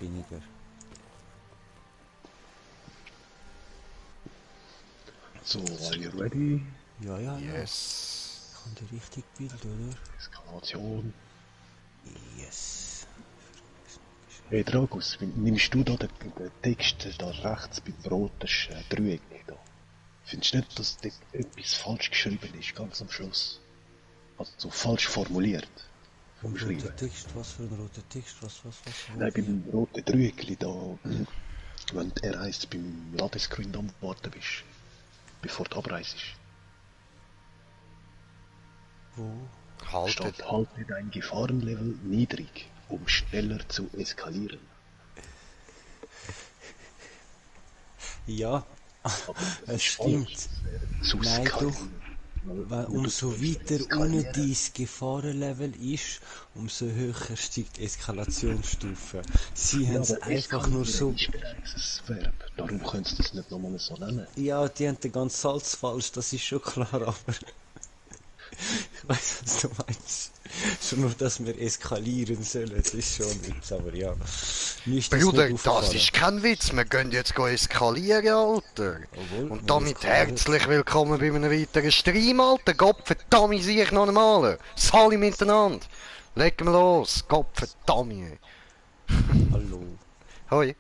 weniger. So, are you ready? Ja, ja, ja. Yes. Ich habe die richtig Bild, oder? Eskalation. Yes. Hey Dragus, nimmst du da den Text da rechts beim roten Dreieck da? Findest du nicht, dass dort etwas falsch geschrieben ist, ganz am Schluss? Also falsch formuliert vom Schreiben. Roter Text, was für ein roter Text, was? Nein, beim roten Dreieck da, wenn er heisst, beim Ladescreen am Warten bist, bevor die Abreise ist. Wo? Haltet. Steht, halte dein Gefahrenlevel niedrig, um schneller zu eskalieren. Ja, Aber das es ist stimmt. falsch. Zu Nein, skalieren. doch. Weil umso weiter unten dein Gefahrenlevel ist, umso höher steigt die Eskalationsstufe. Sie haben es einfach nur so... ist bereits ein Verb. Darum können sie das nicht nochmal so nennen. Ja, die haben den ganzen Salz falsch, das ist schon klar, aber... Ich weiß, was du meinst. Schon nur, dass wir eskalieren sollen, das ist schon ein Witz, aber ja. Bruder, das ist kein Witz, wir gehen jetzt eskalieren, Alter. Obwohl, Und wir damit eskalieren. herzlich willkommen bei einem weiteren Stream, Alter. Gott verdammt, sehe ich noch einmal. Sali miteinander. Legen wir los, Gott verdammt. Hallo. Hoi.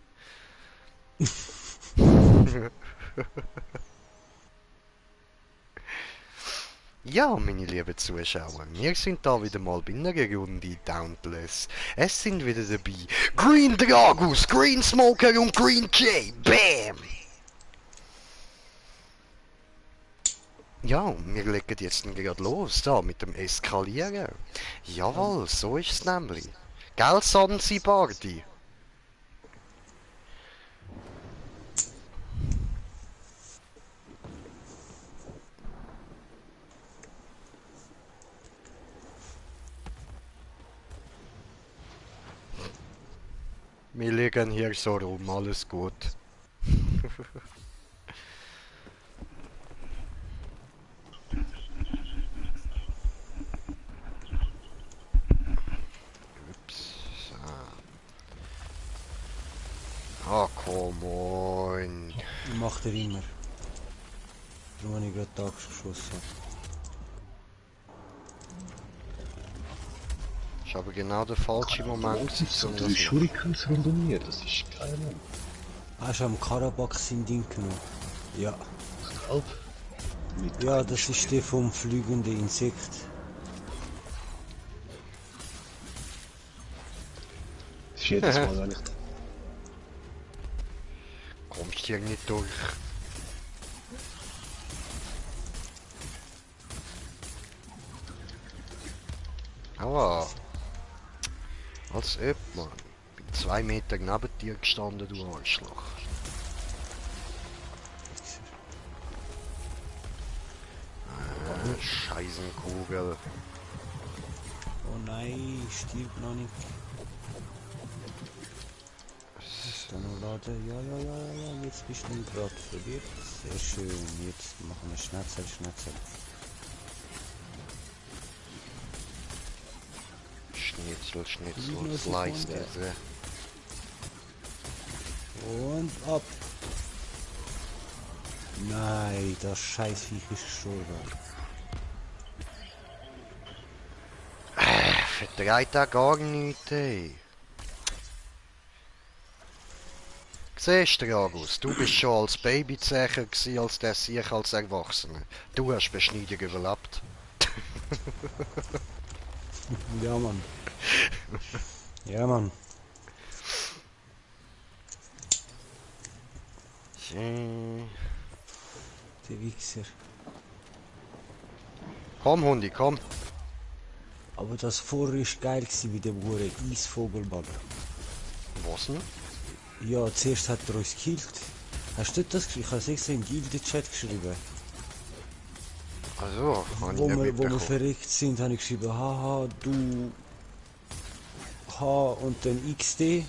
Ja, meine lieben Zuschauer, wir sind da wieder mal bei einer Runde Dauntless. Es sind wieder dabei Green Dragus, Green Smoker und Green Jay. Bam! Ja, wir legen jetzt gerade los, da, mit dem Eskalieren. Jawohl, so ist es nämlich. Gell, Sansibardi? Wir liegen hier so rum, alles gut. Ups. So. Ah, come on. Macht er immer. Darum habe ich gerade tags geschossen. Ist aber genau der falsche Moment. Das ist so um 3 das Shurikens rund um mir, das ist geil, Mann. Hast du am Karabach sein Ding genommen? Ja. Halb. Mit Ja, einem das ist Speer. der vom fliegenden Insekt. Das ist jedes Mal, wenn ich Kommst hier nicht durch. Aua. Als ob, Mann. Bin 2 Meter neben dir gestanden, du Arschloch. Scheißenkugel. Oh nein, stirbt noch nicht. Ist da noch laden? Ja, jetzt bist du gerade verwirrt. Sehr schön, jetzt machen wir Schnetzel. Schnitzel, Slice diese. Und ab. Nein, das Scheißviech ist gestorben. Verdreht auch gar nichts, ey. Siehst du, Dragus, du bist schon als Babyzecher gewesen, als der sich als Erwachsener. Du hast Beschneidung überlebt. Ja, Mann. Ja, Mann. Der Wichser. Komm, Hundi, komm. Aber das vorher ist geil gewesen, wie der Hure Eisvogelballer. Was denn? Ja, zuerst hat er uns gekillt. Hast du das geschrieben? Ich habe es extra im Gilde-Chat geschrieben. Also, habe ich Wo nicht wir mitbekommen. verreckt sind, habe ich geschrieben, haha, du H und dann XD.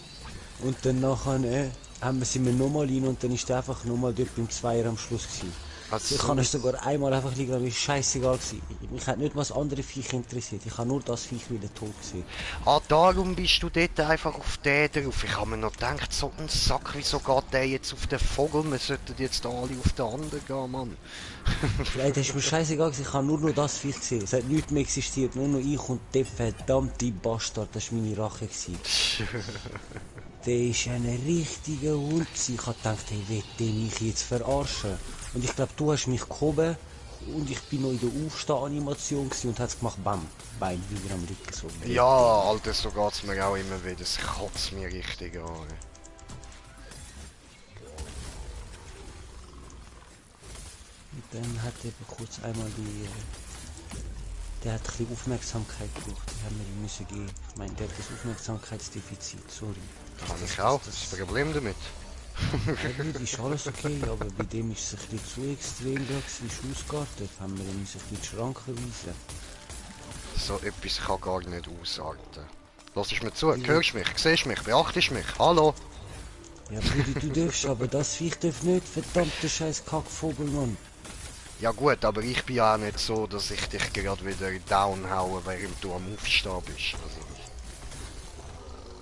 Und dann nachher haben wir sie mir nochmal rein und dann ist er einfach nochmal dort beim Zweier am Schluss gewesen. Also, Ich kann es sogar einmal einfach liegen, aber ist scheißegal gewesen. Mich hat nicht mal das andere Viech interessiert. Ich habe nur das Viech wieder tot gesehen. ah, darum bist du dort einfach auf den drauf. Ich habe mir noch gedacht, so ein Sack, wieso geht der jetzt auf den Vogel? Wir sollten jetzt alle auf den anderen gehen, Mann. Ey, das ist mir scheißegal gewesen. Ich habe nur noch das Viech gesehen. Es hat nichts mehr existiert. Nur noch ich und der verdammte Bastard. Das war meine Rache gewesen. Der ist ein richtiger Hund gewesen. Ich habe gedacht, hey, will der mich jetzt verarschen? Und ich glaube, du hast mich gehoben und ich bin noch in der Aufsteh-Animation und hat's gemacht, bam, Bein wieder am Rücken so. Ja, Alter, so geht's mir auch immer wieder. Es kotzt mir richtig an. Und dann hat er kurz einmal der hat ein bisschen Aufmerksamkeit gebraucht, die haben wir ihm müssen geben. Ich meine, der hat das Aufmerksamkeitsdefizit, sorry. Kann ich auch, das ist das Problem damit. Ja, ist alles okay, aber bei dem ist es ein bisschen zu extrem, da ist ausgeartet, haben wir ihn müssen ein bisschen in die Schranken weisen. So etwas kann gar nicht ausarten. Lass mir zu, hörst mich, siehst mich, beachtest mich, hallo? Ja, Brudi, du darfst, aber das Viech darf nicht, verdammter scheiß Kackvogel, Mann. Ja gut, aber ich bin auch nicht so, dass ich dich gerade wieder downhaue, während du am Aufstehen bist.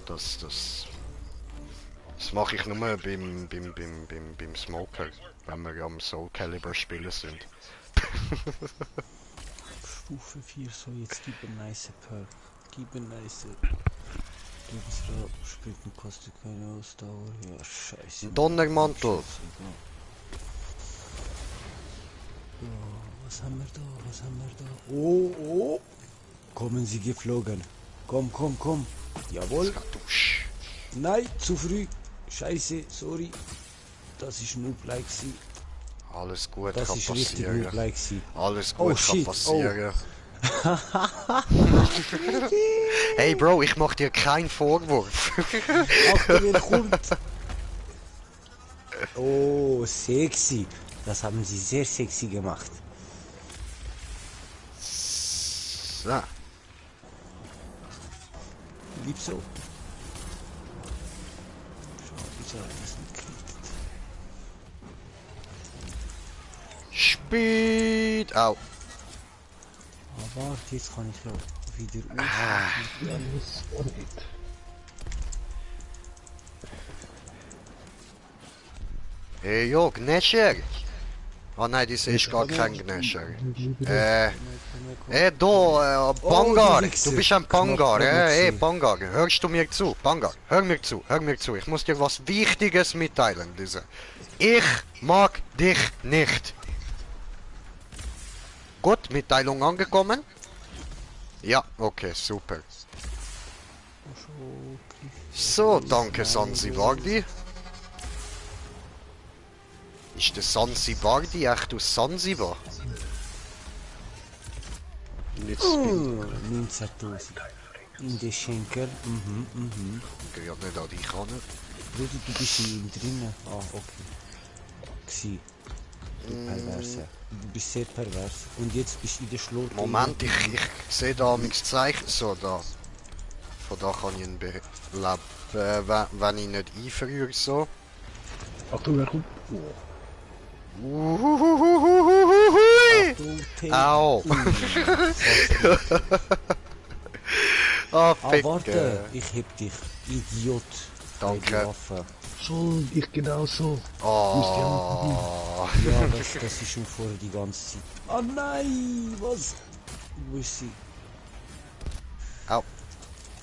Also, das mache ich nur beim Smoker, wenn wir am Soul Calibur spielen sind. Stufe 4, so jetzt gib ein nice Perk. Gib ein nice... Lebensrat, Springen kostet keine Ausdauer. Ja, scheiße. Donnermantel! Ja, was haben wir da? Was haben wir da? Oh, oh! Kommen Sie geflogen. Komm, komm, komm. Jawohl. Kartusch. Nein, zu früh. Scheiße, sorry. Das ist Noob-like gewesen. Alles gut Das kann ist richtig passieren. Noob-like gewesen. Alles Oh, gut kann shit. passieren. Hey Bro, ich mach dir keinen Vorwurf. Achtung, er kommt. Oh, sexy. Das haben Sie sehr sexy gemacht. So. Lieb so. Schau, wieso hat das nicht gekriegt? Speed! Au. Ah, warte, jetzt kann ich ja wieder Alles gar nicht. Hey jo, Gnescher! Oh nein, das ist gar kein Gnescher. Da, Bangar! Wichser. Du bist ein Knapp Bangar, hey gesehen. Bangar, hörst du mir zu? Bangar, hör mir zu, hör mir zu. Ich muss dir was Wichtiges mitteilen, Lisa. Ich mag dich nicht. Gut, Mitteilung angekommen? Ja, okay, super. So, danke Sansibardi. Ist der Sansibardi echt aus Sansibar? Nicht das Bild. 19.000. In den Schenker. Gerade nicht an dich ran. Bruder, du bist in ihm drinnen. Ah, okay. Gsi. Du Perverse. Du bist sehr pervers. Und jetzt bist du in der Schlurte. Moment, ich sehe da nichts Zeichen. So, da. Von da kann ich ihn beleben, wenn ich nicht einfriere, so. Achtung, er kommt. Oh. Uhuhuhuhuhui. Au! Ah, Fick. warte. Ich heb dich. Idiot. Danke. Eine Waffe. So, ich genau so. Oh. Ja, das ist schon vorher die ganze Zeit. Oh nein, was? Wo ist sie? Au.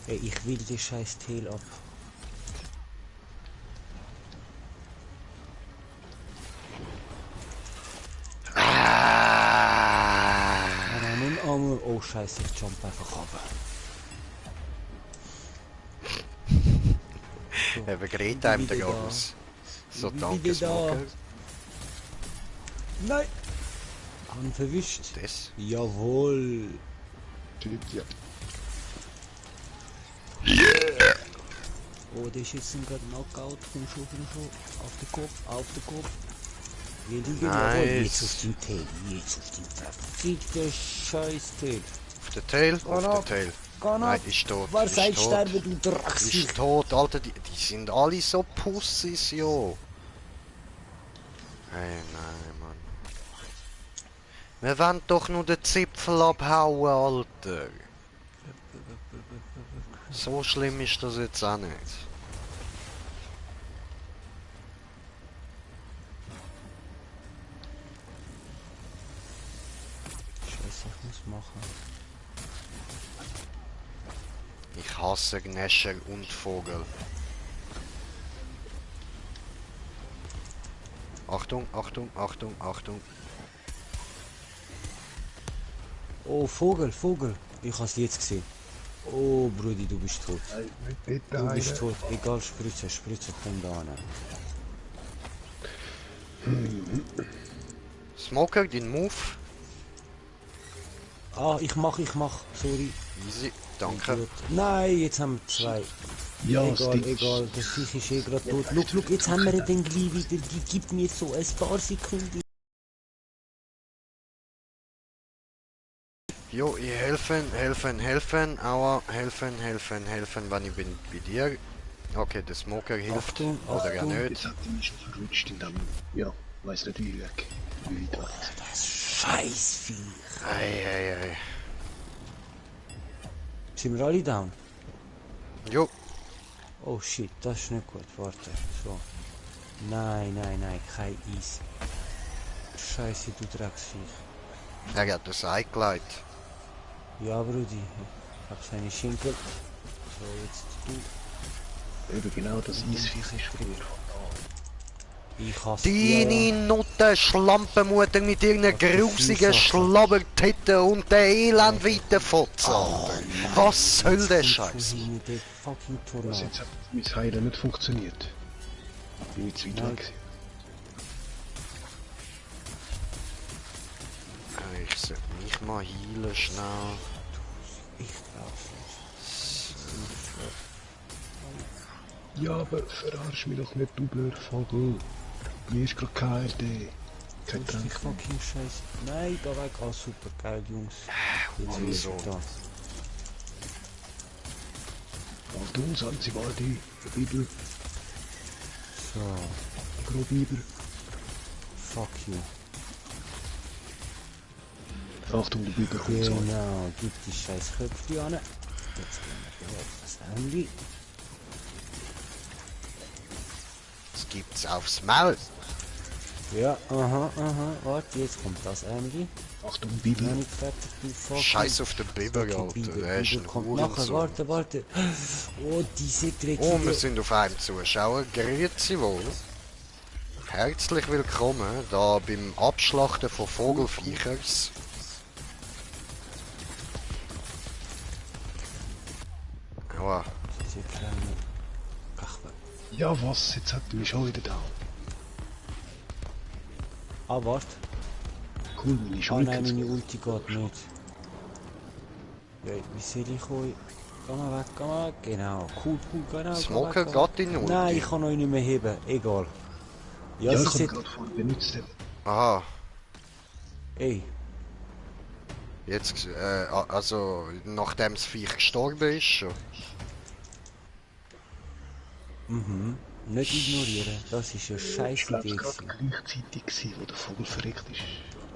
Ey, ich will den scheiß Tail ab. Oh scheiße, ich jump einfach runter. Eben gerät einem der Wieder da. Gabus. So, Wieder danke, da. Smoker. Nein! Haben verwischt. Das? Jawohl. Ja. Oh, der ist jetzt gerade Knockout. Komm schon. Auf den Kopf, auf den Kopf. Wir liegen jawohl. Jetzt auf den Tail. Jetzt auf den verfickten Scheiß-Tail. Auf der Tail? Auf der ab. Tail. Kann Nein, ab. ist tot. Wer Ist sagt tot. sterben, du Drecksviech? Ist tot, Alter, die sind alle so Pussys, jo. Hey, nein, Mann. Wir wollen doch nur den Zipfel abhauen, Alter. So schlimm ist das jetzt auch nicht. Scheiße, ich muss machen. Ich hasse Gnäscher und Vogel. Achtung, Achtung, Achtung, Achtung. Oh, Vogel, Vogel. Ich hab's jetzt gesehen. Oh, Brudi, du bist tot. Du bist tot. Egal, Spritze, Spritze, komm da an. Smoker, den Move. Ah, ich mach. Sorry. Easy, danke. Gut. Nein, jetzt haben wir zwei. Ja, Egal, egal. Das Viech ist eh gerade tot. Look, jetzt haben wir den gleich wieder. Gib mir so ein paar Sekunden. Jo, ich helfen, aua, helfen, wenn ich bin bei dir. Okay, der Smoker hilft. Achtung, Oder ja Achtung. nicht. Jetzt hat die mich schon verrutscht in dem... Ja, weiss nicht wie weg. Wie weit weg. Das Scheißviech. Ei. Sind wir alle down? Jo, Oh shit, das ist nicht gut. Warte. So. Nein, kein Eis. Scheiße, du Drecksviech. er hat das Ei gelegt. Ja, Brudi. Ich hab seine Schinkel. So, jetzt du. Eben genau das Eisviech ist von mir. Ich hasse Deine Nutte Schlampenmutter mit ihren grusigen Sachen. Schlabbertitten und der elend Weiterfotze. Was soll der Scheiß? Mit dem fucking Was Tornado. jetzt hat mein Heilen nicht funktioniert. Bin ich zu weit Nein. weg. Ich sollte mich mal heilen schnell. Ich glaub's nicht. Ja, aber verarsch mich doch nicht, du blöder Vogel. Mir ist gerade KRD. Kein Die Trank. fucking Scheiße. Nein, da weg. Oh, super geil, Jungs. Jetzt Mann, ist so. er da. Achtung, Sansibaldi, der Bibel, So, der Grobibel. fuck you. Achtung, der Bibel kommt so. Genau, gib die scheiß Köpfchen an. Jetzt gehen wir hier auf das Handy. Das gibt's aufs Maul. Ja, aha. Warte, jetzt kommt das Handy. Achtung, Noch Bibel. nicht fertig, du fucking... Scheiß auf den Biber, fucking Alter. Bibel. Der ist Bibel ein kommt nachher, Hurensohn. warte. Oh, diese dreckige... Oh, wir sind auf einem Zuschauer. Grüezi wohl. Herzlich willkommen da beim Abschlachten von Vogelviechers. Aua. Diese kleine... Kachwe. Ja, was? Jetzt hat er mich schon wieder da. Ah, warte. Cool, meine Ah Schulter. nein, meine Ulti geht nicht. Ja, wie soll ich euch... Geh mal weg, Genau, cool, genau. geh Smoker weg. geht in Ulti. Nein, ich kann euch nicht mehr heben. Egal. Ja, Ja, sie ich habe sollte... gerade vorhin benutzt. Aha. Ey, Jetzt, also, nachdem das Viech gestorben ist schon. nicht ignorieren. Das ist eine scheiß Ich glaube, Idee. es war gerade gewesen. gleichzeitig, gewesen, wo der Vogel verreckt ist.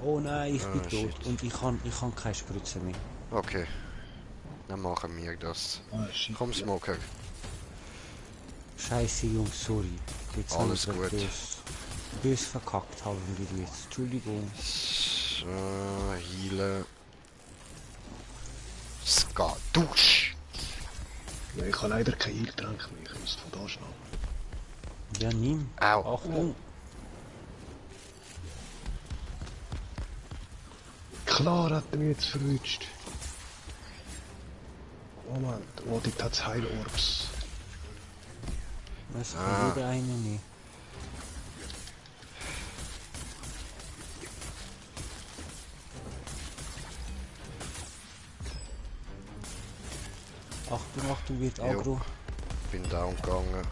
Oh nein, ich bin Ah, tot. shit. Und ich kann keine Spritze mehr. Okay. Dann machen wir das. Ah, shit. Komm, Smoker. Scheiße, Jungs, sorry. Jetzt haben Alles wir gut. bös verkackt haben wir jetzt. Entschuldigung. So, healen. Ska, dusch! Ja, ich habe leider keinen Heiltrank mehr. Ich muss von da schnell. Ja, nimm. Au. Achtung. Klar hat er mich jetzt verwünscht. Moment, oh, dort hat es Heilorbs. Was kann jeder eine nehmen? Achtung, wird Jo. aggro. Bin down gegangen.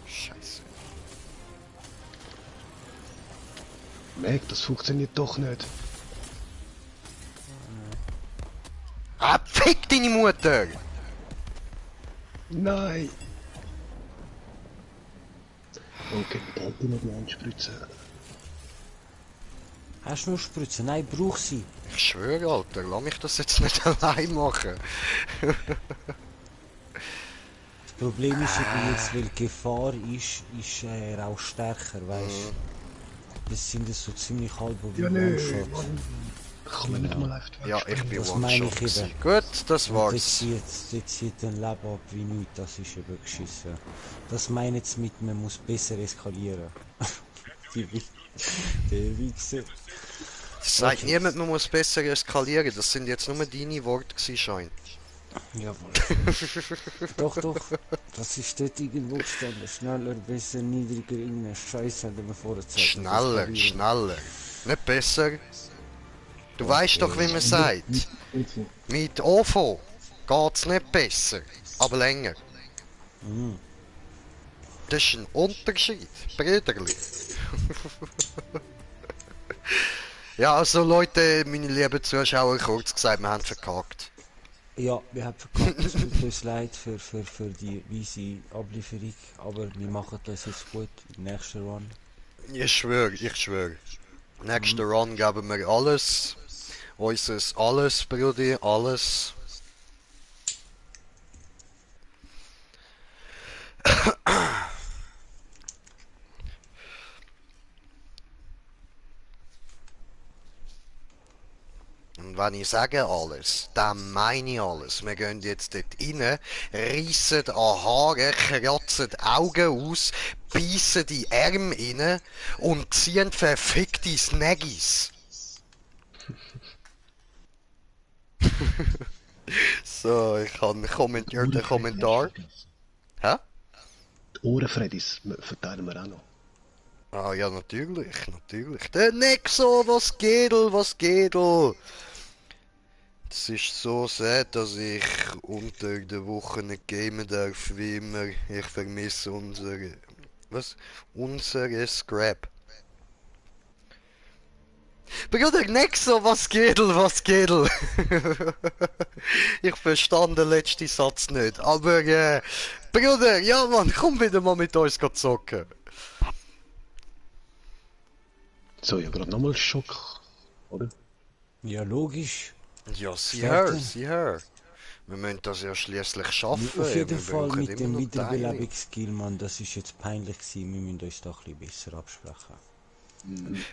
Scheiße. Meg, das funktioniert doch nicht. Ah, fick deine Mutter! Nein! Okay, behalte noch die Einspritze. Hast du noch Spritzen? Nein, brauch sie. Ich schwöre, Alter, lass mich das jetzt nicht allein machen. Das Problem ist eben jetzt, weil die Gefahr ist er auch stärker, weißt du? Das sind so ziemlich halbe wie One-Shots. Kann man nicht mal einfach Ja, ich bin Das meine One-Shot ich gewesen. eben. Gut, das Und war's. das zieht ein Leben ab wie nichts, das ist eben geschissen. Das meinen sie mit, man muss besser eskalieren. Der Wichser. Das sagt Okay. niemand, man muss besser eskalieren. Das sind jetzt nur deine Worte gewesen, Schein. Jawohl. Doch, das ist dort irgendwo gestanden. Schneller, besser, niedriger, irgendeine Scheiße hat er mir vorher gesagt. Schneller, schneller. Nicht besser. Du weißt doch, wie man sagt. Mit OVO geht's nicht besser, aber länger. Das ist ein Unterschied, brüderlich. Ja, also Leute, meine lieben Zuschauer, kurz gesagt, wir haben verkackt. Ja, wir haben verkackt. Es tut uns leid für die weise Ablieferung, aber wir machen das jetzt gut im nächsten Run. Ich schwöre, ich schwöre. Nächsten Run geben wir alles. Unseres alles, Brudi, alles. Und wenn ich sage alles, dann meine ich alles. Wir gehen jetzt dort rein, reissen an Haaren, kratzen die Augen aus, beißen die Arme rein und ziehen verfickte Snaggis. So, ich habe einen Kommentar. Hä? Die Ohrenfreddis verteilen wir auch noch. Ah ja, natürlich, natürlich. Der Nexo, was geht? Es ist so sad, dass ich unter der Woche nicht gamen darf, wie immer. Ich vermisse unsere Scrap. Bruder Nexo, was geht? Ich verstand den letzten Satz nicht, aber Bruder, ja Mann, komm wieder mal mit uns zocken. So, ja, gerade nochmal Schock, oder? Ja, logisch. Ja, sieh Starten. her. Wir müssen das ja schließlich schaffen. Auf jeden wir Fall brauchen mit immer dem noch Teile. Wiederbelebungsskill, Mann, das ist jetzt peinlich gewesen. Wir müssen uns da ein bisschen besser absprechen.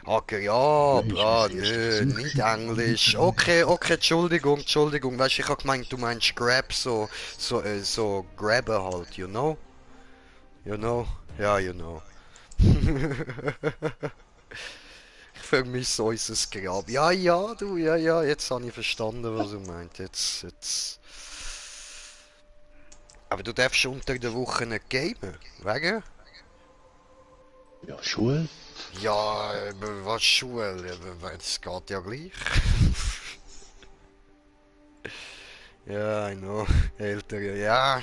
Okay, ja, bra, nö, nicht Englisch. Okay, Entschuldigung. Weißt du, ich hab gemeint, du meinst Grab, so grabben halt, you know? Ja, you know. Ich vermisse unser Grab. Ja, jetzt habe ich verstanden, was du meint. Jetzt. Aber du darfst unter der Woche nicht gamen, wegen? Ja, Schule. Ja, was Schule? Das geht ja gleich. Ja, I know. Ältere, ja.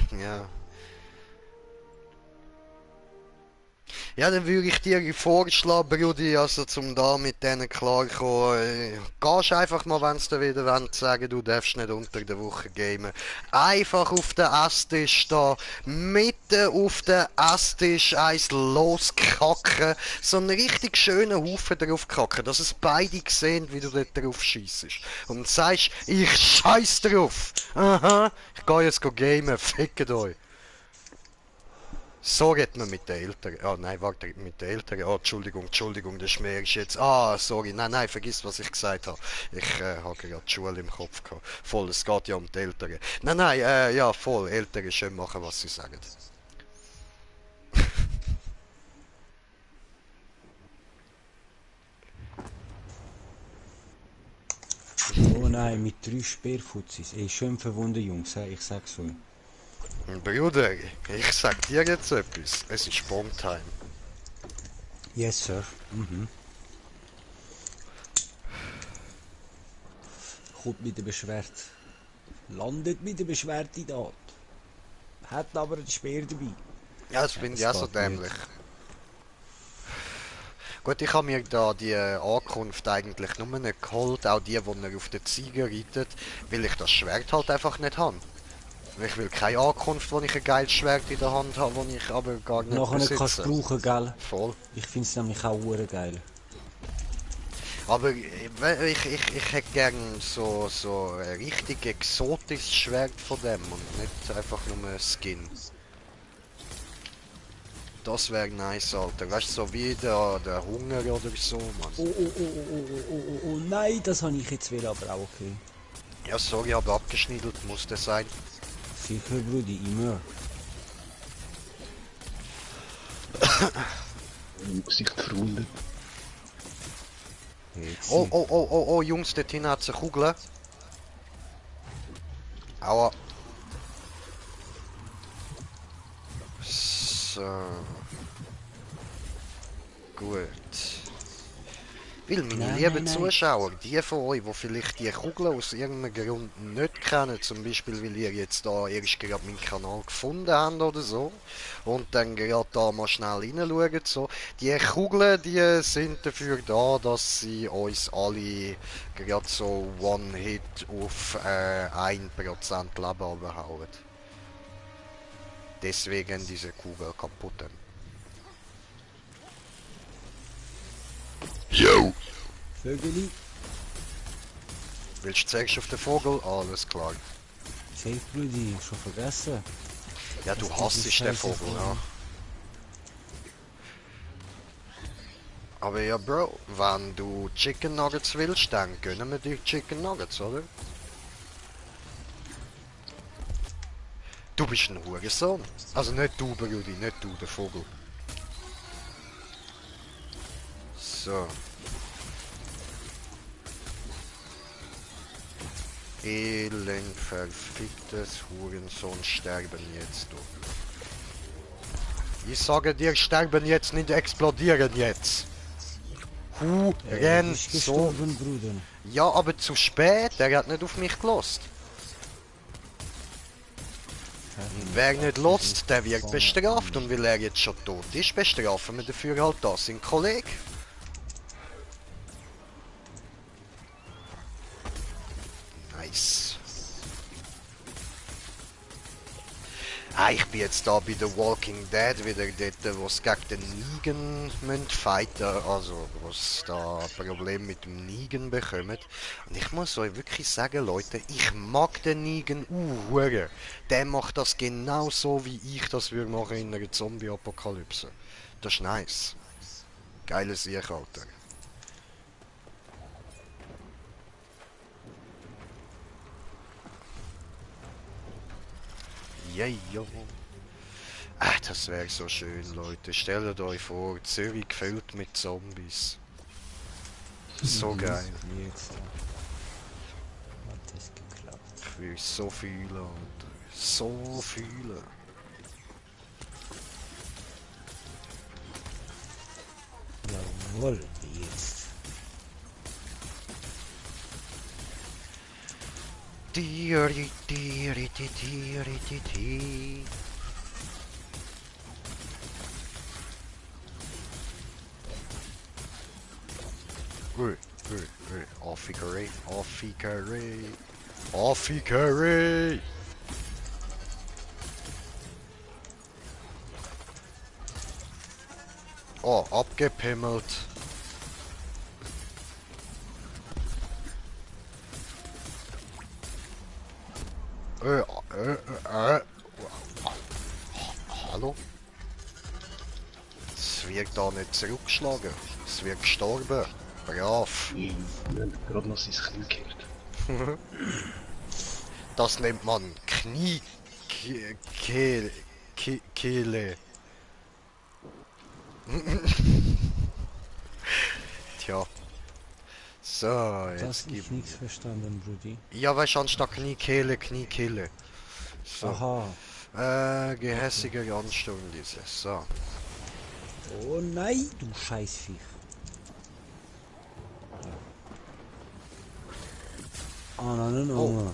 Ja, dann würde ich dir vorschlagen, Brudi, also zum da mit denen klarkommen, gehst einfach mal, wenn sie dir wieder wollen, sagen, du darfst nicht unter der Woche gamen. Einfach auf den Esstisch da, mitten auf den Esstisch eins loskacken, so einen richtig schönen Haufen drauf kacken, dass es beide sehen, wie du dort drauf scheissest. Und sagst, ich scheiß drauf. Aha, ich gehe jetzt gamen, fickt euch. So geht man mit den Eltern. Ah, nein, warte, mit den Eltern. Oh, Entschuldigung, das Schmäh ist jetzt. Ah, sorry. Nein, vergiss, was ich gesagt habe. Ich habe gerade die Schule im Kopf gehabt. Voll, es geht ja um die Eltern. Nein, ja, voll. Eltern schön machen, was sie sagen. Oh nein, mit 3 Speerfuzis. Ey, schön verwunden, Jungs, ich sag's euch. Bruder, ich sag dir jetzt etwas. Es ist Bomb-Time. Yes, Sir. Kommt mit der Beschwerde. Landet mit der Beschwerde dort. Hat aber ein Speer dabei. Ja, das finde ich auch so geht dämlich. Gut, ich habe mir da die Ankunft eigentlich nur nicht geholt, auch die er auf den Ziegen reitet, weil ich das Schwert halt einfach nicht habe. Ich will keine Ankunft, wo ich ein geiles Schwert in der Hand habe, das ich aber gar nicht Nachher besitze. kannst du brauchen, gell? Voll. Ich find's nämlich auch geil. Aber ich hätte gern so ein richtig exotisches Schwert von dem und nicht einfach nur ein Skin. Das wäre nice, Alter. Weißt du, so wie der Hunger oder so, Mann. Oh, nein, das habe ich jetzt will, aber auch okay. Ja, sorry, aber abgeschniedelt muss das sein. Sicher, Brudi, immer. Im Gesicht verwundet. Oh, Jungs, dort hinten hat eine Kugel. Aua. So. Gut. Weil meine lieben Zuschauer, die von euch, die vielleicht die Kugel aus irgendeinem Grund nicht kennen, zum Beispiel weil ihr jetzt da erst gerade meinen Kanal gefunden habt oder so, und dann gerade da mal schnell reinschaut, so, die Kugeln, die sind dafür da, dass sie uns alle gerade so One-Hit auf 1% Leben runterhauen. Deswegen diese Kugel kaputt. Yo! Vögeli. Willst du zuerst auf den Vogel? Alles klar. Safe, Brudi, schon vergessen. Ja, du Was hasst diese den Scheiße Vogel, ja. Vogel. Aber ja, Bro, wenn du Chicken Nuggets willst, dann gönnen wir dir Chicken Nuggets, oder? Du bist ein Hurensohn. Also nicht du, Brudi, nicht du, der Vogel. So. Elend, verficktes Hurensohn, sterben jetzt, du. Ich sage dir, sterben jetzt, nicht explodieren jetzt. Er Hurensohn. ist gestorben, Bruder. Ja, aber zu spät, er hat nicht auf mich gelost. Wer nicht lost, der wird bestraft, und weil er jetzt schon tot ist, bestrafen wir dafür halt das, sein Kollege. Nice. Ah, ich bin jetzt da bei The Walking Dead wieder dort, wo es gegen den Negan fighten, also wo es da Probleme mit dem Negan bekommen. Und ich muss euch wirklich sagen, Leute, ich mag den Negan hure. Der macht das genau so, wie ich das würde machen in einer Zombie-Apokalypse. Das ist nice. Geiles Sieg, Alter. Yeah, yo. Ah, das wäre so schön, Leute. Stellt euch vor, Zürich gefüllt mit Zombies. So geil. Jetzt hat es geklappt. Für so viele, Alter. So viele. Jawohl, jetzt. Tiri, tiri, tiri, tiri. Affikere, Affikere, Affikere. Oh, abgepimmelt. Hallo? Es wird da nicht zurückgeschlagen. Es wird gestorben. Brav. Wir haben gerade noch sein Knie gehört. Das nennt man Kehle. Tja. So, Das jetzt ich gibt... nichts verstanden, Brudi. Ja, weißt du, anstatt Kniekehle. So. Aha. Gehässiger Ansturm diese. So. Oh nein, du Scheißviech. Ah, nein. Oh.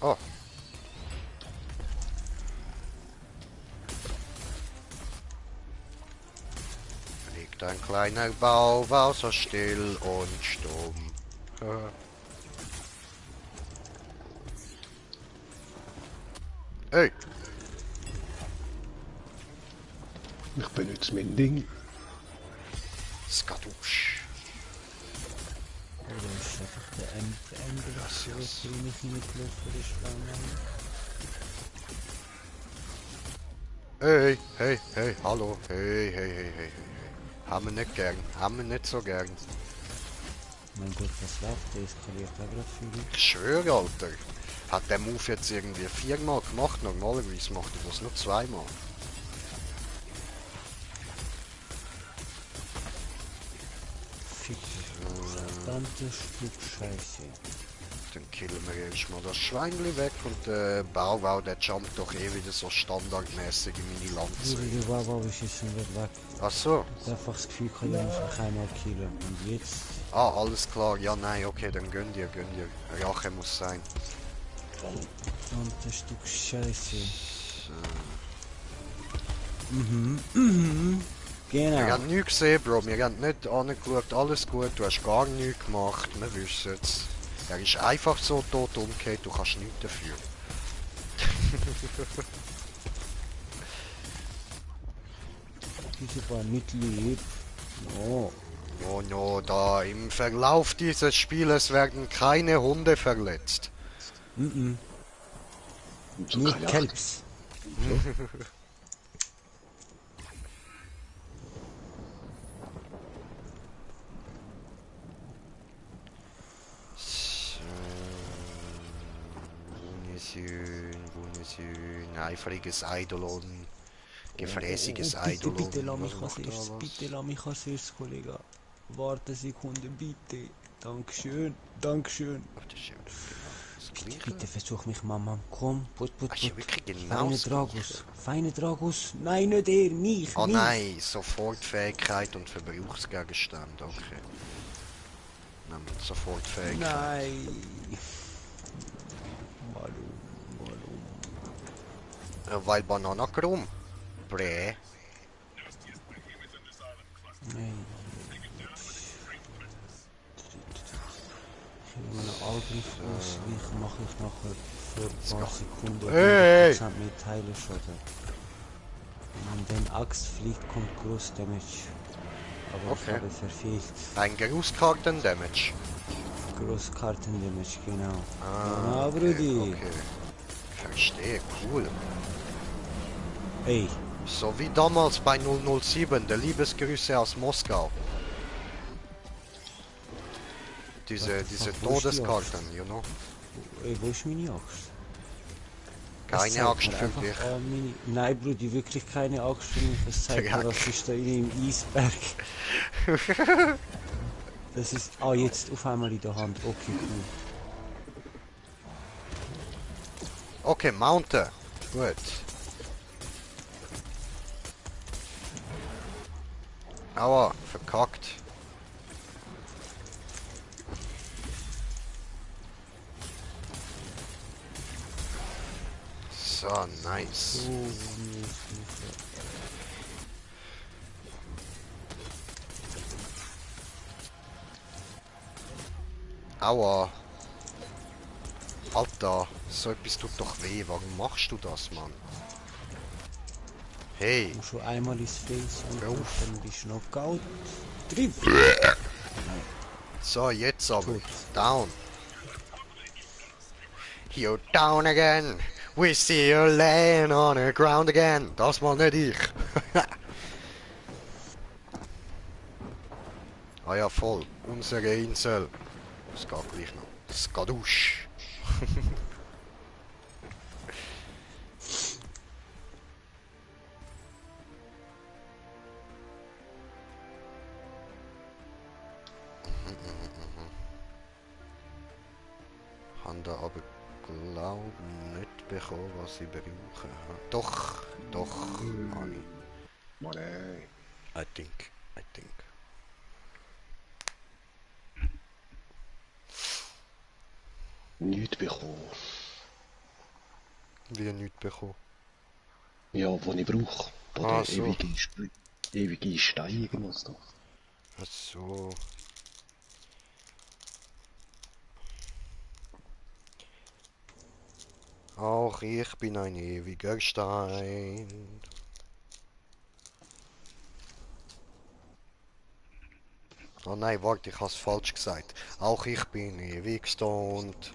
Oh. bleibt ein kleiner Bauwagen so still und stumm. Hey! Ich benutze mein Ding. Skadusch. Oder ist einfach der Ende, was so für mich mitgelaufen ist, Hey, hey, hey, hallo. Hey, hey, hey, hey, hey. Haben wir nicht gern. Haben wir nicht so gern. Mein Gott, was läuft? Der eskaliert auch gerade für dich. Ich schwöre, Alter. Hat der Move jetzt irgendwie 4-mal gemacht? Normalerweise macht er das nur 2-mal. Fick dich. Verdammtes Stück Scheiße. Dann killen wir erstmal das Schweinli weg und der Bauwau, der jumpt doch eh wieder so standardmäßig in meine Lanze. Der Wawa ist jetzt schon wieder weg. Ach so. Ich habe einfach das Gefühl, ich muss mich einmal killen. Und jetzt... Ah, alles klar. Ja, nein, okay, dann gönn dir, gönn dir. Rache muss sein. Verdammtes Stück Scheiße. Wir Genau. haben nichts gesehen, Bro. Wir haben nicht angeschaut. Alles gut, du hast gar nichts gemacht. Wir wissen es. Er ist einfach so tot umgekehrt, du kannst nichts dafür. Diese war nicht lieb. Oh. Oh no, da im Verlauf dieses Spieles werden keine Hunde verletzt. Und so Nur keine Acht. Kelps. Wunderschön, eifriges Eidolon, gefräßiges Bitte, Eidolon. bitte, lass mich Was als macht da erstes. was? Bitte, lass mich als erstes, Kollege. Warte eine Sekunde, bitte. Dankeschön, Dankeschön. Ach, das ist ja genau das Gleiche. Bitte versuch mich, Mama. Komm, put. Ach, ist ja wirklich genau Feine das Dragus. Gleiche. Feine Dragus. Nein, nicht er, mich. Oh mich. nein, Sofortfähigkeit und Verbrauchsgegenstand, okay. Nehmen wir Sofortfähigkeit. Nein. Warum? Weil Banana krumm. Bräh. Nein. Ich will einen Angriff ausweichen, mache ich nachher für ein paar Sekunden Hey! 100% mehr Teileschaden. Wenn dann Axt fliegt, kommt groß Damage. Aber Okay. ich habe verfehlt. Ein Grußkarten-Damage. Großkarten-Damage, genau. Ah, Brudi. okay. Verstehe, cool. Ey, So wie damals bei 007, der Liebesgrüße aus Moskau. Diese fuck, wo ist die Todeskarten, you know? wo ist meine Axt? Es Keine zeigt Axt mir für einfach dich. an Nein, Brudi, wirklich keine Axt für mich. Es zeigt mir, was ist da im Eisberg. Das ist... Ah, jetzt auf einmal in der Hand. Okay, cool. Okay, mounten. Gut. Aua, verkackt. So, nice. Aua. Alter, so etwas tut doch weh. Warum machst du das, Mann? Hey. Du schon einmal ins Face und Hör auf. dann bist du Knockout. Triff! So, jetzt aber. Tot. Down. You're down again. We see you laying on the ground again. Das mal nicht ich. Ah ja, voll. Unsere Insel. Es geht gleich noch. Skadusch. Haben da aber glaub nicht bekommen, was ich brauche. Doch, habe ich. Mann, ey. I think. Nichts bekommen. Wie nichts bekommen. Ja, was ich brauche. Ah, Der so. ewige Split. ewige Steine irgendwas da. Ach so. Auch ich bin ein ewiger Stein. Oh nein, warte, ich hab's falsch gesagt. Auch ich bin ewig stoned.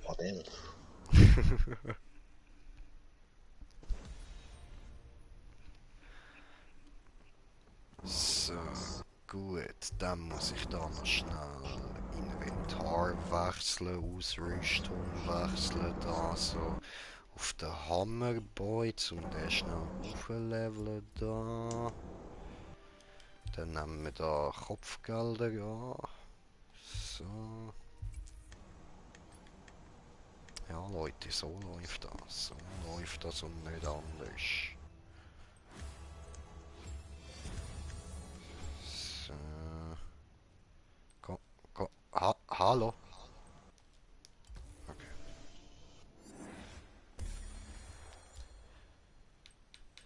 Fadel. So, gut, dann muss ich da noch schnell Inventar wechseln, Ausrüstung wechseln, da so auf den Hammerboy, um den schnell aufzuleveln da. Dann nehmen wir da Kopfgelder an. So. Ja Leute, so läuft das. So läuft das und nicht anders. So. Hallo? Okay.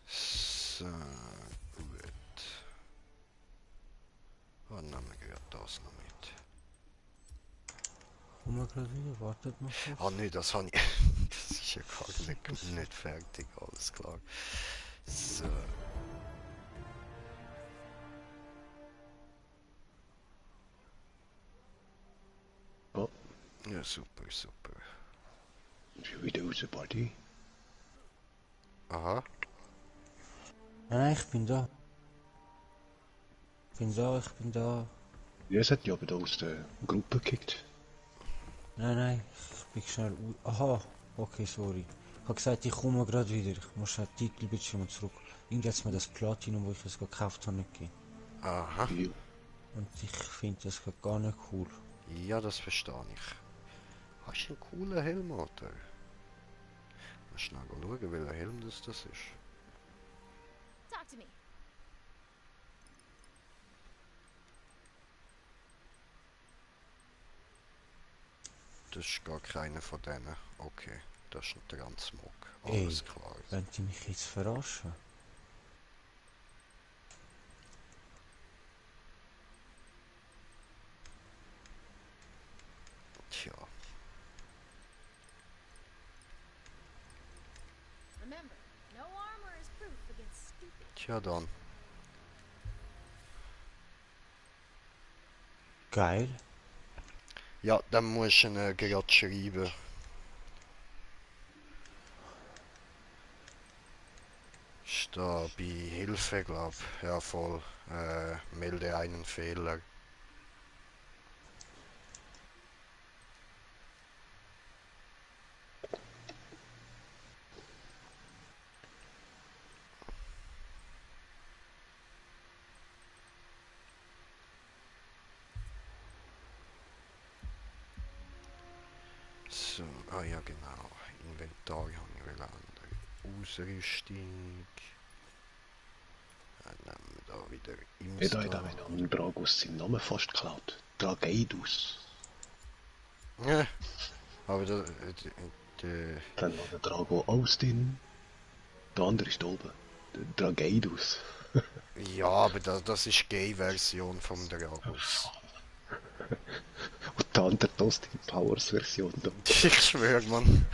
So, gut. Und dann nehmen wir gerade das noch mit. Komm mal gerade wieder, wartet noch kurz. Ah nee, das habe ich. Das ist ja gar nicht fertig, alles klar. So. Oh, Ja, super, super. schon wieder raus, Buddy. Aha. Nein, ich bin da. Ich bin da. Ja, es hat ja aber da aus der Gruppe gekickt. Nein, ich bin schnell. Aha, okay, sorry. Ich habe gesagt, ich komme gerade wieder. Ich muss den Titelbildschirm zurück. Irgendwie hat mir das Platinum, wo ich es gekauft habe, nicht gegeben. Aha. Ja. Und ich finde das gar nicht cool. Ja, das verstehe ich. Hast du einen coolen Helm, Alter? Mal schnell schauen, welcher Helm das ist. Talk to me. Das ist gar keiner von denen. Okay, das ist ein Transmog. Ey, Alles klar. wenn die mich jetzt verarschen. Tja. Remember, no armor is proof against stupid. Tja dann. Geil. Ja, dann musst du ihn gerade schreiben. Ist da bei Hilfe, glaub. Ja, voll. Melde einen Fehler. So, ah ja genau. Inventar habe ich will ändern. Ausrüstung. Dann nehmen wir da wieder Ja, da hat Install. auch einen Dragus seinen Namen fast geklaut. Drageidus. Ja, aber da, der, Dann noch der Drago Austin. Der andere ist da oben. Der Drageidus. ja, aber das ist die Gay-Version vom Dragus. Und der andere die Austin Powers Version da. Ich schwör, Mann.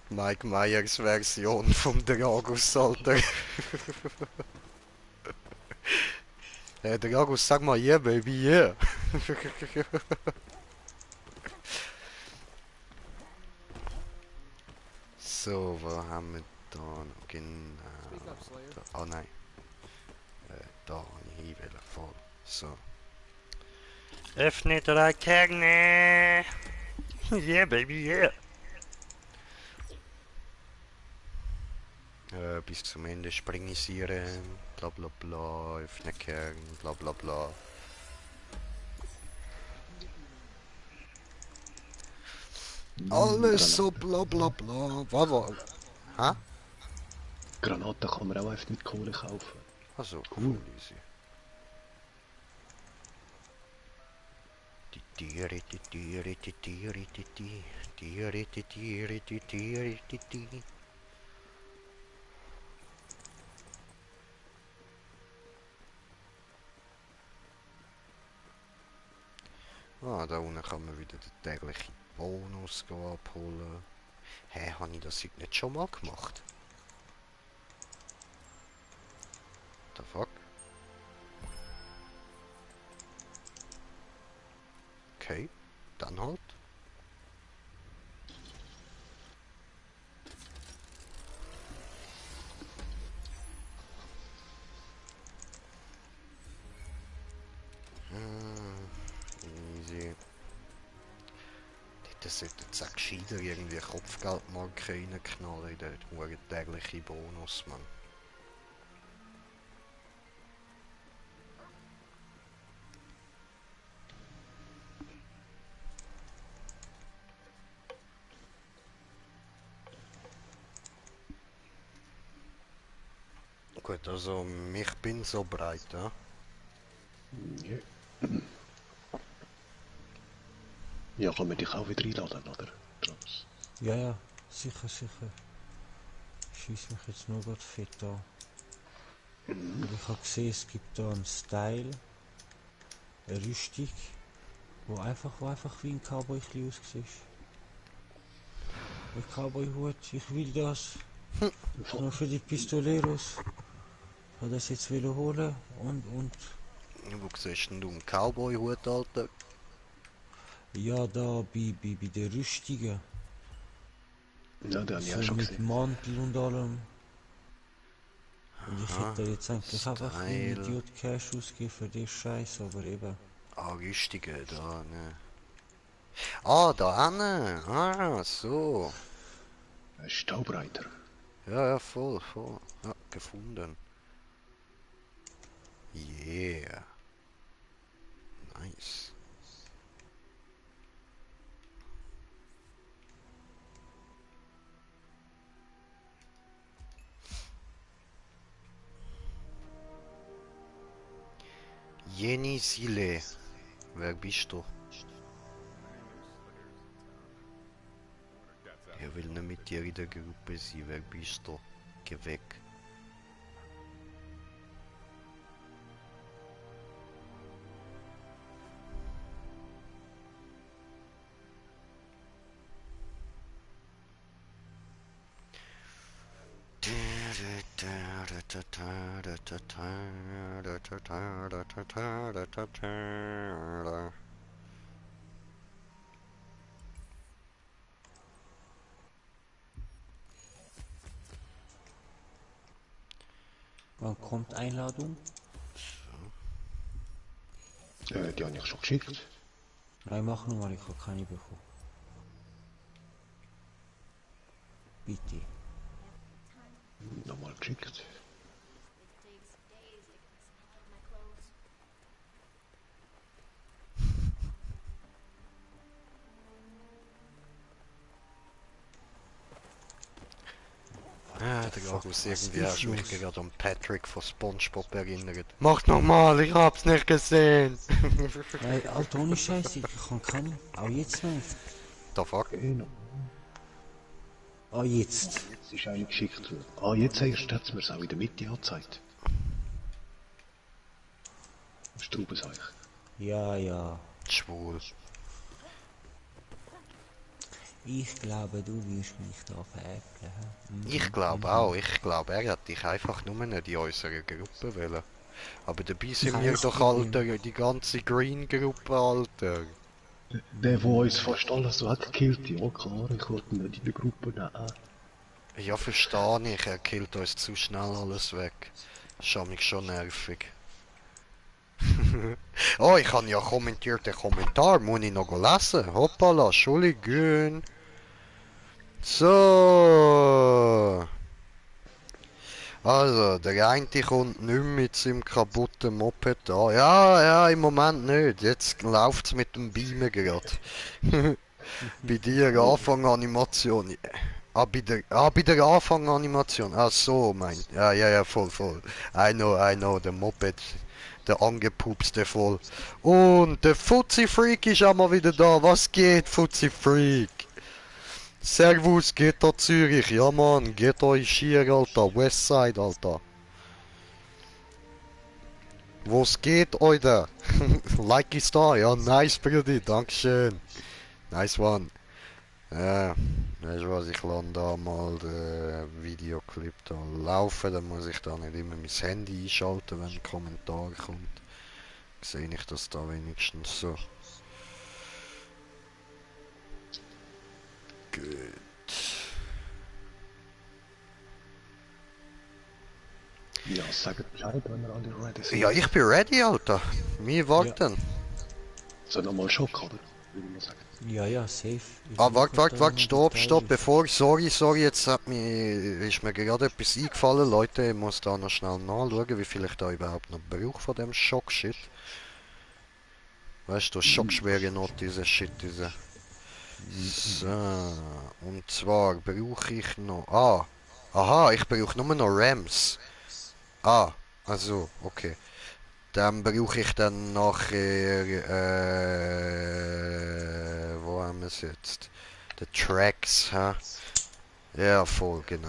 Mike Myers Version vom Dragus, Alter. Dragus, sag mal yeah, baby, yeah. So, wo haben wir da noch? Genau. Da, oh nein. Da habe ich hinwählen, voll. So. Öffne drei Kerne. Yeah, baby, yeah. Bis zum Ende springisieren, bla bla bla, öffne Kern, bla bla bla. Alles so bla bla bla. Was? Hä? Granaten kann man auch einfach mit Kohle kaufen. Also, voll easy. Die Ah, da unten kann man wieder den täglichen Bonus abholen. Hä, habe ich das heute nicht schon mal gemacht? The fuck? Okay, dann halt. Easy. Das sollte jetzt auch gescheiter irgendwie Kopfgeldmarke reinknallen in den täglichen Bonus, Mann. Gut, also ich bin so breit, ja? Ja. Ja, kann man dich auch wieder einladen, oder? Traps. Ja, ja, sicher, sicher. Schieß mich jetzt nur gerade fett an. Und ich habe gesehen, es gibt da einen Style, eine Rüstung, wo einfach wie ein Cowboy aussieht. Ein Cowboy-Hut, ich will das. Nur für die Pistoleros. Ich habe das jetzt wieder holen und Wo siehst denn du einen Cowboy-Hut, Alter? ja, da bei den Rüstungen. Ja, den habe ich So auch schon mit gesehen. Mantel und allem. Und ich hätte jetzt eigentlich einfach wie ein Style. Idiot Cash ausgegeben für den Scheiß, aber eben. Ah, Rüstungen, da, ne. Ah, da hinten. Ah, so. Ein Staubreiter. Ja, ja, voll, voll. Ja, gefunden. Yeah. Nice. Jenny Sile. Wer bist du? Er will nicht mit dir in der Gruppe sein. Wer bist du? Geh weg. Wann kommt Einladung? Die habe ich schon geschickt. Nein, mach nur mal, ich habe keine bekommen. Bitte. Nochmal geschickt. It takes days to get the smell out of my clothes. Ja, der Gargus was irgendwie ist hast du mich los? gerade an Patrick von SpongeBob erinnert. Mach nochmal, ich hab's nicht gesehen. Ey, Alter, ohne Scheiße, ich kann keine. Auch jetzt nicht. The fuck? Genau. Ah, jetzt. Jetzt ist eine geschickt worden. Ah, jetzt erst hat es mir es auch in der Mitte angezeigt. Straubenseich. Ja, ja. Schwul. Ich glaube, du wirst mich da veräppeln. Ich glaube auch. Ich glaube, er hat dich einfach nur nicht in unserer Gruppe wollen. Aber dabei sind wir Kein doch, Problem. Alter, die ganze Green-Gruppe, Alter. Der uns fast alles so hat gekillt, ja klar, ich wollte ihn nicht in der Gruppe nehmen. Ja, verstehe ich. Er killt uns zu schnell alles weg. Das ist mich schon nervig. Oh, ich habe ja kommentiert den Kommentar. Muss ich noch lesen? Hoppala, Entschuldigung. So. Also, der eine kommt nicht mehr mit seinem kaputten Moped an. Ja, ja, im Moment nicht. Jetzt läuft's mit dem Beamer gerade. Bei dir Anfanganimation. Bei der Anfanganimation. Ah, so, mein. Ja, ja, ja, voll, voll. I know, the Moped. Der angepupste voll. Und der Fuzzi Freak ist auch mal wieder da. Was geht, Fuzzi Freak? Servus, geht da Zürich. Ja, Mann, geht euch hier, Alter. Westside, Alter. Was geht, Alter? Like ist da. Ja, nice, Brudi. Dankeschön. Nice one. Weißt du was, ich lasse da mal den Videoclip da laufen, dann muss ich da nicht immer mein Handy einschalten, wenn ein Kommentar kommt. Sehe ich das da wenigstens so. Gut. Ja, sagt Bescheid, wenn wir alle ready sind. Ja, ich bin ready, Alter. Wir warten. So, nochmal Schock, oder? Würde ich mal sagen. Ja, safe. Ah, warte, stopp, bevor, sorry, jetzt ist mir gerade etwas eingefallen, Leute, ich muss da noch schnell nachschauen, wie viel ich da überhaupt noch brauche von dem Schock-Shit. Weißt du, schockschwere Not, diese Shit, diese. So, und zwar brauche ich noch, aha, ich brauche nur noch Rams. Also, okay. Dann brauche ich dann nachher, wo haben wir es jetzt? Die Tracks, hä? Ja, voll, genau.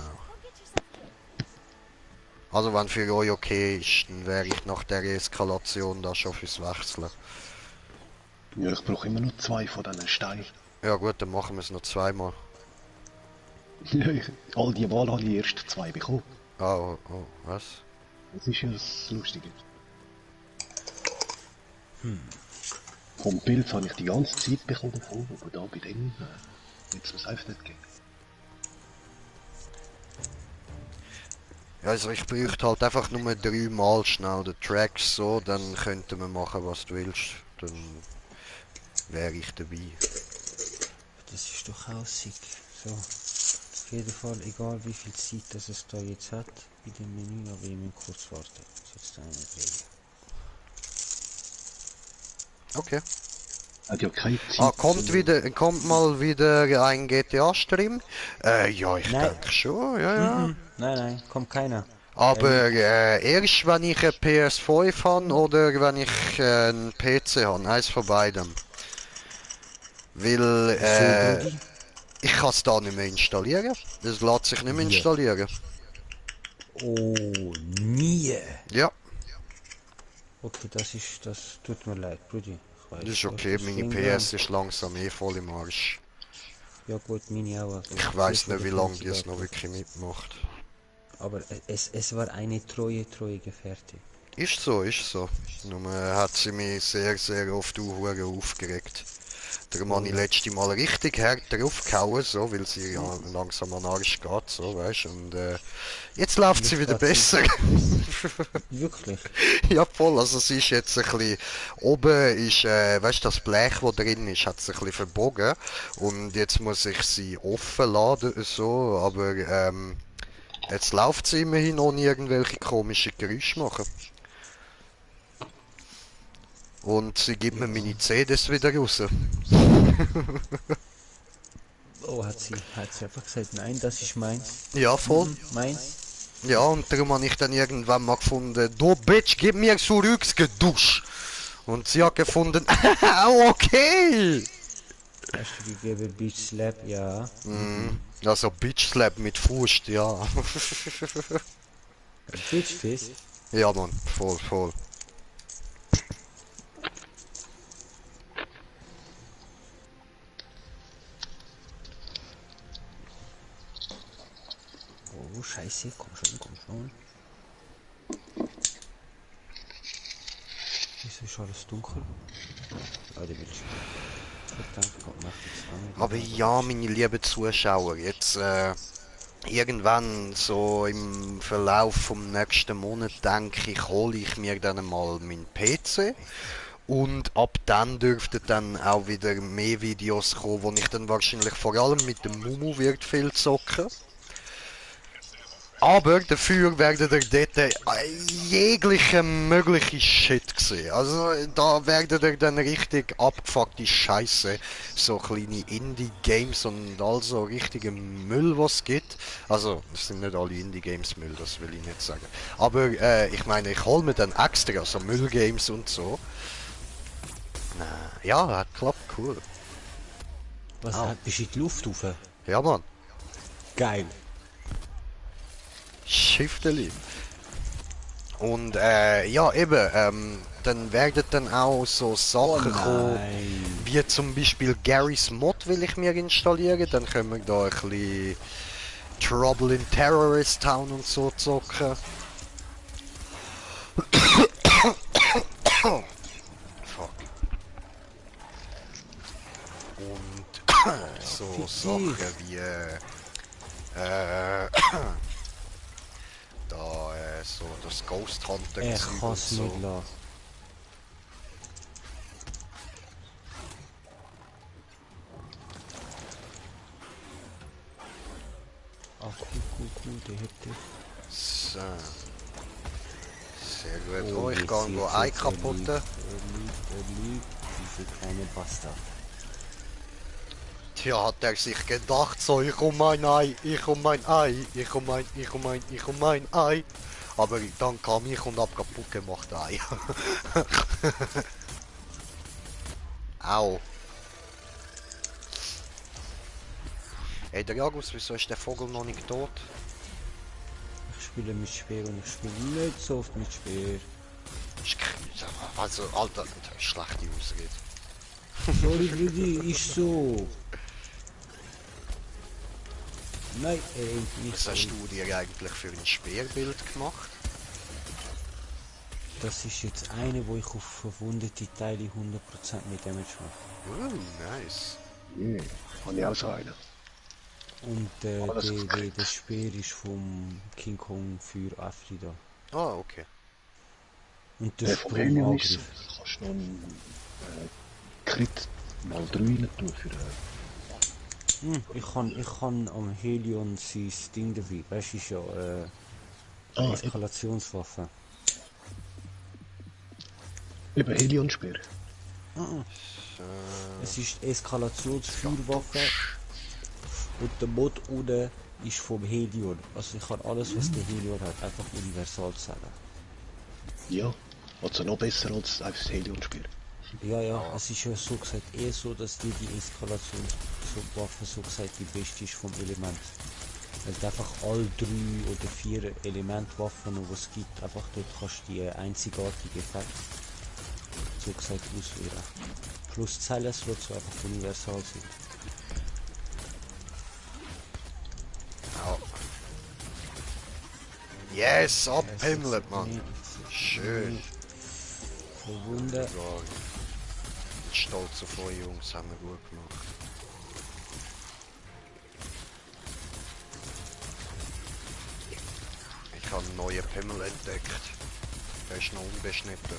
Also wenn für euch okay ist, dann wäre ich nach der Eskalation da schon fürs Wechseln. Ja, ich brauche immer nur 2 von diesen Steinen. Ja gut, dann machen wir es noch zweimal. All die Mal habe ich erst 2 bekommen. Oh, was? Das ist ja das Lustige. Vom Bild habe ich die ganze Zeit bekommen davon, aber da bei dem wird es mir einfach nicht geben. Ja, also ich bräuchte halt einfach nur 3 Mal schnell den Tracks so, dann könnten wir machen was du willst. Dann wäre ich dabei. Das ist doch auch sick. So. Auf jeden Fall, egal wie viel Zeit das es da jetzt hat, in dem Menü, aber ich muss kurz warten. Jetzt eine drehen. Er Okay. hat ja keine Zeit. Kommt mal wieder ein GTA-Stream? Ja, ich Nein. denke schon, ja. Nein, kommt keiner. Aber erst wenn ich eine PS5 habe oder wenn ich einen PC habe, eins von beidem. Weil Brudi? ich kann es da nicht mehr installieren. Das lässt sich nicht mehr Wie? installieren. Oh, nie. Ja, Okay, das tut mir leid, Brudi. Ich weiß, das ist du okay, hast das meine Ding PS ist langsam voll im Arsch. Ja gut, meine auch. Also Ich weiß sicher, nicht, wie das lange muss die es ich noch auch- wirklich mitmacht. Aber es war eine treue Gefährtin. Ist so. Nur hat sie mich sehr oft aufgeregt. Darum habe ich letzte Mal richtig hart draufgehauen, so, weil sie ja langsam an den Arsch geht, so, weißt du. Und jetzt läuft sie wieder besser. Wirklich? Ja, voll, also sie ist jetzt ein bisschen, oben ist, weißt du, das Blech, das drin ist, hat sich ein bisschen verbogen. Und jetzt muss ich sie offen laden, so, aber jetzt läuft sie immerhin ohne irgendwelche komischen Geräusche machen. Und sie gibt mir meine CDs wieder raus. Oh, hat sie einfach gesagt, nein, das ist meins. Ja, voll. Meins. Ja, und darum habe ich dann irgendwann mal gefunden, du Bitch, gib mir zurück das Gedusch. Und sie hat gefunden, okay. Hast du gegeben, Beach Slap? Ja. Also Bitch Slap mit Fuß, ja. Beach Fist? Ja, Mann, voll. Oh, scheiße, komm schon. Wieso ist alles dunkel? Ah, der Bildschirm. Verdammt, Gott, macht jetzt an. Aber ja, meine lieben Zuschauer, jetzt irgendwann so im Verlauf vom nächsten Monat denke ich, hole ich mir dann mal meinen PC. Und ab dann dürften dann auch wieder mehr Videos kommen, wo ich dann wahrscheinlich vor allem mit dem Mumu wird viel zocken. Aber dafür werden ihr dort jegliche mögliche Shit sehen. Also da werdet ihr dann richtig abgefuckte Scheiße, so kleine Indie-Games und all so richtige Müll, was es gibt. Also, es sind nicht alle Indie-Games Müll, das will ich nicht sagen. Aber ich meine, ich hol mir dann extra so Müll-Games und so. Ja, hat geklappt, cool. Was, bist du in die Luft rauf? Ja, Mann. Geil. Schifteli. Und ja eben, dann werden dann auch so Sachen kommen, wie zum Beispiel Garry's Mod will ich mir installieren, dann können wir da ein bisschen Trouble in Terrorist Town und so zocken. Fuck. Und so Sachen wie da so das Ghost Hunter Ich und kann's so. nicht lassen. Ah, cool, der hebt dich. So. Sehr gut. Oh, Ich jetzt kann sieht's Ei jetzt, kaputt. er liegt, diese kleine Bastard. Tja, hat er sich gedacht, so ich um mein Ei, ich um mein Ei, ich um mein Ei. Aber dann kam ich und hab kaputt gemacht Ei. Au. Ey, der Jagus, wieso ist der Vogel noch nicht tot? Ich spiele mit Speer und ich spiele nicht so oft mit Speer. Also, Alter, schlechte Ausrede. Sorry, Brudi, ist so. Nein, nicht Was hast so. du dir eigentlich für ein Speerbild gemacht? Das ist jetzt eine, wo ich auf verwundete Teile 100% mit Damage mache. Nice. Yeah, habe ich auch so einen. Und Alles aufgekriegt. der Speer ist vom King Kong für Afrida. Ah, okay. Und Der der vom Helion ist so. Sprungangriff. Kannst du noch einen Crit mal 3 rein tun für Ich kann am Helion sein Ding dabei. Weißt du, ist ja Eskalationswaffe. eben Helion-Speer. Es ist Eskalationsfeuerwaffe und der Mod unten ist vom Helion. Also ich kann alles, was der Helion hat, einfach universal sagen. Ja, also noch besser als einfach das Helion-Speer. Ja, es ist ja so gesagt eher so, dass die Eskalationswaffe so gesagt die beste ist vom Element. Weil du einfach alle 3 oder 4 Elementwaffen, die es gibt, einfach dort kannst du die einzigartige Effekt so gesagt auswählen. Plus Zellenslots, die einfach universal sind. Au. Yes, abhimmelt, Mann. Schön. Verwunden. Stolz auf euch Jungs, haben wir gut gemacht. Ich habe einen neuen Pimmel entdeckt. Der ist noch unbeschnitten.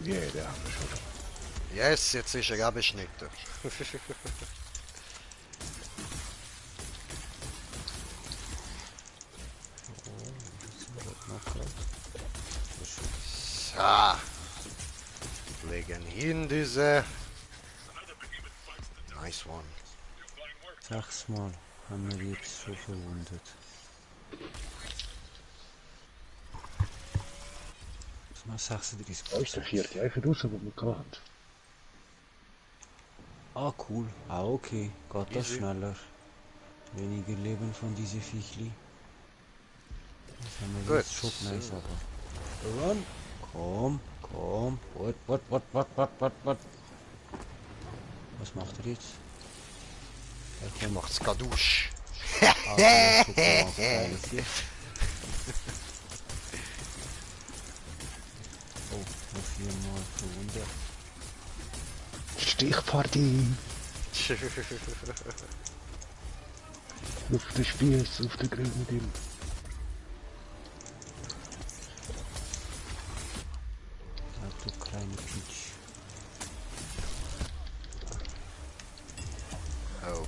Yeah, der haben wir schon. Yes, jetzt ist er auch beschnitten. So. Legen hin diese. Nice one. 6-mal haben wir jetzt so verwundet. Das mal 36. Da ist der vierte einfach raus, den wir hatten. Ah, cool. Ah, okay. Geht das Easy. schneller. Weniger Leben von diese Viechli. Das haben wir Gut. jetzt schon nice, aber. Run! Komm. What? Was macht er jetzt? Ich mach's Gadusch. Ah, der ist jetzt auch geiles hier. Oh, noch 4-mal verwundet. Stichparty! Auf den Spieß, auf den grünen Dill. Sag du kleine Peach. Oh,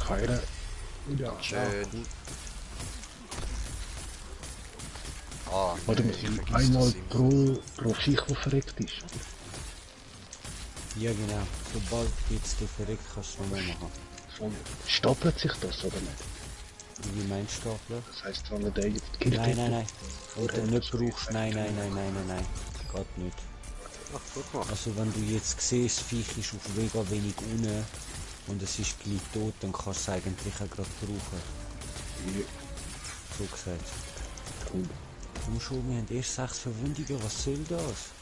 Keiner. Ja, schön. Ah, Oder nee, ich vergiss einmal das immer. pro Viech, der verreckt ist. Ja genau, sobald jetzt der verreckt, kannst du nochmal machen. Stapelt sich das oder nicht? Wie meinst du Stapler? Das heisst, wenn man den jetzt killt, Nein. Und vorher du nicht so brauchst, wie- nein. Geht nicht. Ach, guck mal. Also wenn du jetzt siehst, das Viech ist auf mega wenig unten und es ist gleich tot, dann kannst du es eigentlich auch gerade brauchen. Ja, So gesagt. cool. Komm schon, wir haben erst 6 Verwundungen, was soll das?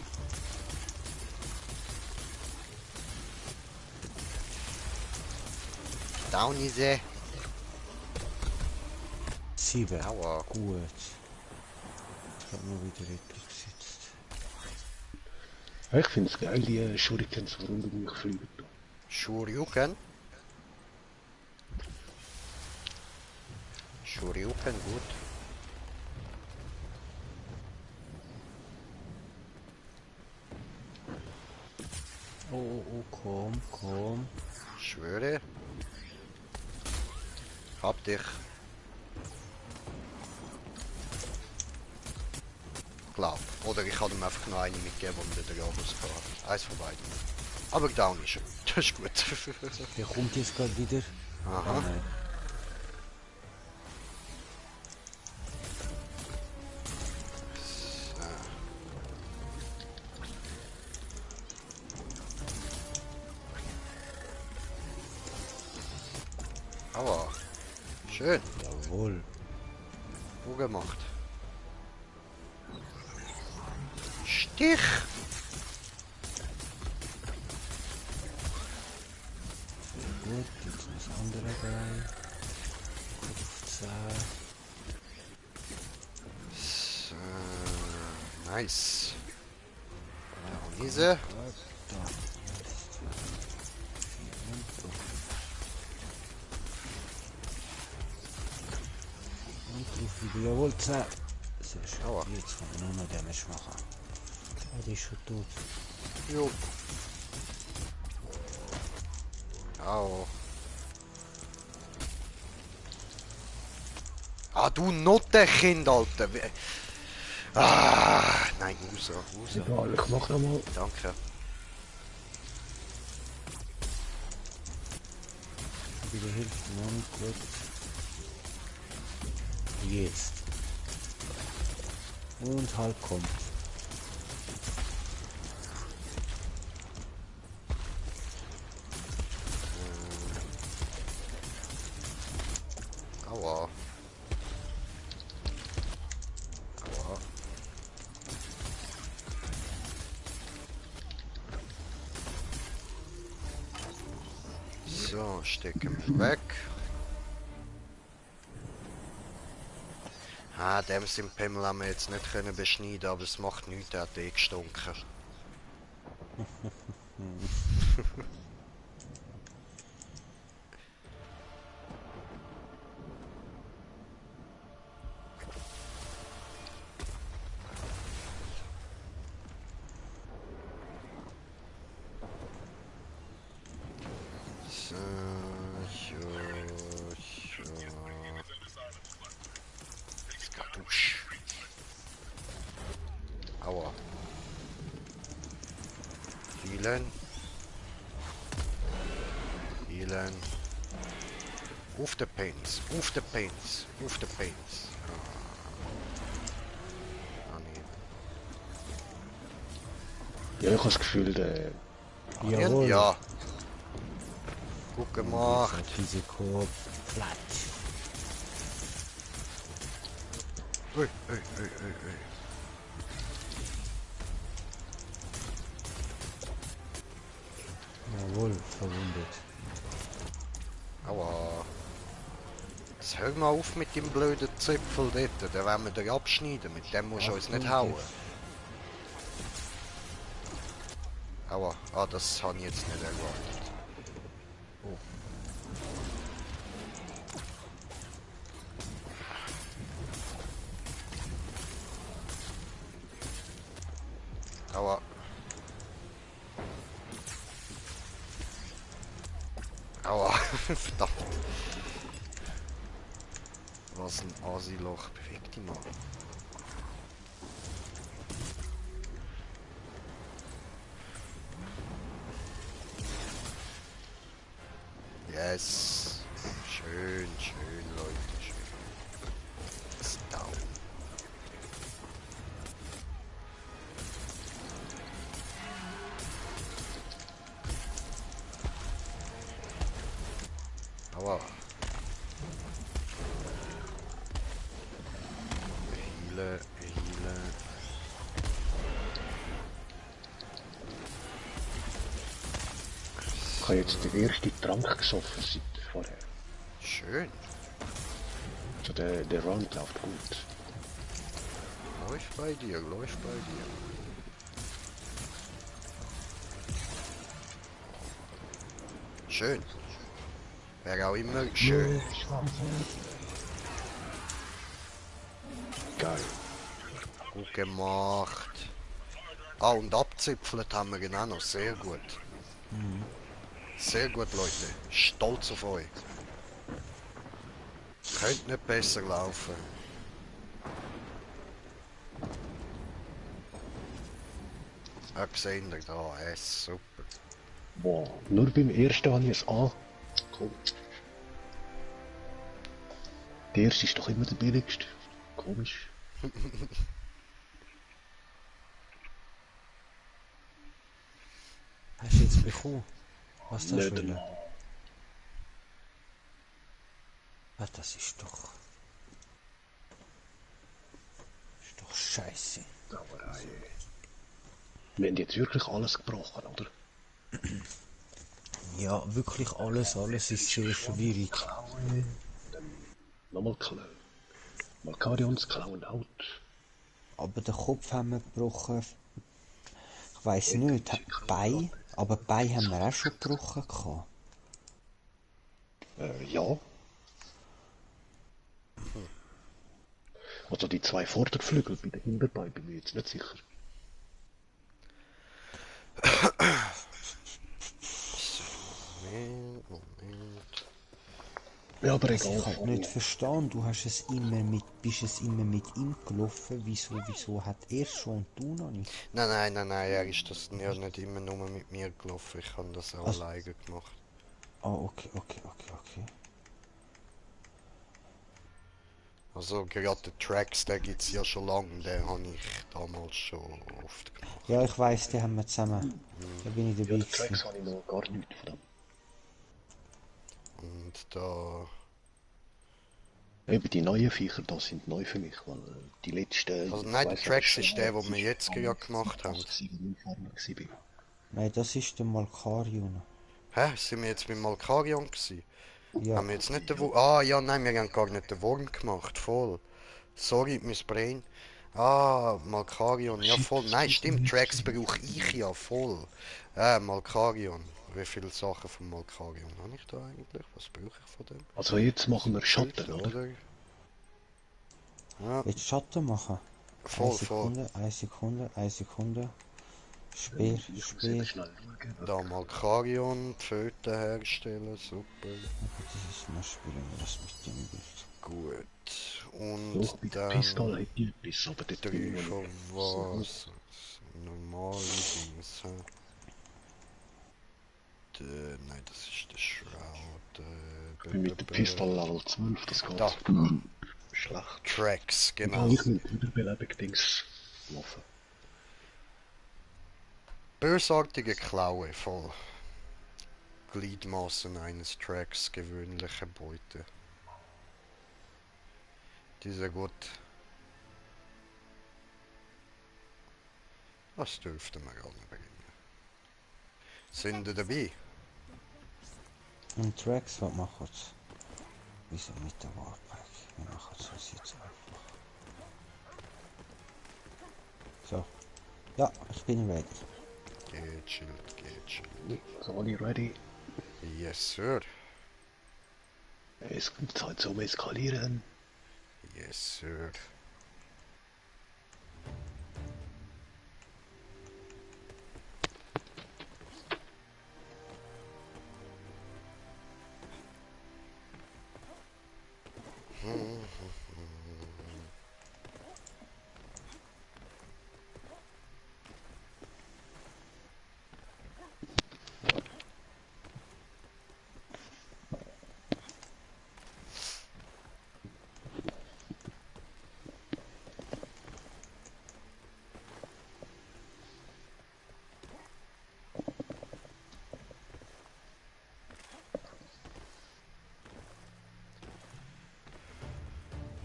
Down ist er. 7. Aua. Gut. Ich hab mal wieder etwas gesetzt. Ja, ich finde es geil, die Shurikens, die rund um mich fliegen. Shoryuken. Shoryuken, gut. Oh, komm. Ich schwöre. Hab dich. Glaub. Oder ich kann ihm einfach noch eine mitgeben, und der Dragus kann. Eins von beiden. Aber down ist er. Das ist gut. Der kommt jetzt gerade wieder. Aha. Ah, nein. Aua. Schön. Jawohl. Gut gemacht. Stich. Gut, jetzt noch das andere rein. Gut auf 10. So, nice. Down ist er. Gut, da. 1, 2, 4 und drauf. Und drauf wieder. Jawohl, 10. Sehr schön. Aua. Jetzt kann ich nur noch Damage machen. Ah, der ist schon tot. Jo. Au. Ah, du Nottenkind, Alter. Ah, nein, raus. Egal, ich mach nochmal. Danke. Wieder Hälfte noch nicht gut. Jetzt. Und halb kommt. Aua. Aua. So, stecken wir weg. Ah, dem Pimmel haben wir jetzt nicht können beschneiden, aber es macht nichts, er hat eh gestunken. So, Skatusch. Aua. Healen. Healen. Auf the Pains. Auf the Pains. Auf the Pains. Ah, nee. Ja, ich habe das Gefühl, der Jawohl. Ja. Gut gemacht. Risiko flat. Ui, ui, ui, ui, ui. Jawohl, verwundet. Aua. Jetzt hör mal auf mit dem blöden Zipfel dort. Den wollen wir dir abschneiden. Mit dem musst du uns nicht hauen. Aua. Ah, das habe ich jetzt nicht erwartet. Aua. Aua. Verdammt. Was ein Asiloch. Beweg dich mal. Yes. Schön, schön, Leute, schön. Das Down. Aua. Heile, heile. Ich habe jetzt den ersten Trank gesoffen seit vorher. Schön. Also der Run läuft gut. Läuft bei dir, läuft bei dir. Schön. Wäre auch immer schön. Geil. Gut gemacht. Ah, und abzipfelt haben wir genau noch. Sehr gut. Sehr gut, Leute. Stolz auf euch. Könnte nicht besser laufen. Ah, gesehen ihr da. Super. Wow. Nur beim ersten habe ich es an. Cool. Der erste ist doch immer der billigste. Komisch. Hast du jetzt bekommen? Was das Nicht will? einmal. Ah, das ist doch... Ist doch scheiße. Aber wir haben jetzt wirklich alles gebrochen, oder? Ja, wirklich alles ist sehr schwierig. Klauen. Dann nochmal klauen. Malkarions klauen out. Aber den Kopf haben wir gebrochen. Ich weiss nicht, Bein, aber Bein haben wir auch schon gebrochen gehabt. Ja. Also die zwei Vorderflügel bei den Hinterbeinen bin ich jetzt nicht sicher. Moment. Ja, aber Also ich egal. kann nicht verstehen, du hast es immer bist es immer mit ihm gelaufen, wieso hat er schon und du noch nicht? Nein, er ist das ja nicht immer nur mit mir gelaufen. Ich habe das auch Also- alleine gemacht. Ah, okay. Also gerade den Tracks, den gibt es ja schon lange. Den habe ich damals schon oft gemacht. Ja, ich weiss, die haben wir zusammen. Da bin ich Ja, dabei den Tracks gewesen. habe ich noch gar nichts von dem. Und da... Eben die neuen Viecher da sind neu für mich, weil die letzten... Also ich nein, der weiss Tracks aber ist schon, der, das den wir ist jetzt ja gemacht haben. 80 wie ich vorne war. Nein, das ist der Malkarion. Hä? Sind wir jetzt mit Malkarion gewesen? Ja, Haben wir jetzt nicht den Wurm... Ah, ja, nein, wir haben gar nicht den Wurm gemacht. Voll. Sorry, mein Brain. Ah, Malkarion. Ja, Shit, voll. das Nein, tut stimmt. mir Tracks leid. brauche ich ja voll. Malkarion. Wie viele Sachen von Malkarion habe ich da eigentlich? Was brauche ich von dem? Also jetzt machen wir Schatten, Gut, oder? Ja, willst du Schatten machen? voll, voll. Eine Sekunde. Speer. Ich muss eben schnell schauen. Da Malkarion, Föten herstellen, super. Das ist mal spielen wir das mit dem Bild. Gut. Doch, Und bei der dann Pistole hätte ich etwas, aber dort bin ich 3 noch von nicht so gut. was? Normale Dings, hä? Nein, das ist der Shroud. Ich bin mit der Pistole Level 12, das geht. Da. Schlecht. Tracks, Ja, genau. ich will Wiederbelebung-Dings laufen. Bösartige Klaue, voll. Gliedmaßen eines Tracks, gewöhnliche Beute. Dieser gut. Das dürfte man gar nicht beginnen. Sind ihr dabei? Und Tracks, was machen wir? Wir sind mit der Warpack. Wir machen es jetzt einfach. So. Ja, ich bin ready. Gechillt, gechillt. So, alle ready? Yes, sir. Es kommt Zeit zum Eskalieren. Yes, sir.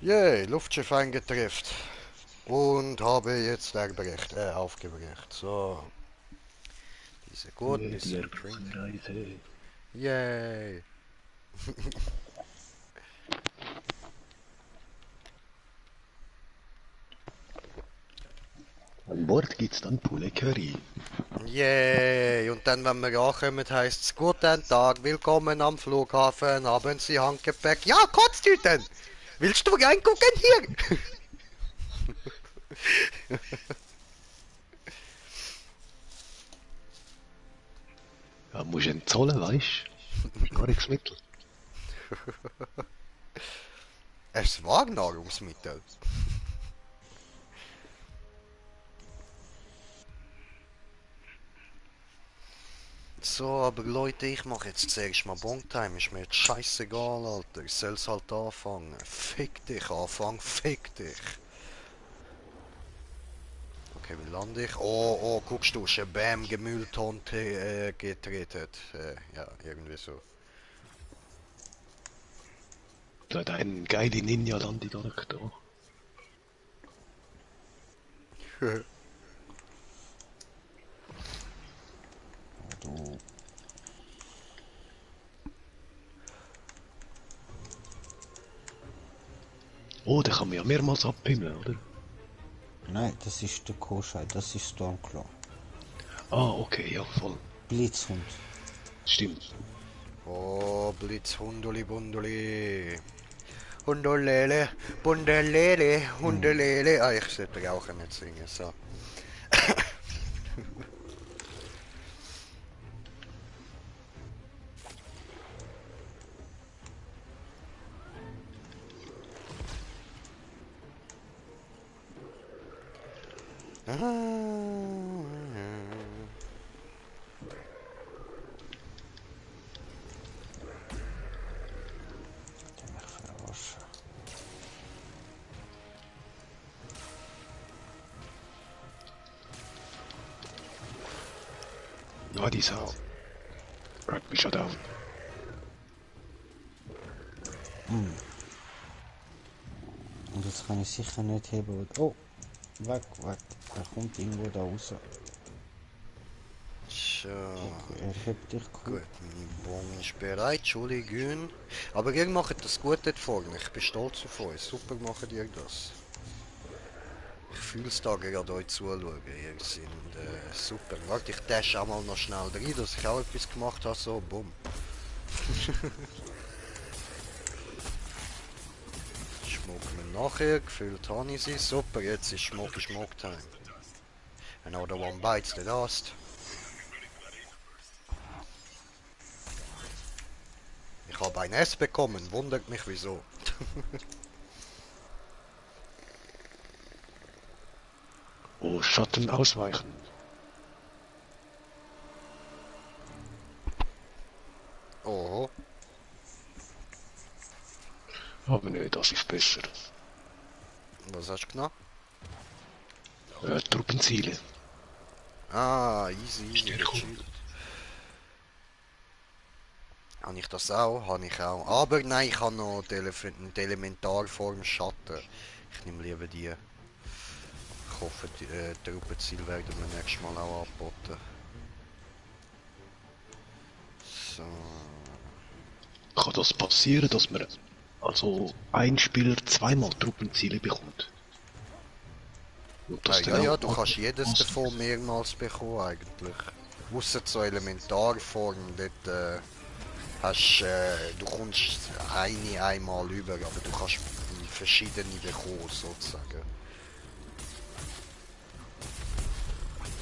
Yay, Luftschiff eingetrifft. Und habe jetzt aufgebrecht. So. Diese guten, Die diese Reise. Yay. An Bord gibt's dann Poulet Curry. Yay. Und dann, wenn wir ankommen, heisst es guten Tag, willkommen am Flughafen, haben Sie Handgepäck? Ja, Kotztüten! Willst du reingucken hier? Ja, musst du entzahlen, weißt du? Gar nichts Mittel. Es war Nahrungsmittel. So, aber Leute, ich mache jetzt zuerst mal Bongtime. Ist mir jetzt scheißegal, Alter. Ich soll's halt anfangen. Fick dich, Anfang, fick dich. Okay, wie lande ich? Oh, guckst du, Bam, Gemüllton getreten. Ja, irgendwie so. Da hat einen geile Ninja-Landung da. Du. Oh, da kann man ja mehrmals abhimmeln, oder? Nein, das ist der Koschei, das ist Stormclaw. Ah, okay, ja, voll. Blitzhund. Stimmt. Oh, Blitz, Hunduli, Bunduli. Hundolele, Bundelele, Hundelele. Ah, ich sollte auch nicht singen, so. Verarschen. Ja, die Sau. Ragt mich schon down. Und jetzt kann ich sicher nicht heben. Oh, weg. Er kommt irgendwo da raus. So, Er hebt dich cool. gut, mein Bon ist bereit, Entschuldigung. Aber ihr macht das gut dort vorne, ich bin stolz auf euch. Super macht ihr das. Ich fühle es da gerade euch zuschauen, ihr seid super. Warte, ich dash auch mal noch schnell rein, dass ich auch etwas gemacht habe, so, bumm. Schmucken wir nachher, gefüllt habe ich sie. Super, jetzt ist Schmuck-Time. Another one bites the dust. Ich habe ein S bekommen, wundert mich wieso. Oh, Schatten ausweichen. Oh, Aber nee, das ist besser. was hast du genommen? Truppenziele. Ah, easy, Stärkung. gechillt. Habe ich das auch? Habe ich auch. Aber nein, ich habe noch die Elementarform Schatten. Ich nehme lieber die. Ich hoffe, die Truppenziel werden wir nächstes Mal auch angeboten. So. Kann das passieren, dass man also ein Spieler zweimal Truppenziele bekommt? Und das dann Ja, auch du kannst jedes davon mehrmals bekommen eigentlich. Ausser so Elementarform, dort hast du kommst einmal über, aber du kannst verschiedene bekommen sozusagen.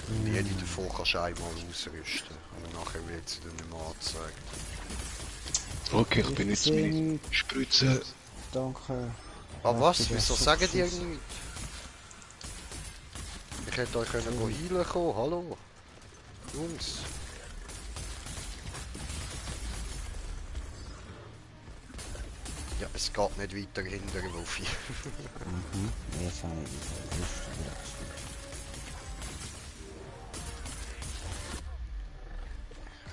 Und jede davon kannst du einmal ausrüsten. Und nachher wird sie dann nicht mehr angezeigt. Okay, ich benutze sehe meine nichts. Spritze. Danke. Ah was? du Wieso hast sagen die geschossen. nichts? Ich hätte euch können heilen kommen, hallo? Jungs. Ja, es geht nicht weiter hinter Wolfi. Jetzt habe ich die Rüstung gewechselt.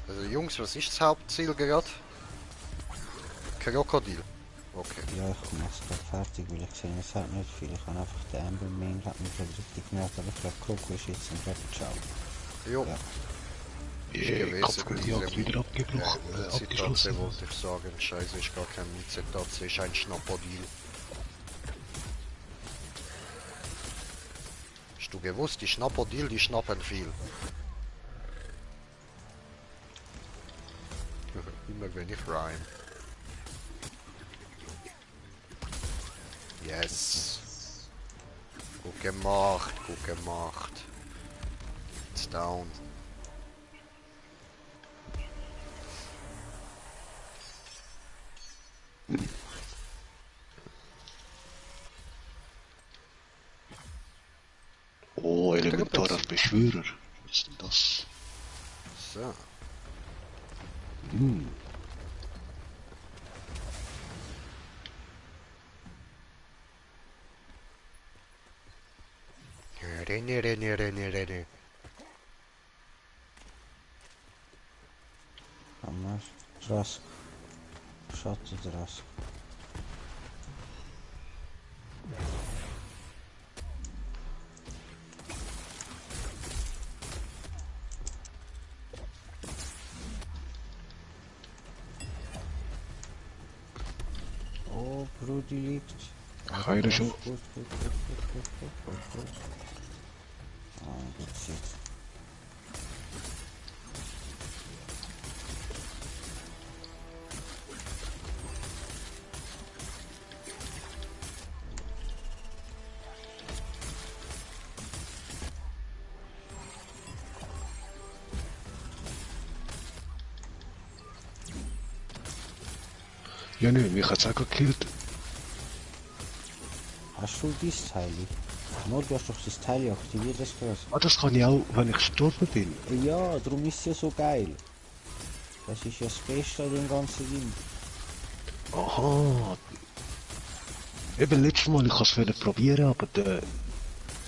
Also Jungs, was ist das Hauptziel gerade? Krokodil. Okay. Ja, ich mach's gerade fertig, weil ich sehe, es hat nicht viel. Ich habe einfach den Amber Main, hat mich gerade richtig genervt, aber ich glaube, Coco ist jetzt im Rap. Ciao. Jo. Ja. Gewesen Kampf mit die Jagd diesem wieder abgeschlossen. Mietzitatze wollte ich sagen. Scheiße, ist gar kein Mietzitatze, ist ein Schnapperdeal. Hast du gewusst, die Schnapperdeal, die schnappen viel. Immer wenn ich rhyme. Yes. Gut gemacht, gut gemacht. It's down. Oh, elementarer Beschwörer. Was ist denn das? So. Renne. Hammer. Drask. Schatten Drask. Oh, Brudi liegt. Keiner schon. Gut. Ah, gut shit. Ja, nö, mich hat's auch gekillt. Hast du dein Teil? No, du hast doch das Teil aktiviert, das krass. Ah, das kann ich auch, wenn ich gestorben bin. Ja, darum ist es ja so geil. Das ist ja das Beste an dem ganzen Ding. Aha. Eben letztes Mal, ich kann es probieren, aber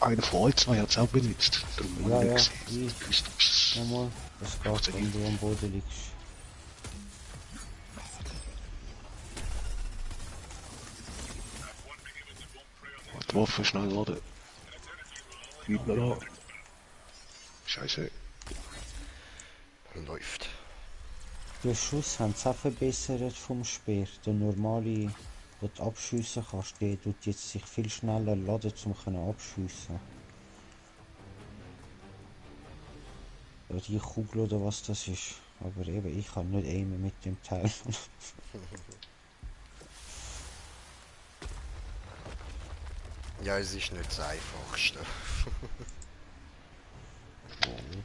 einer von euch zwei hat es auch benutzt. Darum Ja, habe ja, ich nicht gewusst, ob es... Nochmal, das geht, wenn du am Boden liegst. Die Waffe schnell laden. Gegner da. Scheiße. Läuft. Den Schuss haben sie auch verbessert vom Speer. Der normale, wo du abschiessen kannst, der tut jetzt sich viel schneller laden, um abschiessen. Ja, die Kugel oder was das ist. Aber eben, ich kann nicht aimen mit dem Teil. Ja, es ist nicht das Einfachste.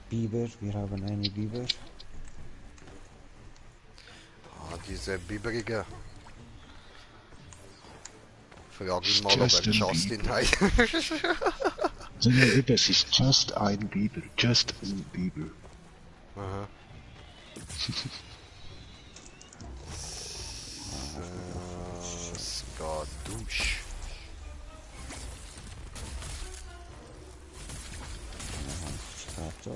Biber, wir haben eine Biber. Ah, diese Biberige. Frag ihn mal, ob Justin er Justin heißt. Sondern eben, es ist just ein Biber. Just ein Biber. Aha. Skadusch. Stato.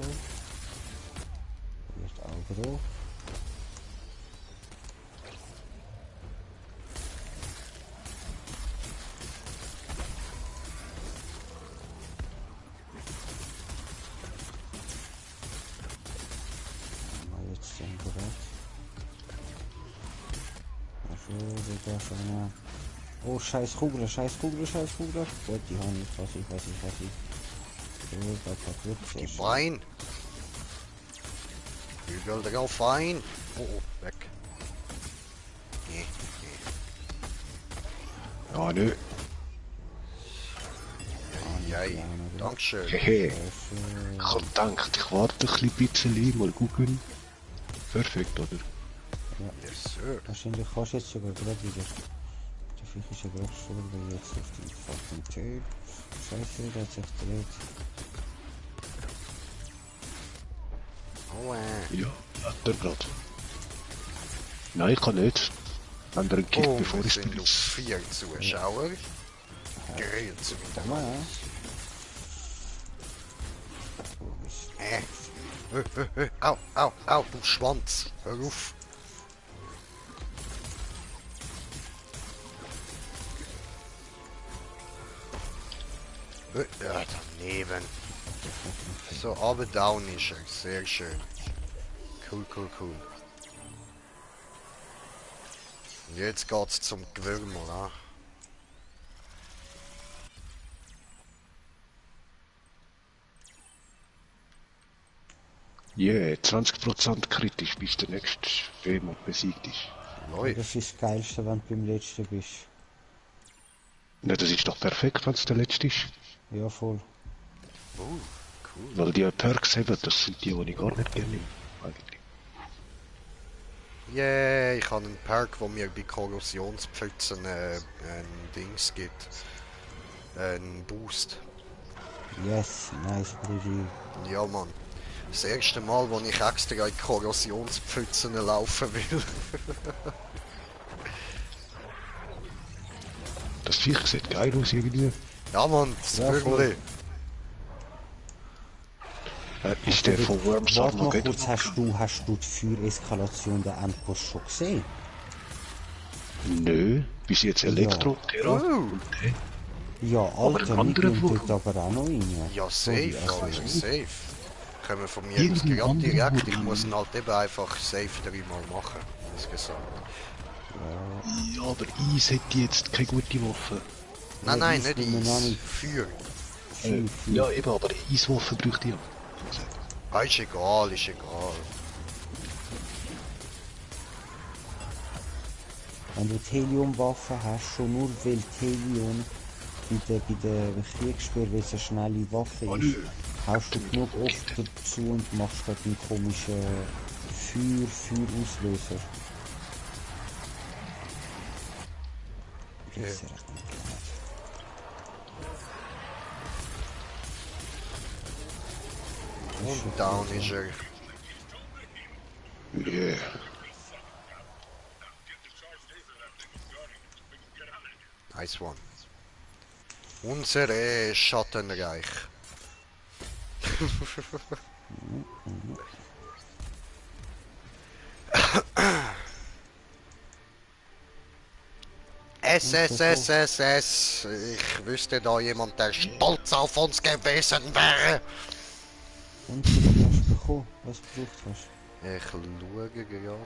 Wird Agro. Mal jetzt den bereit. Also, da schon. Oh, scheiß Kugel. Gut, die haben nicht, was ich. So, da kaputt. Sehr Die schön. Bein. Bügel drauf ein. Oh, weg. Nee. Ja, nö. Jai. Dankeschön. Hehe. Sehr schön. Ich hab gedacht, ich warte ein bisschen, mal gucken. Perfekt, oder? Yes, sir. Wahrscheinlich kannst du jetzt sogar gerade wieder. Der Fisch ist ja gerade gestorben jetzt auf den fucking Tape. Scheiße, der hat sich gedreht. Oh, Ja, hat er grad. Nein, ich kann nicht. Wenn der einen kickt, oh, bevor wir ich sind auf benutze. 4 Zuschauer. Grillt zu Komm wieder. mal, Au, du Schwanz. Hör auf. Ja, daneben. So, aber down ist er. Sehr schön. Cool, cool, cool. Und jetzt geht's zum Gewürm, oder? Yeah, 20% kritisch, bis der nächste Wehmut besiegt ist. Ja, das Läuft. ist das Geilste, wenn du beim Letzten bist. Ne, das ist doch perfekt, wenn es der letzte ist. Ja, voll. Cool. Weil die Perks haben, das sind die ich gar nicht gerne nehme, eigentlich. Yeah, ich habe einen Perk, wo mir bei Korrosionspfützen ein Dings gibt. Ein Boost. Yes, nice, Brudi. Ja, Mann. Das erste Mal, wo ich extra in Korrosionspfützen laufen will. Das Viech sieht geil aus irgendwie. Ja, Mann, das Ja, voll. Vögel. Ist der von Worms Warte mal Armageddon? kurz, hast du die Feuereskalation der Endboss schon gesehen? Nö, bis jetzt Elektro, Terra Oh. und der. Ja, Aber Alter, ein anderer wir gehen Wurm. dort aber auch noch rein. Ja, Sorry, safe, also, Alter, safe. Kommen von mir aus Irgendein gerade anderer direkt. Ich Wurm. muss ihn halt eben einfach safe dreimal machen. Insgesamt. Ja, aber Eis hätte jetzt keine gute Waffe. Nein, Ja, nein, Eis nicht will man auch Eis. nicht. Feuer. Ja, eben, aber eine Eiswaffe bräuchte ich ja. Ah, ist egal, ist egal. Wenn du die Heliumwaffe hast, schon nur weil die Helium bei der Kriegsspür, weil es eine schnelle Waffe ist, haust du genug oft dazu und machst dort einen komischen Feuerauslöser. Das ist ja recht interessant. Und down ist er. Yeah. Nice one. Unser Schattenreich. SSSSS. Ich wüsste da jemand, der stolz auf uns gewesen wäre. Und was hast du bekommen? Was du gebraucht hast? Ich schaue gerade.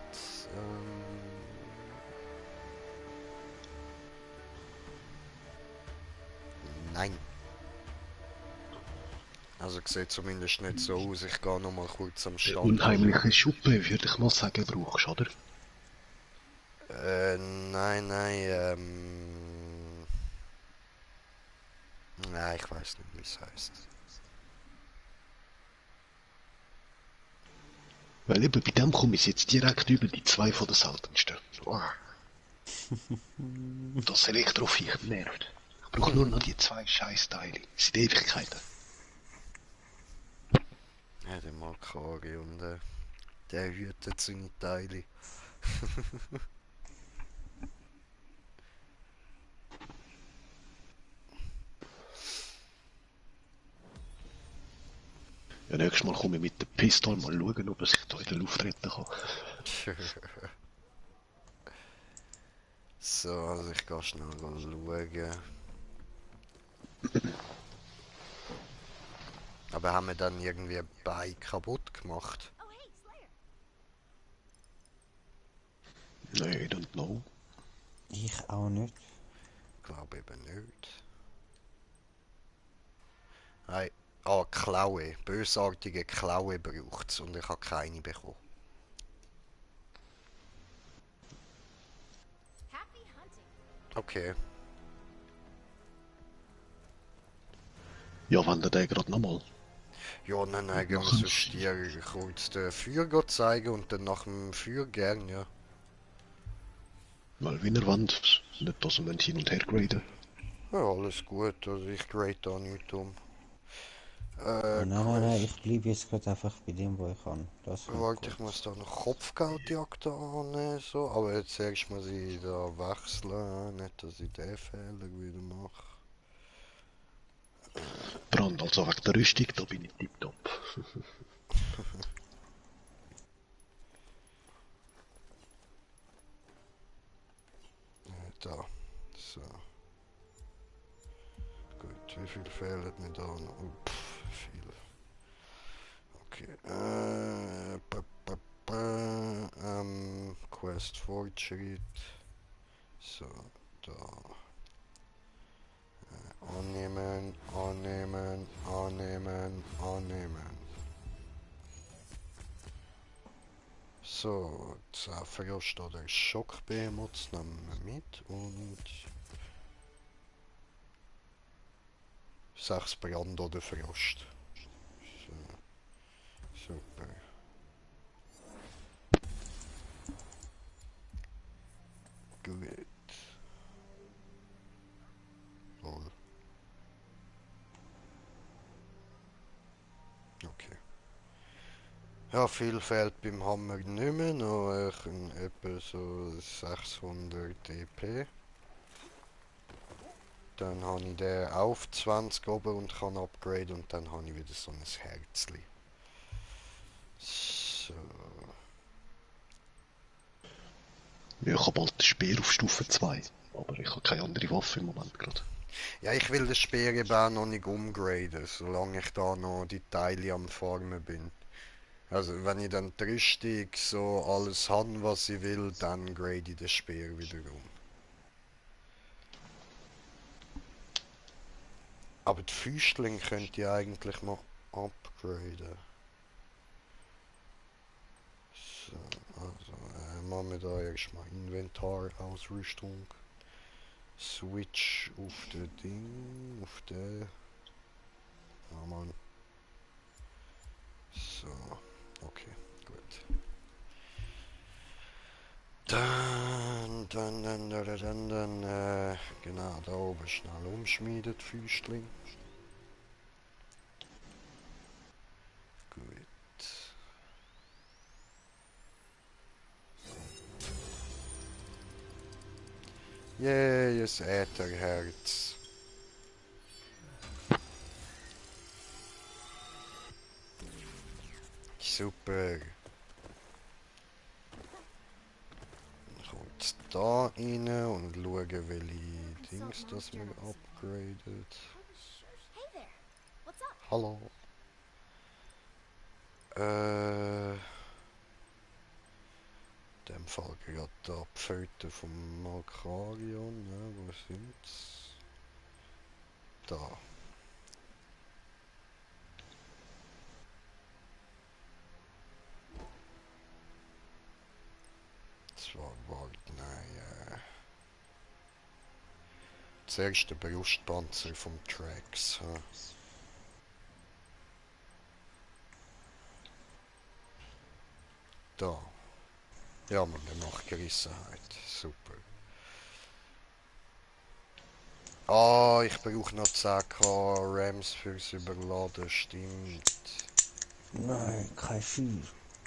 Nein. Also sieht zumindest nicht so aus. Ich gehe noch mal kurz am Stand. Unheimliche Schuppe, würde ich mal sagen, brauchst du, oder? Nein, nein, ich weiß nicht, wie es heißt. Weil eben bei dem komme ich jetzt direkt über die zwei von den seltensten. Oh. Das Elektroviech nervt. Ich brauche nur noch die zwei Scheißteile. Das sind Ewigkeiten. Ja, der Makari und der hütet seine Teile. Ja, nächstes Mal komme ich mit der Pistole mal schauen, ob er sich da in der Luft retten kann. So, also ich gehe schnell schauen. Aber haben wir dann irgendwie Bein kaputt gemacht? Oh, hey, Slayer. Nee, I don't know. Ich auch nicht. Glaube eben nicht. Nein. Ah, Klaue. Bösartige Klaue braucht's und ich habe keine bekommen. Happy hunting. Okay. Ja, wenn der den gerade nochmal. Ja, nein, gehen wir Nach dem sonst dir kurz den Feuer zeigen und dann nach dem Feuer gern, ja. Weil wenn er wollt, nicht, dass wir hin und her graden. Ja, alles gut, also ich grade da nicht um. Nein, ich bleibe jetzt gerade einfach bei dem, wo ich kann. Das kommt Warte, gut. ich muss da noch Kopfgeldjagd annehmen, so. Aber jetzt erst muss ich da wechseln, nicht, dass ich den Fehler wieder mache. Brand, also wegen der Rüstung, da bin ich tipptopp. Da, so. Gut, Wie viel fehlt mir da noch? Viel. Okay. Quest Fortschritt. So, da. Annehmen, annehmen, annehmen, annehmen. So, 10 Frost oder Schockbehemoths nehmen wir mit und 6 Brand oder Frost. So, super. Gut. Lol. Okay. Ja, viel fehlt beim Hammer nicht mehr, noch etwa so 600 EP. Dann habe ich den auf 20 oben und kann upgraden und dann habe ich wieder so ein Herzli. So. Ja, ich habe bald den Speer auf Stufe 2. Aber ich habe keine andere Waffe im Moment gerade. Ja, ich will den Speer eben auch noch nicht umgraden, solange ich da noch die Teile am Farmen bin. Also wenn ich dann die Rüstung so alles habe, was ich will, dann grade ich den Speer wieder um. Aber die Füßling könnt ihr eigentlich noch upgraden. So, also machen wir da erstmal Inventarausrüstung. Switch auf den Ding, auf den. Ja, Mann. So, okay, gut. Dann, genau, da oben schnell umschmiedet, Füßling. Gut. Yay, ein Ätherherz. Super. Dann kommt es da rein und schauen, welche Dings das wir upgradet. Hey there. What's up? Hallo. In dem Fall gerade da die Pfoten vom Malkarion, ne? Wo sind's? Da. Zwar nein, zuerst der Brustpanzer vom Trax. Hm. Da. Ja, man, der macht Gerissenheit. Super. Ah, ich brauche noch 10k Rams fürs Überladen, stimmt. Nein, kein Feuer.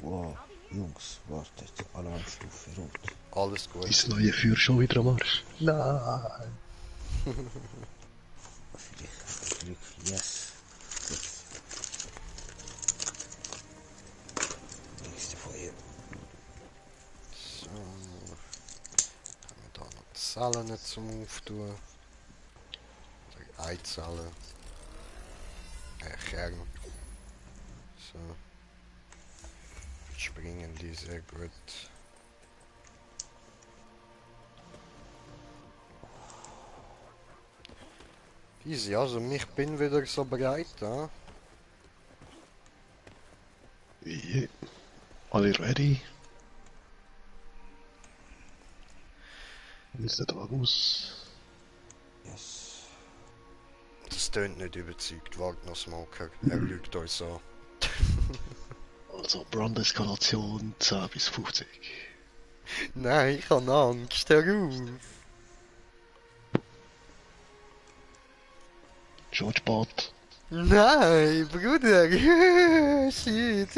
Wow, Jungs, wartet. Alarmstufe rot. Alles gut. Ist das neue Feuer schon wieder am Arsch? Nein! Glück, yes. Gut. Nächste Feuer. So. Haben wir da noch die Zellen zum Auftun. Oder Eizellen. Kern. So. Springen die sehr gut. Easy, also ich bin wieder so bereit, ja? Yeah. Alle ready? Wie sieht der aus? Yes. Das tönt nicht überzeugt, wagt noch Smoker. Er lügt uns an. Also Brandeskalation 10 bis 50. Nein, ich habe Angst, hör auf. Schon spät. Nein, Bruder. Shit.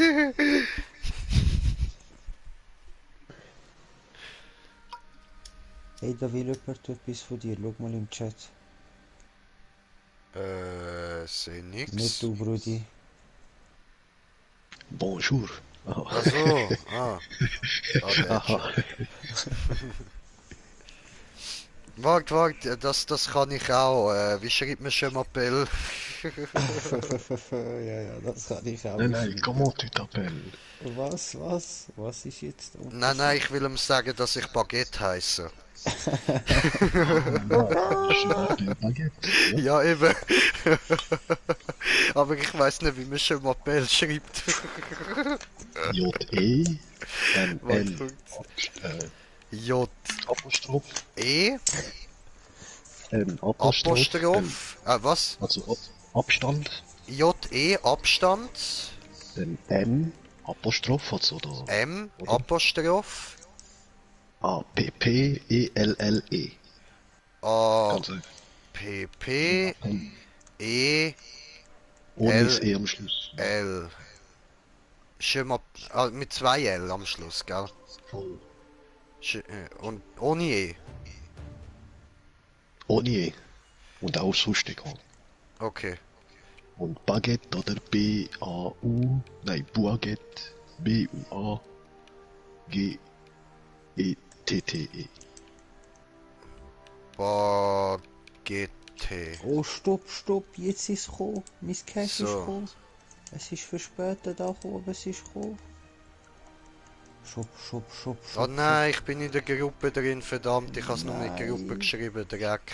Hey, da will jemand etwas von dir. Schau mal im Chat. Seh Nicht nix. du, Brudi. Bonjour. Oh. Ach so, ah. Ah, der Aha. Warte, das kann ich auch. Wie schreibt man schon Appell? Ja, das kann ich auch Nein, wissen. comment tu t'appelles? Was ist jetzt der Nein, Unterschied? ich will ihm sagen, dass ich Baguette heiße. Je m'appelle Baguette. Ja. Ja, eben. Aber ich weiß nicht, wie man schon Appell schreibt. J-E, dann Warte, L, Apostroph, J-E, N, Apostroph, L, Apostroph, was? also Abstand, J-E, Abstand, dann M, Apostroph, also da, M, oder? Apostroph, A-P-P-E-L-L-E. A, Ganz einfach. P, P, L. E, Ohne das L, E am Schluss. Ja, L. Schon mal, mit zwei L am Schluss, gell? voll. Und ohne E. Ohne E. Und auch sonst egal. Okay. Und Baguette oder B-A-U, nein, Baguette, B-U-A-G-E-T-T-E. Baguette. Oh, stopp, jetzt ist es gekommen. Mein Cash ist So. gekommen. Es ist verspätet angekommen, aber es ist gekommen. Stopp. Oh nein, ich bin in der Gruppe drin, verdammt, ich hab's nur in die Gruppe Nein. geschrieben, Dreck.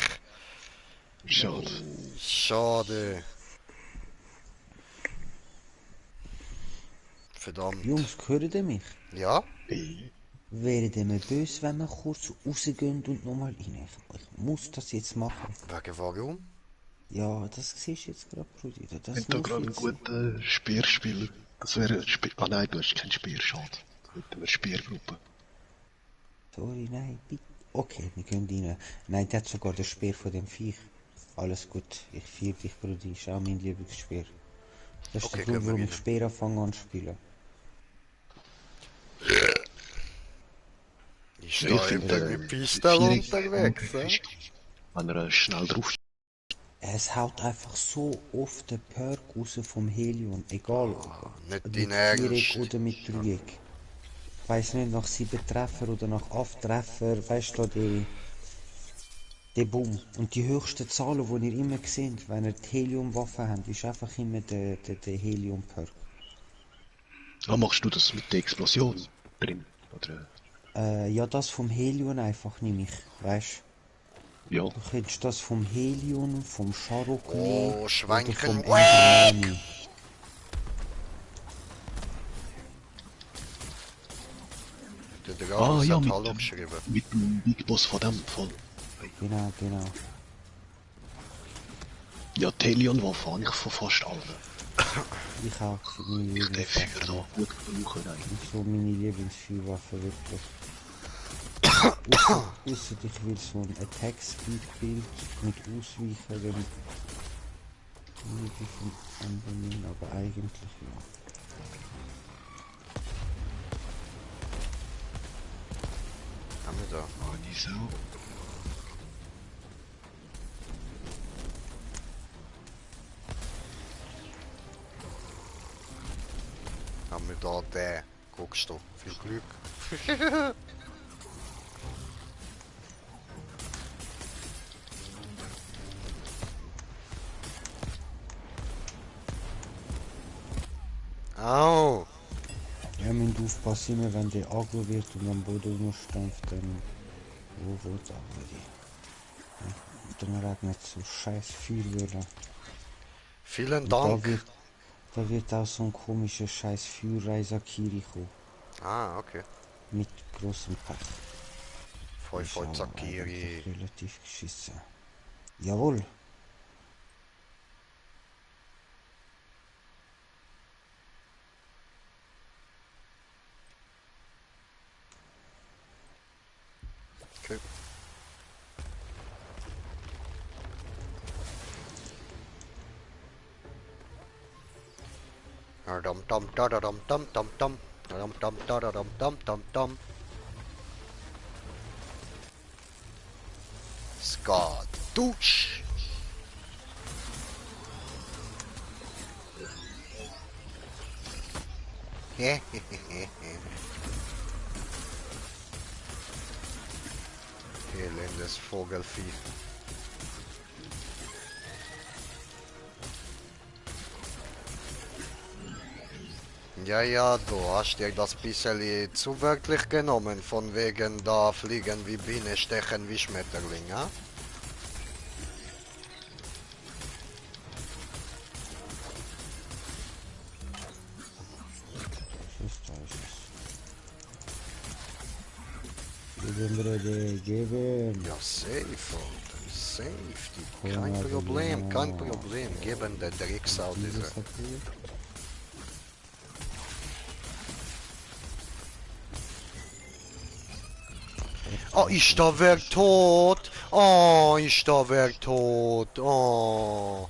Schade. Schade. Verdammt. Jungs, hört ihr mich? Ja? B. Wäre mir böse, wenn wir kurz rausgehen und nochmal rein? Ich muss das jetzt machen. Wegen warum? Ja, das siehst du jetzt gerade, Brudi. Das Wenn du muss gerade einen jetzt sein. guten Speerspieler, das wäre ein Speer. Ah nein, du hast keinen Speer, schade. Mit einer Speergruppe. Sorry, nein, bitte. Okay, wir können rein. Nein, der hat sogar den Speer von dem Viech. Alles gut, ich feiere dich, Brudi. Ist auch mein Lieblingsspeer. Das ist Okay, der Grund, gehen wir warum rein. ich Speer anfange an zu spielen. Ist Ich da finde, irgendeine Piste unterwegs, wenn er schnell drauf Es haut einfach so oft den Perk raus vom Helium, egal nicht mit dein Viereck Ernst. oder mit Dreieck. Ich weiss nicht, nach 7 Treffer oder nach 8 Treffer, weißt du, der Boom. Und die höchsten Zahlen, die ihr immer seht, wenn ihr die Helium-Waffe habt, ist einfach immer der Helium-Perk. Ah, machst du das mit der Explosion drin? Oder? Ja, das vom Helium einfach nehme ich, weißt Ja. du? Könntest das vom Helium, vom Sharok Oh, nehmen oder Schweinchen. vom Endermani. Der Dragus Ja, hat mit Hallo dem, geschrieben. mit dem Big Boss von dem Fall. Genau. Ja, die Helion-Waffe habe ich von fast allen. Ich auch, meine Ich darf für Lieblingswaffe. da gut brauchen, nein. Und so meine Lieblingsfeuerwaffe wirklich. Ausser ich will so ein Attack Speed Bild mit Ausweichen, dann liebe ich vom anderen, aber eigentlich ja. Haben wir da? Ah, die Sau. Haben wir da den? Guckst du? Viel Glück. Au! Ja, müsst aufpassen, immer wenn der Agro wird und am Boden rumstampft, dann wo da würde ich. Und dann regnet so scheiß Feuerwürmer. Vielen Und Dank. da wird auch so ein komischer scheiß Feuerreisakiri kommen. Ah, okay. Mit grossem Pech. Voll Ist aber Zakiri. eigentlich relativ geschissen. Jawohl. Okay. Dum dum da da dum dum dum dum. Dum dum da da dum dum dum dum. Scott Douche. elendes Vogelfieh. Ja, ja, du hast dir das bisschen zu wörtlich genommen, von wegen da fliegen wie Biene, stechen wie Schmetterling, ja? Da ist es. Geben, Brudi, geben. Ja, safe, Alter. Safe, die. Ja, Kein Problem, kein ja. Problem. Geben der Drecksau diese. Dieses hat hier. Oh, ist da wer tot? Oh, ist da wer tot? Oh.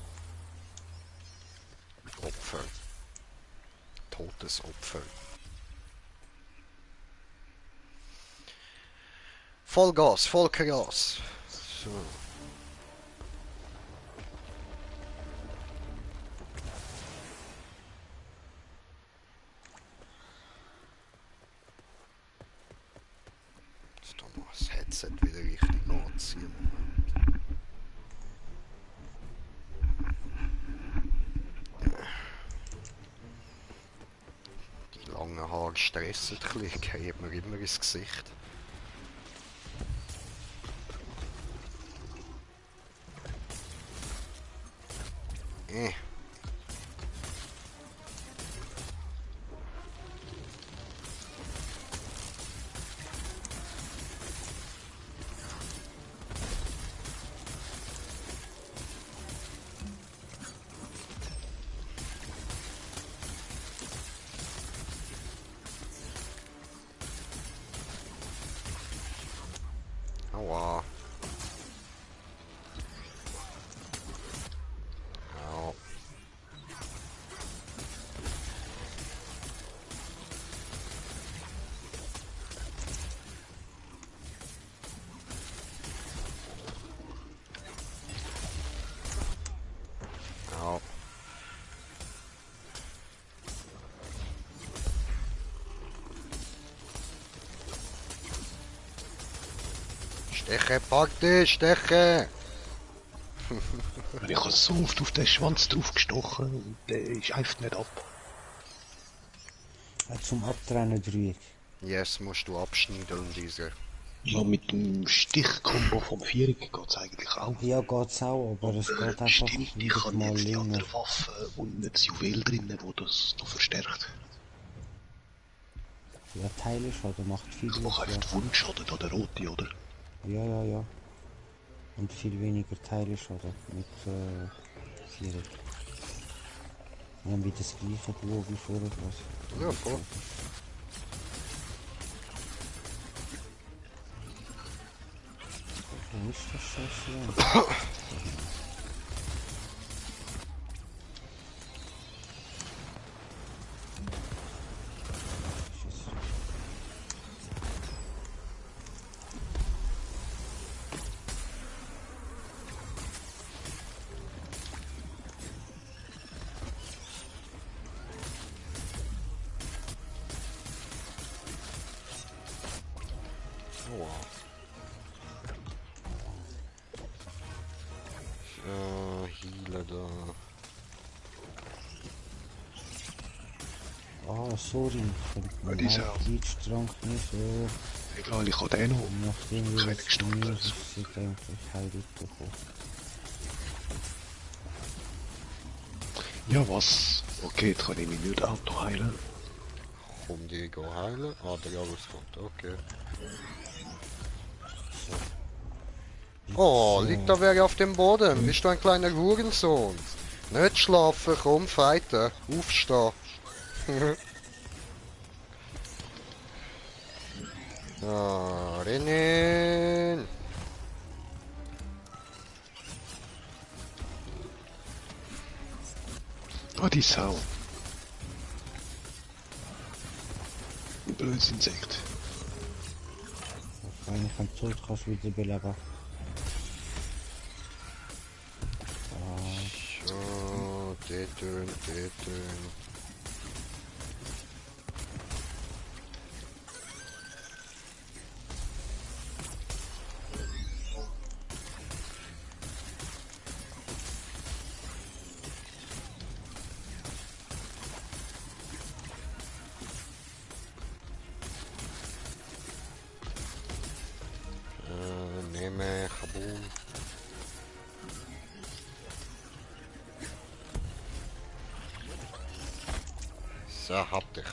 Opfer. Totes Opfer. Voll Gas, voll Gas. So. Jetzt tun wir das Headset wieder richtig anziehen. Die langen Haare stressen ein bisschen, gehen mir immer ins Gesicht. Eh. Aua. Au. Au. Steche, pack dich, steche! Ich habe so oft auf den Schwanz drauf gestochen und der scheift nicht ab. Zum Abtrennen Dreieck. Yes, musst du abschneiden, dieser. Ja, mit dem Stichkombo vom Viereck geht's eigentlich auch. Ja, geht's auch, aber es geht einfach Stimmt, ich jedes habe Mal jetzt die länger. andere Waffe und nicht das Juwel drin, wo das noch verstärkt. Ja, Teileschaden macht viel Ich mache aus, einfach den Wundschaden, da der rote, oder? ja. Ja, ja. Und viel weniger Teileschaden mit Viereck. Wir haben wieder das gleiche Duo wie vorher. Was. Ja, voll. Wo ist das Scheiße? Aua. So, Healer da. Ah, sorry. Ja, die ist auch. Bleach-Trank nicht so. Egal, ich habe den noch. Nachdem wir Keine jetzt gestorben mir also. sind eigentlich heilig bekommen. Ja, was? Okay, jetzt kann ich mich nicht auch noch heilen. Komm, die go heilen. Ah, der Gabus kommt, okay. Oh, liegt da wer auf dem Boden? Bist du ein kleiner Hurensohn? Nicht schlafen, komm, fighten. Aufstehen. Ah, rennen. Ah, die Sau. Ein blödes Insekt. Wahrscheinlich am Tod kannst du wieder beleben. So, töten. So, hab dich.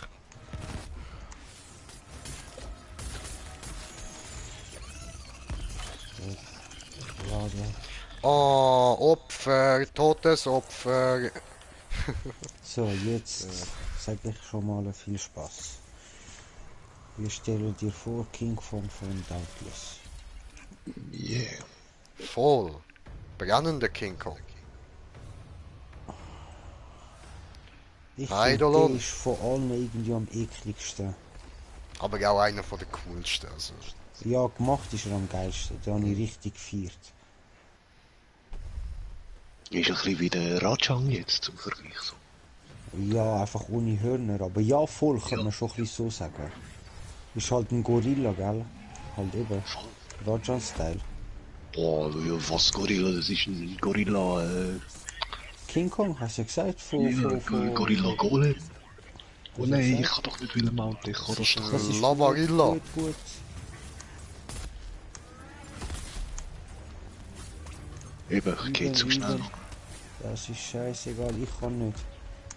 Lade. Oh, Opfer, Todesopfer. So, jetzt sage ich schon mal viel Spaß. Wir stellen dir vor King Kong von Doubtless. Yeah. Voll. Brennender King Kong. Ich Hi, finde, der Dolon. ist von allen irgendwie am ekligsten. Aber auch einer von der coolsten. Also. Ja, gemacht ist er am geilsten. Den habe ich richtig gefeiert. Ist ein bisschen wie der Rajang jetzt zum Vergleich. So. Ja, einfach ohne Hörner. Aber ja, voll, kann man schon ein bisschen so sagen. Ist halt ein Gorilla, gell? Halt eben. Rajan-Style. Boah, ja, was Gorilla, das ist ein Gorilla, King Kong, hast du ja gesagt? Von Gorilla Golem. Oh Hast du nein, ich gesagt? kann doch nicht will mounten, ich kann das doch Das ist Lavarilla. gut. Eben, ich gehe zu schnell. Das ist scheißegal, ich kann nicht.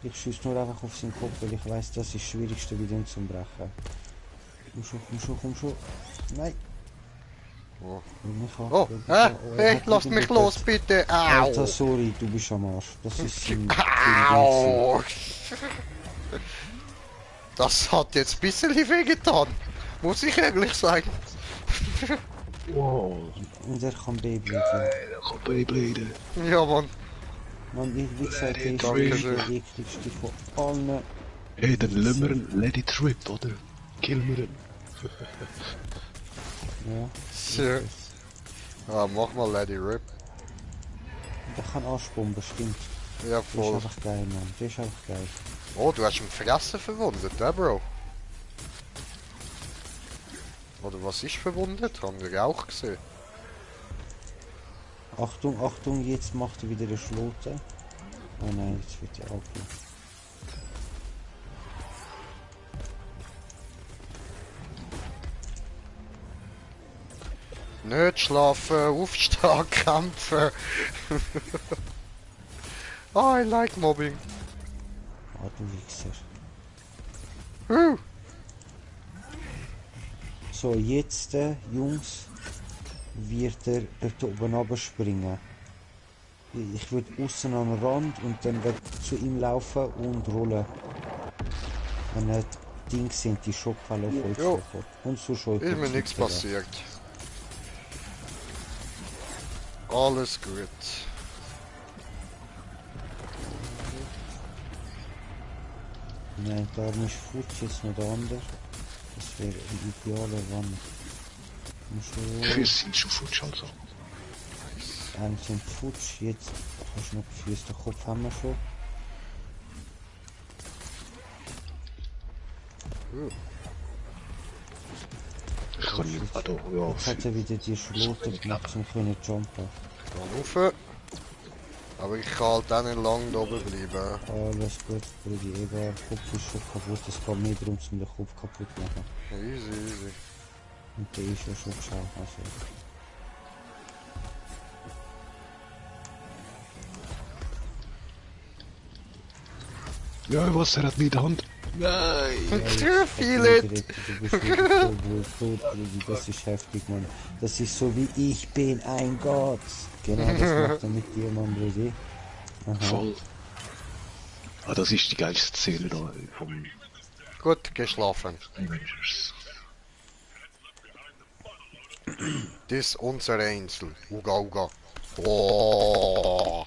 Ich schieße nur einfach auf seinen Kopf, weil ich weiß, das ist das Schwierigste bei dem zu brechen. Komm schon. Nein. Oh. Ich hab- Oh, er hey, hat lasst mich irgendwie los, bitte. Alter, Au. sorry, du bist am Arsch. Das ist sein Au. Das hat jetzt ein bisschen wehgetan. Muss ich ehrlich sagen. Wow, Und er kann Beyblade, ja. der kann Beyblade. Ja, Mann. Man, wie gesagt, der ist Danke der schön. ekligste von allen. Hey, dann lassen wir ihn, let it rip, oder? Killen wir ihn. Ja. Tja. Ah, mach mal Lady Rip. Der kann Arschbomben, stimmt. Ja, Der ist voll. einfach geil, Mann. Der ist einfach geil. Oh, du hast ihn Fressen verwundet, Bro? Oder was ist verwundet? Haben wir auch gesehen. Achtung, jetzt macht er wieder eine Schlote. Oh nein, jetzt wird er abgelaufen. Nicht schlafen, aufstehen, kämpfen. I like mobbing. Ah, du Wichser. Huh. So, jetzt, Jungs, wird er dort oben runterspringen. Ich würde außen an den Rand und dann wird zu ihm laufen und rollen. Wenn er die Dings sind, die Schockhalle auf euch Jo. sofort. Und so schon. Ist mir nichts passiert. Alles gut. Nein, da ist Futsch jetzt noch der andere. Das wäre ein idealer Rand. Wir sind schon futsch, also. Einen sind Futsch, jetzt hast du noch Füße, den Kopf haben wir schon. Ich kann nicht, ah, doch, ja. Jetzt hat er wieder die Schlote gemacht, um können jumpen. Geh rauf. Aber ich kann halt auch nicht lang da oben bleiben. Alles gut, Brudi, egal, Kopf ist schon kaputt, es geht mehr darum, um den Kopf kaputt zu machen. Easy. Und der ist ja schon geschaut, also. Ja, was, er hat mich in der Hand. Nein! Feel it! Du bist wirklich so wohl tot, Brudi, das ist heftig, Mann. Das ist so wie ich bin ein Gott. Genau, das macht er mit dir, Mann, Brudi. Aha. Voll. Ah, das ist die geilste Szene da vom Gut, geschlafen. Avengers. Das ist unsere Insel. Uga. Oh.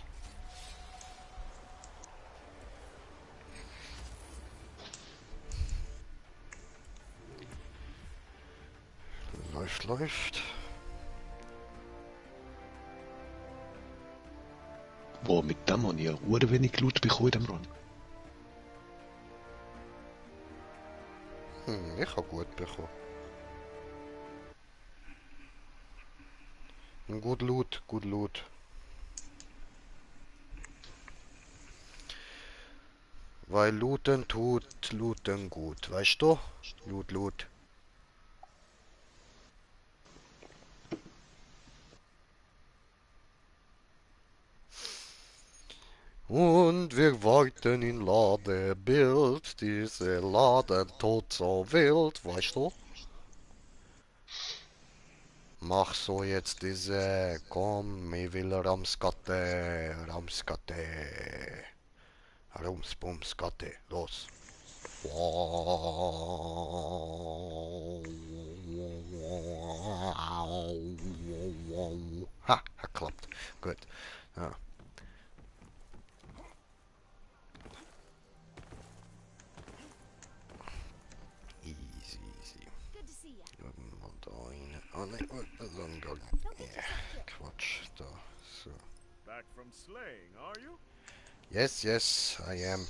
Läuft. Boah, mit dem habe ich ja wenig Loot bekommen in dem Run. Ich habe gut bekommen. Gut Loot. Weil looten tut looten gut, weißt du? Loot. Und wir warten in Ladebild, diese Laden tot so wild, weißt du? Mach so jetzt diese, komm, ich will Ramskatte, Ramskatte, Rumsbumskatte, los. Ha, hat klappt, gut. Ja. Easy, easy. Good to see ya. Mal da rein. Oh nein, so ein Gang. Don't get Ja, yourself killed. Quatsch, da, so. Back from slaying, are you? Yes, yes, I am.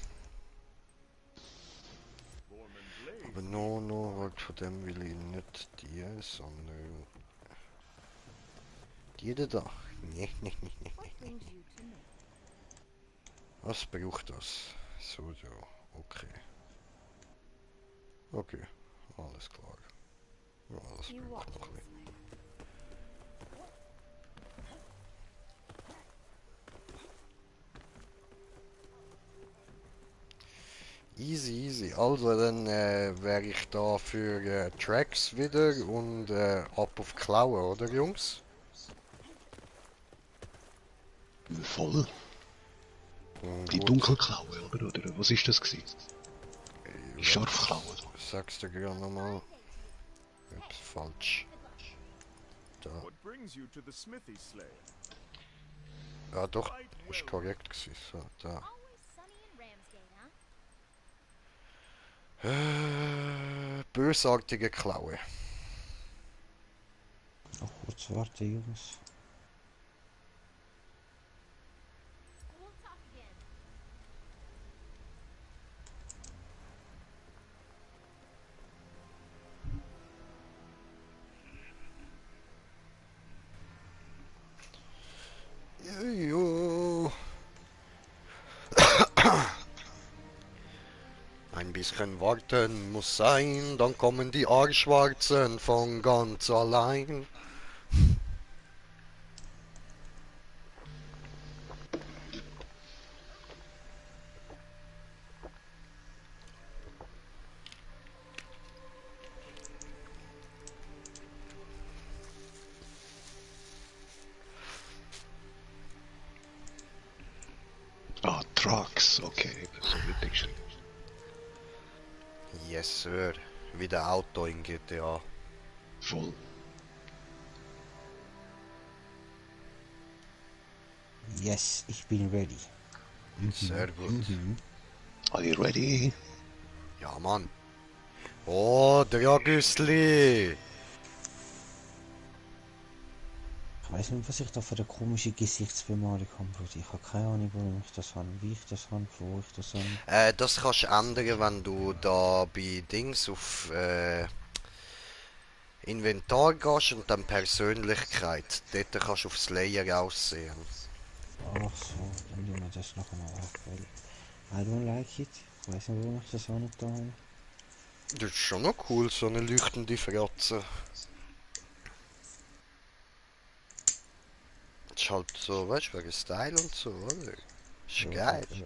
Borman Blade. Aber no, von dem will ich nicht die, sondern die da. Nee. What brings you to me? Was braucht das? So, okay. Okay, alles klar. Ja, das You braucht watch noch ein us. bisschen. Easy, easy. Also dann wäre ich da für Tracks wieder und ab auf Klauen, oder Jungs? Voll. Die Gut. Dunkelklaue, oder was ist das gewesen? Die Scharfklaue. Sag's dir gerne nochmal. Ups, falsch. Da. What brings you to the smithy, Slayer? Ja doch, Right ist well. korrekt gewesen. So, da. Always sunny in Ramsgate, huh? Bösartige Klaue. Noch kurz warten, Jungs. We'll talk again. Jojo. Ein bisschen warten muss sein, dann kommen die Arschwarzen von ganz allein. Ah, Trucks, okay, so wird geschrieben. Yes, Sir. Wie der Auto in GTA. Voll. Yes, ich bin ready. Sehr gut. Are you ready? Ja, Mann. Oh, Dragüsli. Ich weiß nicht, was ich da für eine komische Gesichtsbemalung habe, Bruder. Ich habe keine Ahnung, warum ich das habe, wie ich das habe, wo ich das habe. Das kannst du ändern, wenn du da bei Dings auf Inventar gehst und dann Persönlichkeit. Dort kannst du aufs Layer aussehen. Ach so, dann tun wir das noch einmal weg, weil I don't like it. Ich weiß nicht, warum ich das auch nicht da habe. Das ist schon noch cool, so eine leuchtende Fratze. Das ist halt so, weißt du, wegen Style und so, oder? Ist Ja, geil. ja.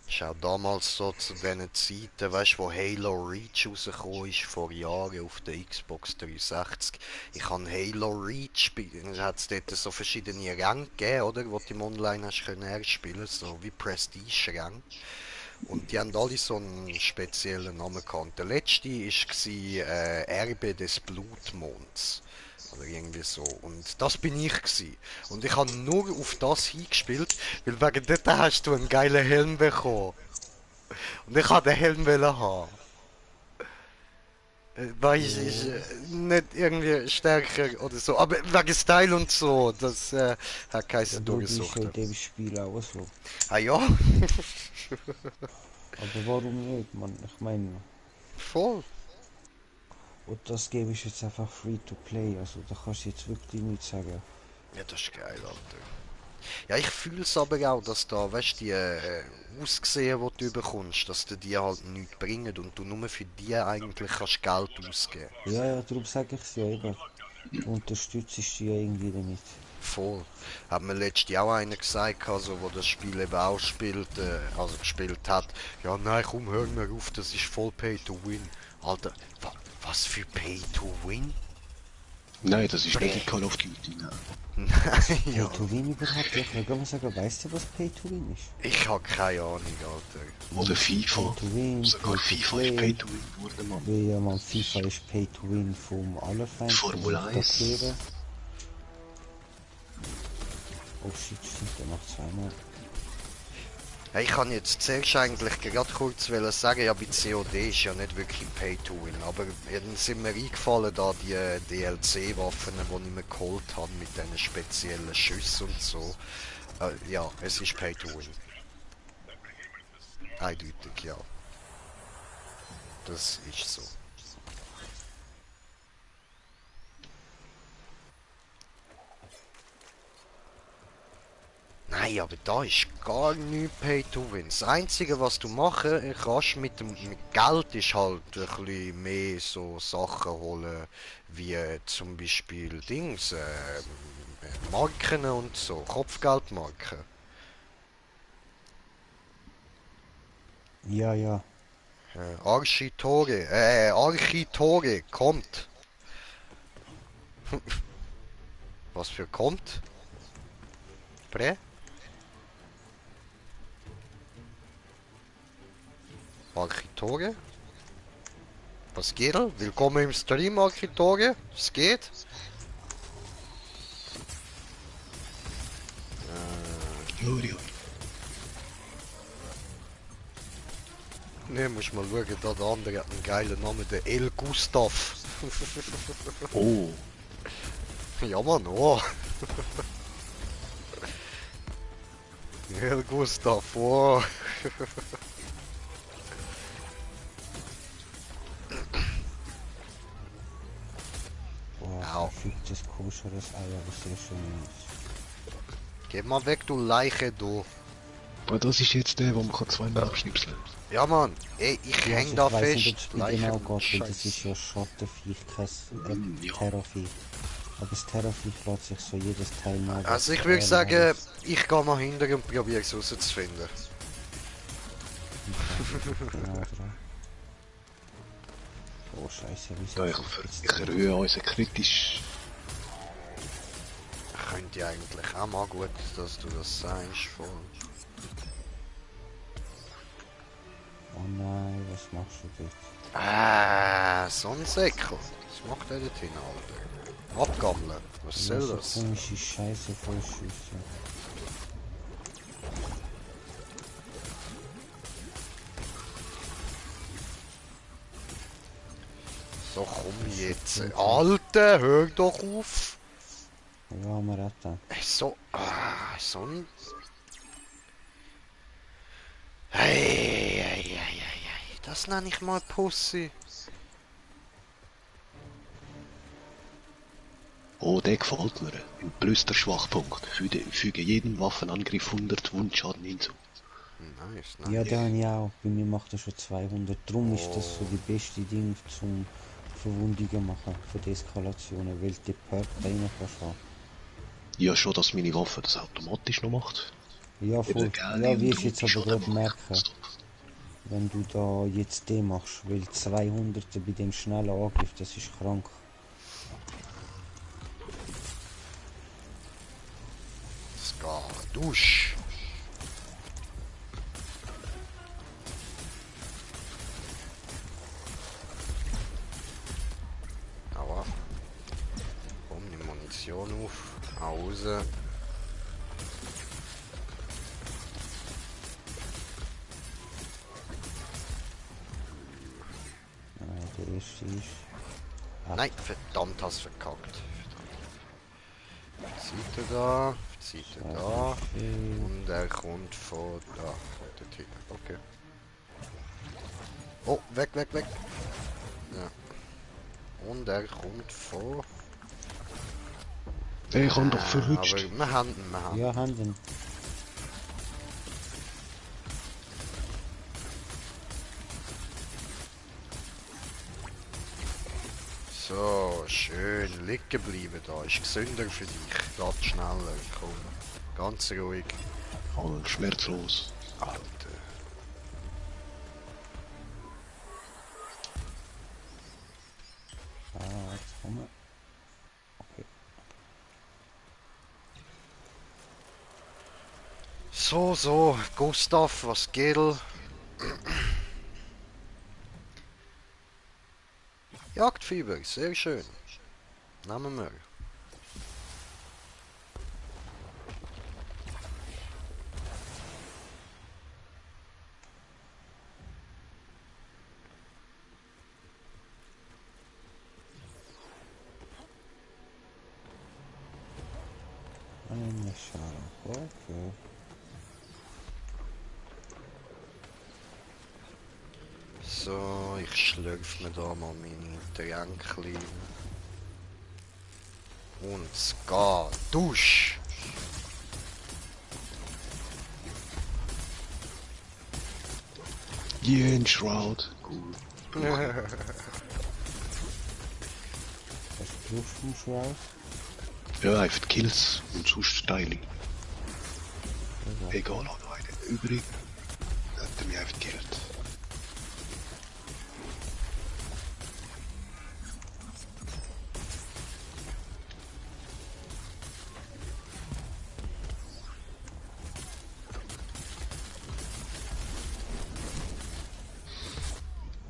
Ist auch damals so zu diesen Zeiten, weißt du, wo Halo Reach rausgekommen ist, vor Jahren auf der Xbox 360. Ich habe Halo Reach spielen. Es hat dort so verschiedene Ränge gegeben, oder? Wo du im Online hast können erspielen, so wie Prestige-Ränge. Und die haben alle so einen speziellen Namen gehabt. Der letzte war Erbe des Blutmonds. Oder irgendwie so. Und das bin ich gsi. Und ich habe nur auf das hingespielt, weil wegen dort hast du einen geilen Helm bekommen. Und ich wollte den Helm haben. Weißt du, ist nicht irgendwie stärker oder so. Aber wegen Style und so, das hat keinen Ja, du bist durchgesucht. in dem Spiel auch so. Ah ja, Aber warum nicht, Mann? Ich meine, voll. und das Game ist jetzt einfach free to play, also da kannst du jetzt wirklich nichts sagen. Ja, das ist geil, Alter. Ja, ich fühle es aber auch, dass da, weißt du, die Aussehen, die du bekommst, dass dir die halt nichts bringen und du nur für die eigentlich kannst Geld ausgeben. Ja, darum sage ich es ja eben. Du unterstützt dich ja irgendwie damit. Voll. Hat mir letztens auch einer gesagt, also, wo das Spiel eben auch spielt, also gespielt hat. Ja, nein, komm, hör mir auf, das ist voll Pay to Win. Alter, was für Pay to Win? Nein, das ist nicht in Call of Duty, nein. Nein, Pay ja. to Win überhaupt? Ja, ich wollte mal sagen, weißt du, was Pay to Win ist? Ich habe keine Ahnung, Alter. Oder FIFA. Pay to Win, Sogar Pay to FIFA Play. ist Pay to Win geworden, Mann. Weil ja, man, FIFA ist Pay to Win vom allerfeinsten. Formel vom 1. Takere. Oh shit, stimmt, der macht zweimal. Hey, ich kann jetzt zuerst eigentlich gerade kurz sagen, ja, bei COD ist ja nicht wirklich Pay to Win, aber dann sind mir eingefallen, da die DLC-Waffen, die ich mir geholt habe, mit diesen speziellen Schüssen und so. Ja, es ist Pay to Win. Eindeutig, ja. Das ist so. Nein, aber da ist gar nicht Pay to Win. Das Einzige, was du machen kannst mit Geld, ist halt ein bisschen mehr so Sachen holen, wie zum Beispiel Dings, Marken und so, Kopfgeldmarken. Ja, ja. Architore, kommt. Was für kommt? Prä? Architore? Was geht? Willkommen im Stream, Architore. Was geht? Gloria. Ne, muss mal schauen, da der andere hat einen geilen Namen, der El Gustav. Oh, Ja, Mann, oh. El Gustav, oh. Boah, Au. verfügtes koscheres Eier, was sehr schön ist. Geh mal weg, du Leiche, du. aber das ist jetzt der, wo man zweimal abschnipseln kann. Ja, Mann, ey, ich Ja, häng also da ich weiss nicht, fest. ob es bei dem Leiche auch und geht, weil das ist Scheiße. ja Schottenviech, kein Ja. Terrorviech. Aber das Terrorviech lässt sich so jedes Teil nach. Also ich würde sagen, ich gehe mal hinter und probiere es rauszufinden. Genau dran. Oh Scheiße, wieso? Ja, ich erhöhe unseren kritisch. Könnte eigentlich auch mal gut, dass du das sagst. Voll. Oh nein, was machst du dort? So ein Säckel. Was macht der dort hin, Alter? Abgammeln. Was soll so das? komische Scheiße voll Schüsse. So komm jetzt. Alter, hör doch auf. Ja, wir retten. So ein... Hey. Das nenne ich mal Pussy. Oh, der gefällt mir. Plus der Schwachpunkt. Füge jedem Waffenangriff 100 Wundschaden hinzu. Nice. Ja, den habe ich auch. Bei mir macht er schon 200. Darum ist das so die beste Ding zum Verwundungen machen, für Deeskalationen, weil die Perk rein kannst haben. Ja, schon, dass meine Waffe das automatisch noch macht. Ja, voll. Eben, gell, Ja, und wirst rote jetzt aber Schaden gerade macht. merken, wenn du da jetzt den machst, weil 200 bei dem schnellen Angriff, das ist krank. Ska, Dusch. Aua. Komm, nimm Munition auf. Hause. Der erste ist... Nein, verdammt, hast verkackt. Seite da, Seite da. Und er kommt von da. Kommt dort hin. Okay. Oh, weg. Ja. Und er kommt von... Der kann doch verrutscht. Aber wir haben ihn. Ja, Handen. So, schön. Schön, liegen bleiben da. Ist gesünder für dich. Geht schneller. Komm. Ganz ruhig. Voll schmerzlos. Alter. Jetzt kommen wir. Okay. So, Gustav, was geht? Jagdfieber, sehr schön. Nehmen wir. Eine Schale. Okay. So, ich schlürfe mir da mal meine Tränkchen. Und es geht. Dusch! Jen Shroud. Gut. Hast du Luft Shroud? Ja, einfach Kills und sonst Teile. Egal, noch einen übrig. Hat er mich einfach gekillt.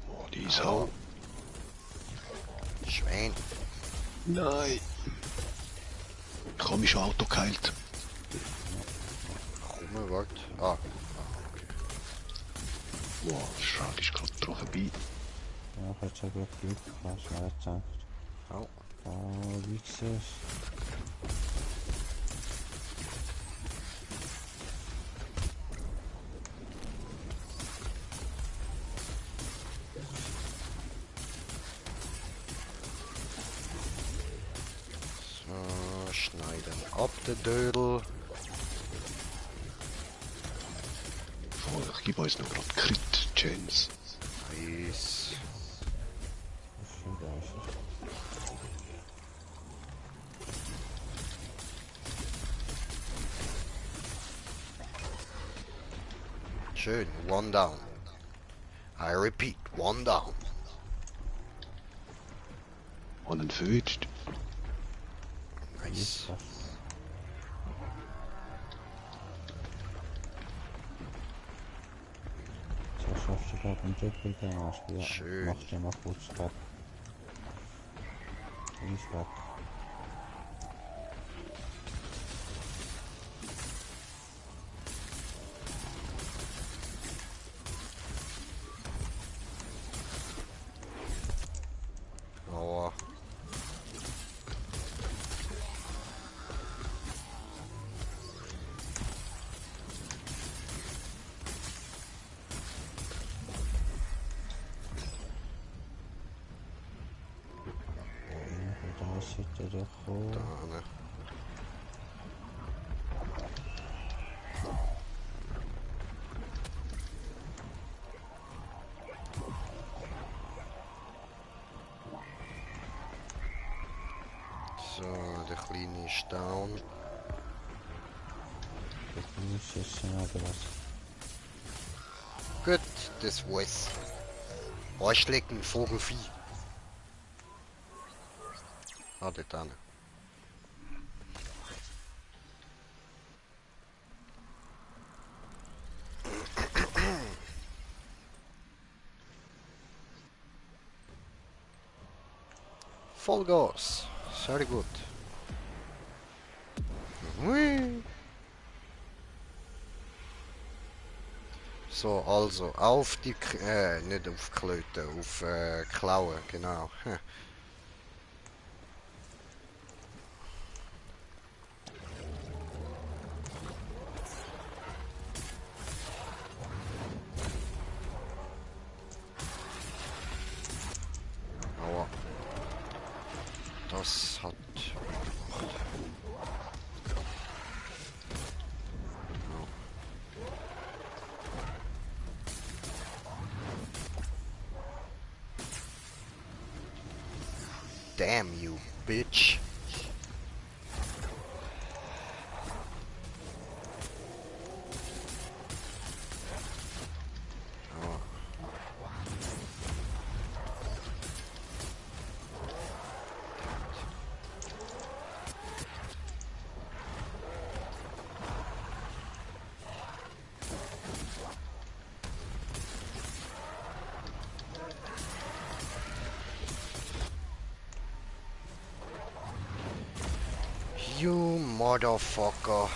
Oh, die Sau. Schwein. Nein. Ich habe mich schon Auto geheilt. Komm, warte. Ah, Wow, das Schrank ist gerade drauf vorbei. Ja, ich hätte schon gut Glück gehabt, schnell gezeigt. au. Oh, wie siehst du? So, schneiden ab den Dödel. Voll, ich gebe uns noch gerade Crit-Chance. Nice. Das ist schon geil. Schön, one down. I repeat, one down. Und einen verwünscht. Nice. So schaffst du gerade einen Triple Damage. Ja, Schön. mach dir mal kurz weg. Ist weg. Aua. Da sieht er doch hoch. Da, ne. So, der Kleine ist down. Du musst jetzt schnell belassen. Gut, das war's. Arschlecken, Vogelvieh. Ah, dort hinten. Vollgas. Sehr gut. Hui. So, also, auf die, nicht auf Klöten, auf Klauen, genau. Aua. Das hat... Damn you. bitch. You motherfucker.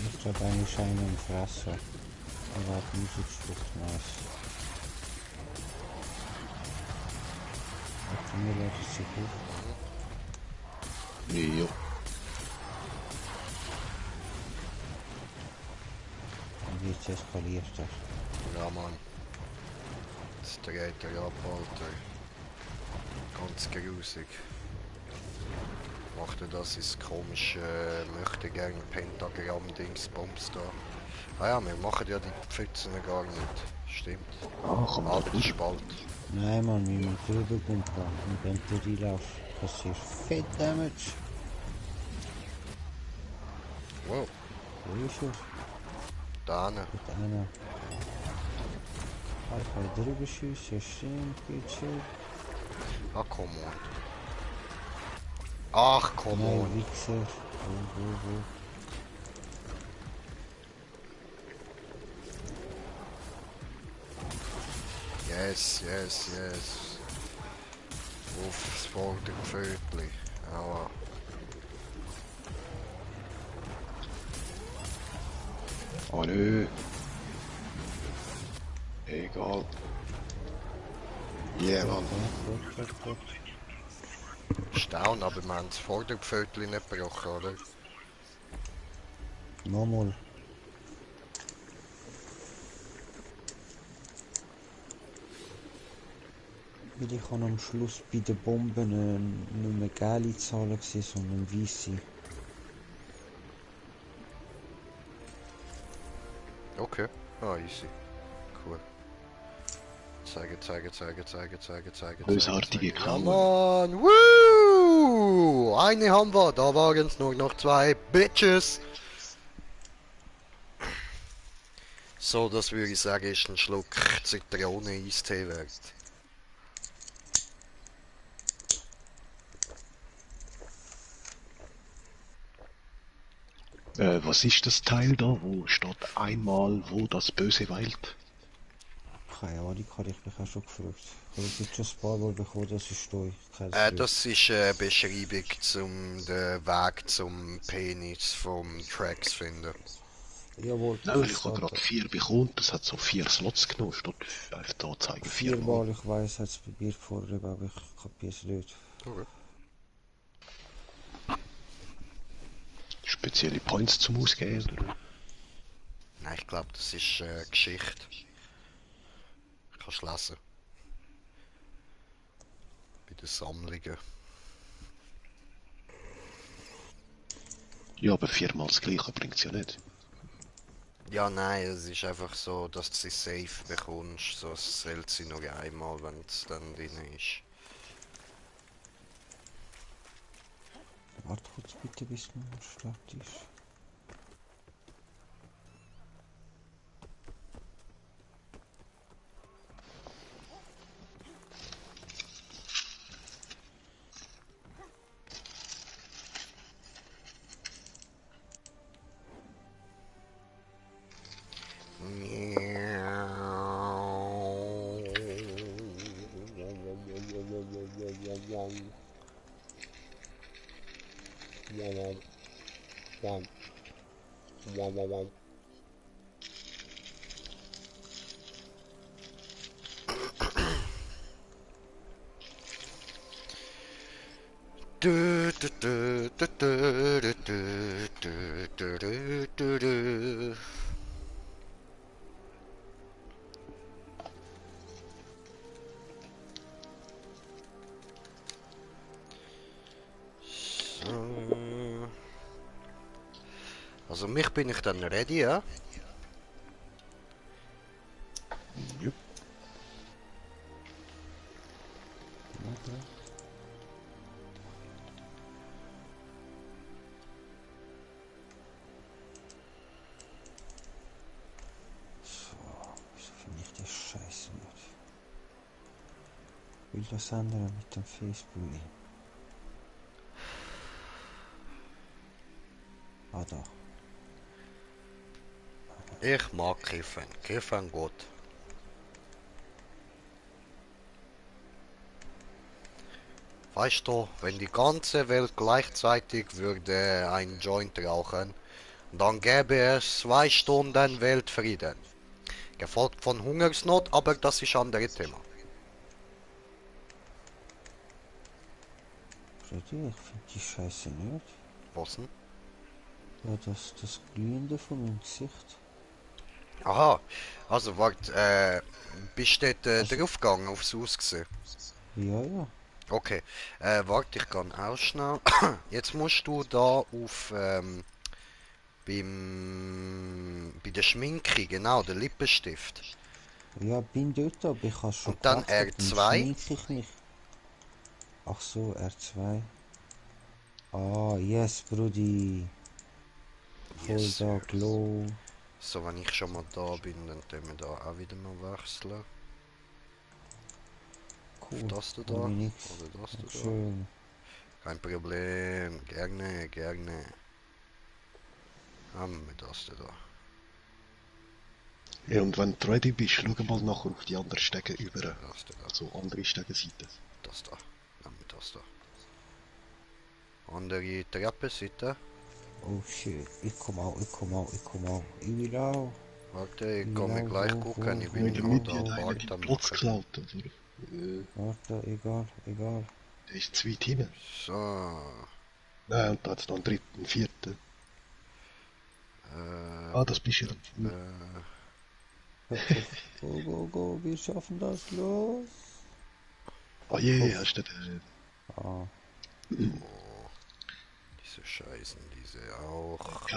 Ich glaube eigentlich einen im Fresse. Aber hat Musik schluckt, nice. Hat mir Leute zu gut. Jo. Und jetzt eskaliert das. Ja, Mann. Das dreht er ab, Alter. Ganz grusig. Macht er das ins komische möchte gern Pentagramm-Dingsbums da. Ah ja, wir machen ja die Pfützen gar nicht. Stimmt. Ah, komm mal durch. Spalt. Nein, Mann, wir müssen drüber kumpeln. Wenn der Reilauf passiert fett Damage. Wow, Wo ist er? da ne. Mit einer. Ich kann drüber schiessen, ja stimmt, geht schon. Ah, come on. Ach, come Nein, on. Wichser. Wo. Yes. Aufs Vorderpfötli. Aua. Oh nö. Egal. Yeah, Mann. Gut. Staun, aber wir haben das Vorderpfötli nicht gebrochen, oder? Nochmal. Weil ich habe am Schluss bei den Bomben nicht mehr geile Zahlen gesehen, sondern weisse. Okay. Ah, easy. Cool. Zeige. Bösartige Ja, Klauen. Mann! Woo! Eine haben wir, da waren es nur noch 2 Bitches. So, das würde ich sagen, ist ein Schluck Zitrone-Eistee wert. Was ist das Teil da? Wo steht einmal, wo das Böse weilt? Keine Ahnung, habe ich mich auch schon gefragt. Ich habe jetzt schon ein paar Mal bekommen, dass ich stehe. Das ist eine Beschreibung zum den Weg zum Penis vom Tracks finden. Jawohl, Nein, weil ich habe gerade 4 bekommen, das hat so 4 Slots genommen, statt einfach da zeigen 4 Mal. viermal, ich weiss, hat es probiert vorher, aber ich kapiere es nicht. Okay. Spezielle Points zum Ausgeben, oder? Nein, ich glaube, das ist Geschichte. Kannst du lesen. Bei den Sammlungen. Ja, aber 4-mal das Gleiche bringt's ja nicht. Ja, nein, es ist einfach so, dass du sie safe bekommst. So, es zählt sie nur einmal, wenn es dann drin ist. Warte kurz bitte, bis man am Start ist. Also mich bin ich dann ready, ja? Jupp. Okay. So, wieso finde ich das Scheiße nicht? Will das andere mit dem Facebook? Ah, da. Ich mag Kiffen. Kiffen gut. Weißt du, wenn die ganze Welt gleichzeitig würde ein Joint rauchen, dann gäbe es 2 Stunden Weltfrieden. Gefolgt von Hungersnot, aber das ist ein anderes Thema. Freddy, ich finde die Scheiße nicht. Was denn? Ja, das Glühende von meinem Gesicht. Aha, also warte, bist du dort Also- draufgegangen aufs Aussehen? Ja, ja. Okay, warte, ich kann auch schnell. Jetzt musst du da auf, bei der Schminke, genau, der Lippenstift. Ja, bin dort, aber ich habe schon Und dann gewechselt. Dann R2. schminke ich mich. Ach so, R2. Ah, yes, Brudi. Voll Yes, da, sir. Glow. So, wenn ich schon mal da bin, dann tun wir da auch wieder mal wechseln. Cool. Auf das da Hol mir nix. oder das da. Schön. Kein Problem, gerne, gerne. Haben wir das da. Ja, und wenn du ready bist, schau mal nachher auf die anderen Stege über. Das da. Also andere Stegenseiten. Das da. Nehmen wir das da. Andere Treppenseite. Oh shit. Ich komm auch, ich komm auch, ich komm auch. Ich will auch. Warte, ich Ja, kann mir gleich wo, gucken, ich wo, bin In der wo, gerade Mitte da hat einer Bart deinen am Platz machen. geklaut, oder? Warte, egal, egal. Der ist zwei Teams. So, Nein, und da hat es noch einen dritten, vierten. Ah, das bist ja dann. Go, go, go, wir schaffen das, los. Ah je, hast du den... Ah, diese Scheißen, diese auch.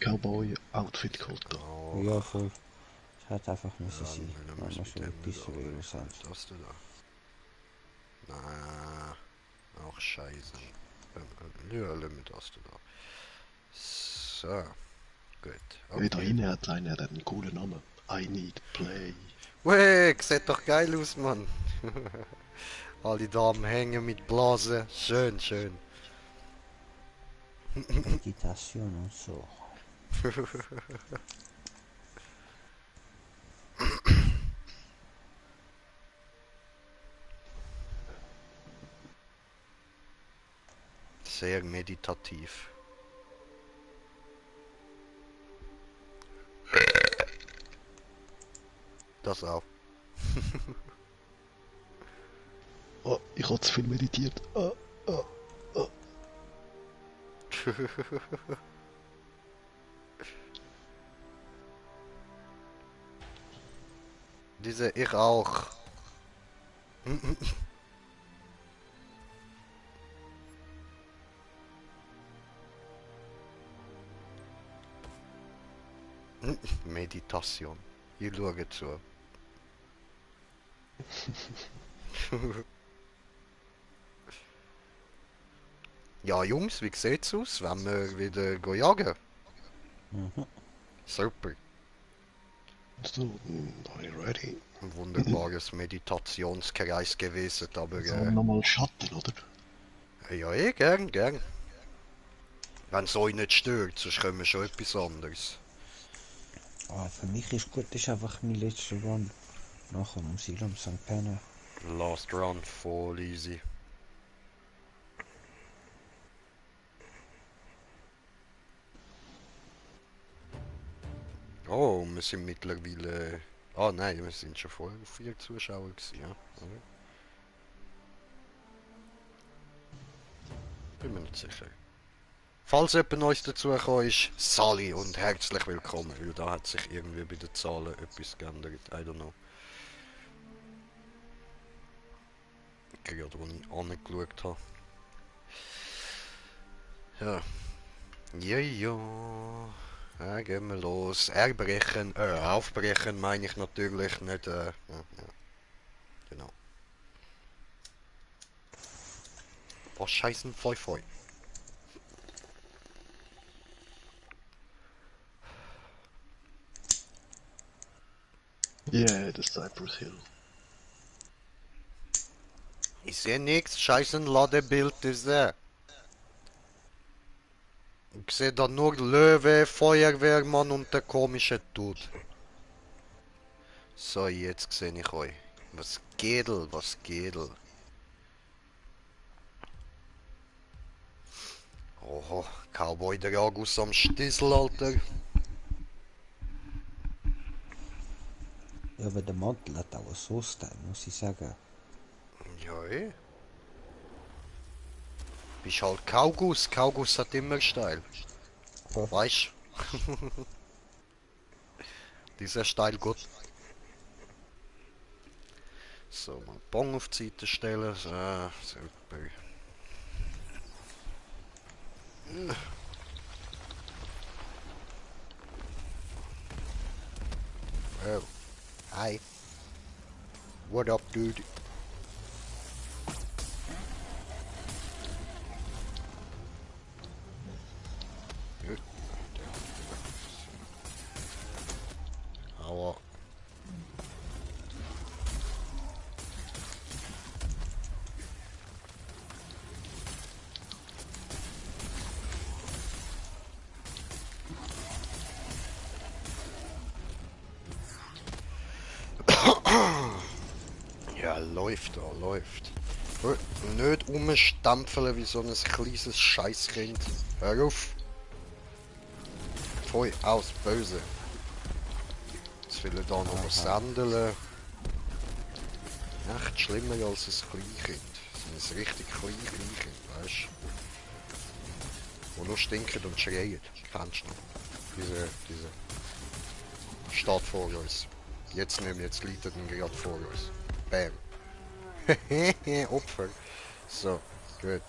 Cowboy-Outfit geholt da. Auch. ja, voll. Ich hätte einfach müssen Dann sein, nehmen wenn wir wir es schon mit dem etwas da. Reales haben. Das da. Nein, auch Scheißen. Ja, lassen wir das da. So, gut. Okay. Da Okay. hinten hat einer einen coolen Namen. I need play. Wey, sieht doch geil aus, Mann. Alle Damen hängen mit Blasen. Schön, schön. Meditation und so. Sehr meditativ. Das auch. Oh, ich habe zu viel meditiert. Diese ich auch. Meditation. Ich schaue zu. Ja, Jungs, wie sieht's aus, wenn wir wieder jagen? Mhm. Super. So, are you ready? Ein wunderbares Meditationskreis gewesen, aber So, nochmal Schatten, oder? ja, gern, gern. Wenn es euch nicht stört, sonst können wir schon etwas anderes. Ah, für mich ist gut, das ist einfach mein letzter Run. Nachher muss ich langsam pennen. Last Run, voll easy. Oh, wir sind mittlerweile... Ah nein, wir sind schon vorher 4 Zuschauer gewesen, ja. Oder? Bin mir nicht sicher. Falls jemand Neues dazugekommen ist, Sali und herzlich willkommen, weil da hat sich irgendwie bei den Zahlen etwas geändert. I don't know. Gerade wo ich angeschaut habe. Ja. Ja, gehen wir los. Erbrechen, aufbrechen meine ich natürlich nicht, ja, genau. Oh, scheißen Feu Feu. Yeah, the Cypress Hill. Ich sehe nichts, scheißen Ladebild ist er. Ich sehe da nur Löwe, Feuerwehrmann und der komische Dude. So, jetzt sehe ich euch. Was Gedel, was Gedel. Oho, Cowboy der August am Stissel, Alter. Ja, aber der Mantel hat auch so Style, muss ich sagen. Ja, bist halt Kaugus. Kaugus hat immer Steil. Weißt du? Dieser Steil gut. So, mal Bong auf die Seite stellen. So, super. Oh. Hi. What up, dude? Aua. Ja, läuft da, läuft. Nicht umstampfeln wie so ein kleines Scheißkind. Hör auf. Pfui, aus, böse. Jetzt will ich da noch mal sandeln. Echt schlimmer als ein Kleinkind. So ein richtig Kleinkind, weißt du? Wo nur stinkt und schreit. Kennst du noch? Diese. Steht vor uns. Jetzt nicht mehr, jetzt liegt er gerade vor uns. Bam. Opfer. So, gut.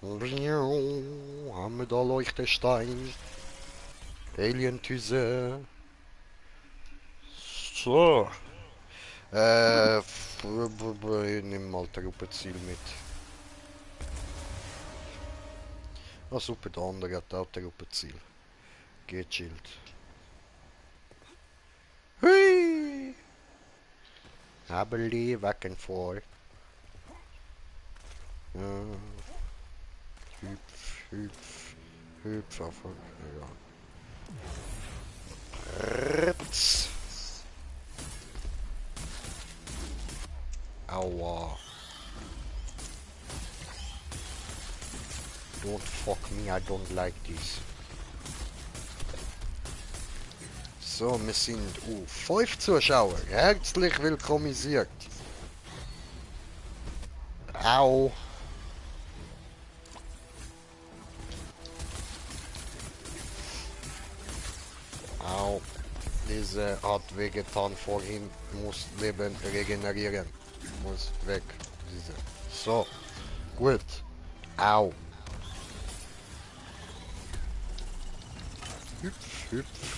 Haben wir da Leuchtestein? Alien-Tüse. So. Ich nehme mal Truppenziel mit. Ah super, der andere hat auch Truppenziel. Gechillt. Hui! Habeli, back and forth. Ja. Hüpf, hüpf, hüpf auf. Ja. Ritz. Aua. Don't fuck me, I don't like this. So, wir sind 5 Zuschauer. Herzlich willkommisiert. Au. Au. Diese hat wehgetan vorhin. Muss Leben regenerieren. Muss weg. Diese. So. Gut. Au. Hüpf, hüpf.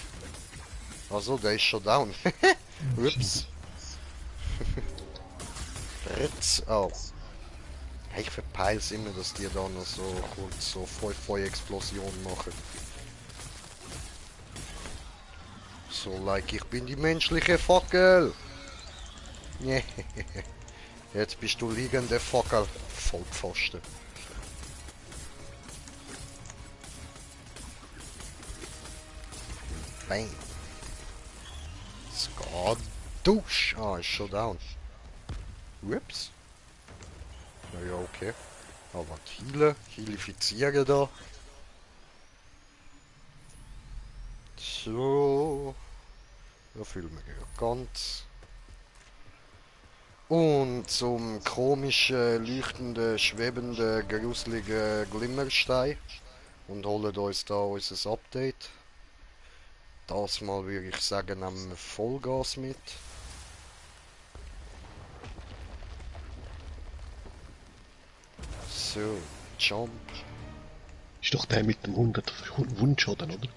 Also, der ist schon down. Ups. Ritz. Oh. Ich verpeil's immer, dass die da noch so kurz so voll Feuerexplosionen machen. So, like, ich bin die menschliche Fackel. Nee. Jetzt bist du liegende Fackel. Vollpfosten. Bang. Skadusch. Ah, ist schon down. Ups. Na ja, okay. Aber healifizieren da. So. Da fühlen wir ja ganz. Und zum komischen, leuchtenden, schwebenden, gruseligen Glimmerstein. Und holen uns da unser Update. Das mal würde ich sagen, nehmen wir Vollgas mit. So, Jump. Ist doch der mit dem 100 Wundschaden, oder?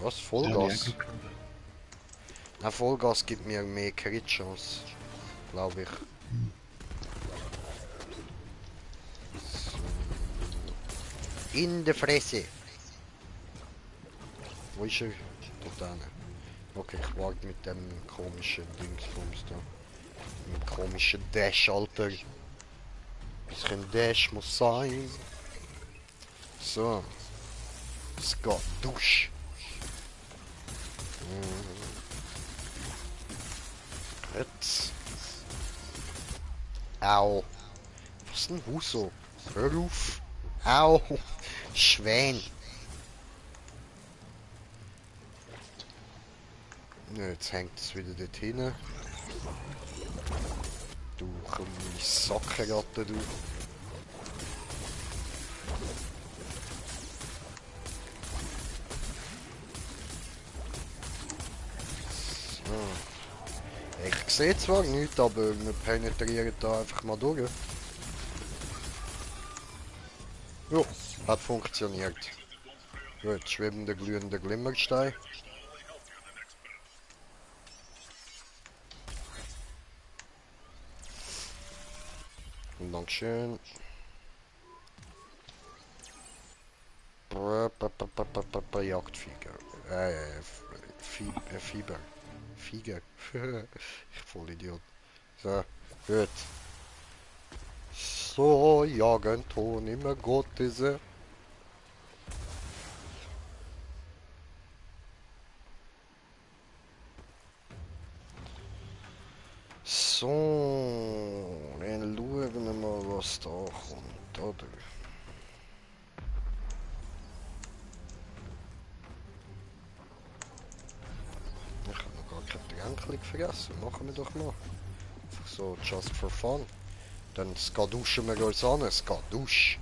Was? Den habe ich Vollgas? auch gefunden. Ein Vollgas gibt mir mehr Crit-Chance. Glaube ich. So. In der Fresse. Wo ist er? Dort hinten. Okay, ich warte mit dem komischen Dingsbums da. Mit dem komischen Dash, Alter. Bisschen Dash muss sein. So. Es geht durch. Jetzt. Au. Was ist denn Huso? Hör auf. Au. Schwein. Ja, jetzt hängt es wieder dort hin. Du kleine Sackenratte, du. So. Ich sehe zwar nichts, aber wir penetrieren da einfach mal durch. Ja, hat funktioniert. Gut, schwebender glühender Glimmerstein. Dankeschön. Jagdfieger. Fieber. Fieger. Ich voll Idiot. So, gut. So, jagen tun immer Gott diese. So, dann schauen wir mal, was da kommt, oder? Ich habe noch gar kein Tränkchen vergessen, machen wir doch mal. Einfach so, just for fun. Dann skaduschen wir uns an, Skadusch.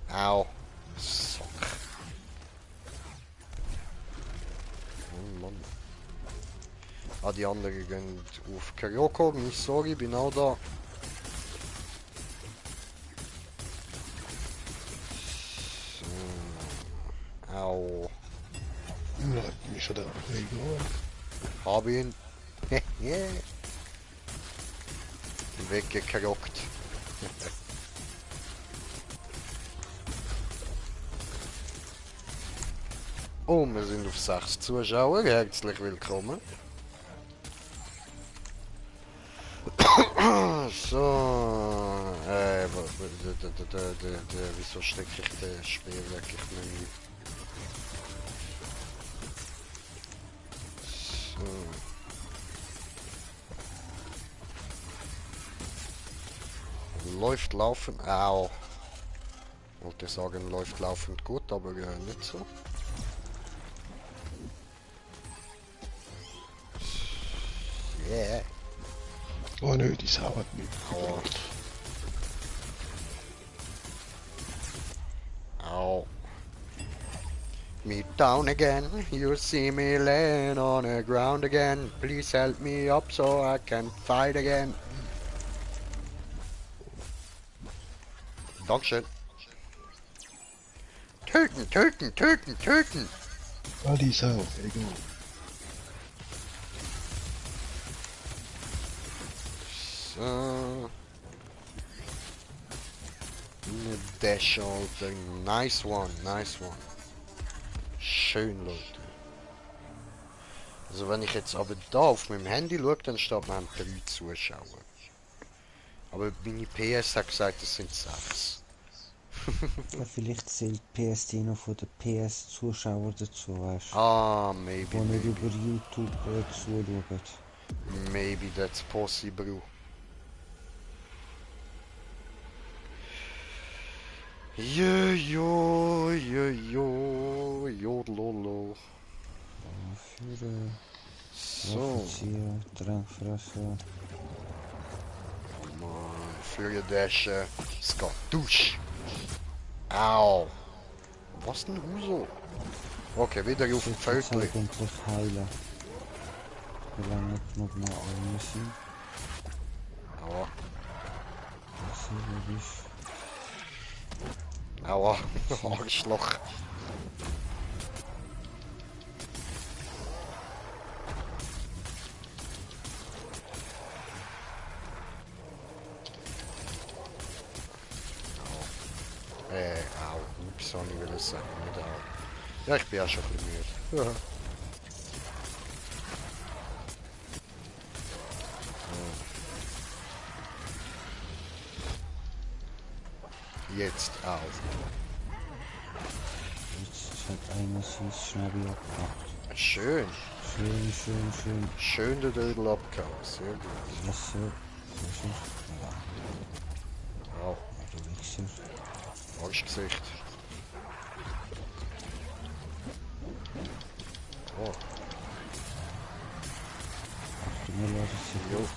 Au, Sack. Oh Mann. Ah, die anderen gehen auf Kyoko, mich sorry, bin auch da. So. Au. Ja, bin ich schon da. Egal. Hab ihn. Weggekrockt. Oh, wir sind auf 6 Zuschauer. Herzlich willkommen. So, wieso stecke ich den Speer wirklich nicht? So. Läuft laufend, au. Wollte sagen, läuft laufend gut, aber nicht so. Yeah. Oh nö, die Sau hat mich Au. gebracht. Au. Me down again, you see me laying on the ground again. Please help me up so I can fight again. Dankeschön. Töten, töten, töten, töten. Ah, die Sau, egal. So. Eine Dash, Alter. Nice one, nice one. Schön, Leute. Also wenn ich jetzt aber da auf meinem Handy schaue, dann steht, wir haben 3 Zuschauer. Aber meine PS hat gesagt, es sind 6. Ja, vielleicht zählt PS noch von den PS-Zuschauern dazu, weißt du? Ah, maybe, Die nicht maybe. über YouTube zuschauen. Maybe that's possible. Jodlolo. Führen, So, Waffen ziehen, Trank fressen. Mann, für ihr Dashen. Skadusch. Au. Was denn Huso? Okay, wieder auf dem Sollte jetzt Völkli. eigentlich heilen. Solange genug noch alle sind. Aua. Das ist Aua. Arschloch. das habe ich sagen, nicht auch. Ja, ich bin auch schon ein bisschen müde. Ja. Jetzt auch. Jetzt hat einer sein Schnäbi abgemacht. Schön. Schön, schön, schön. Schön den Dödel abgehauen. Sehr gut. Was so? Was ist? Ja, Wow. du Wichser. Arschgesicht. Oh. Ach du mir leid, das Jo. ist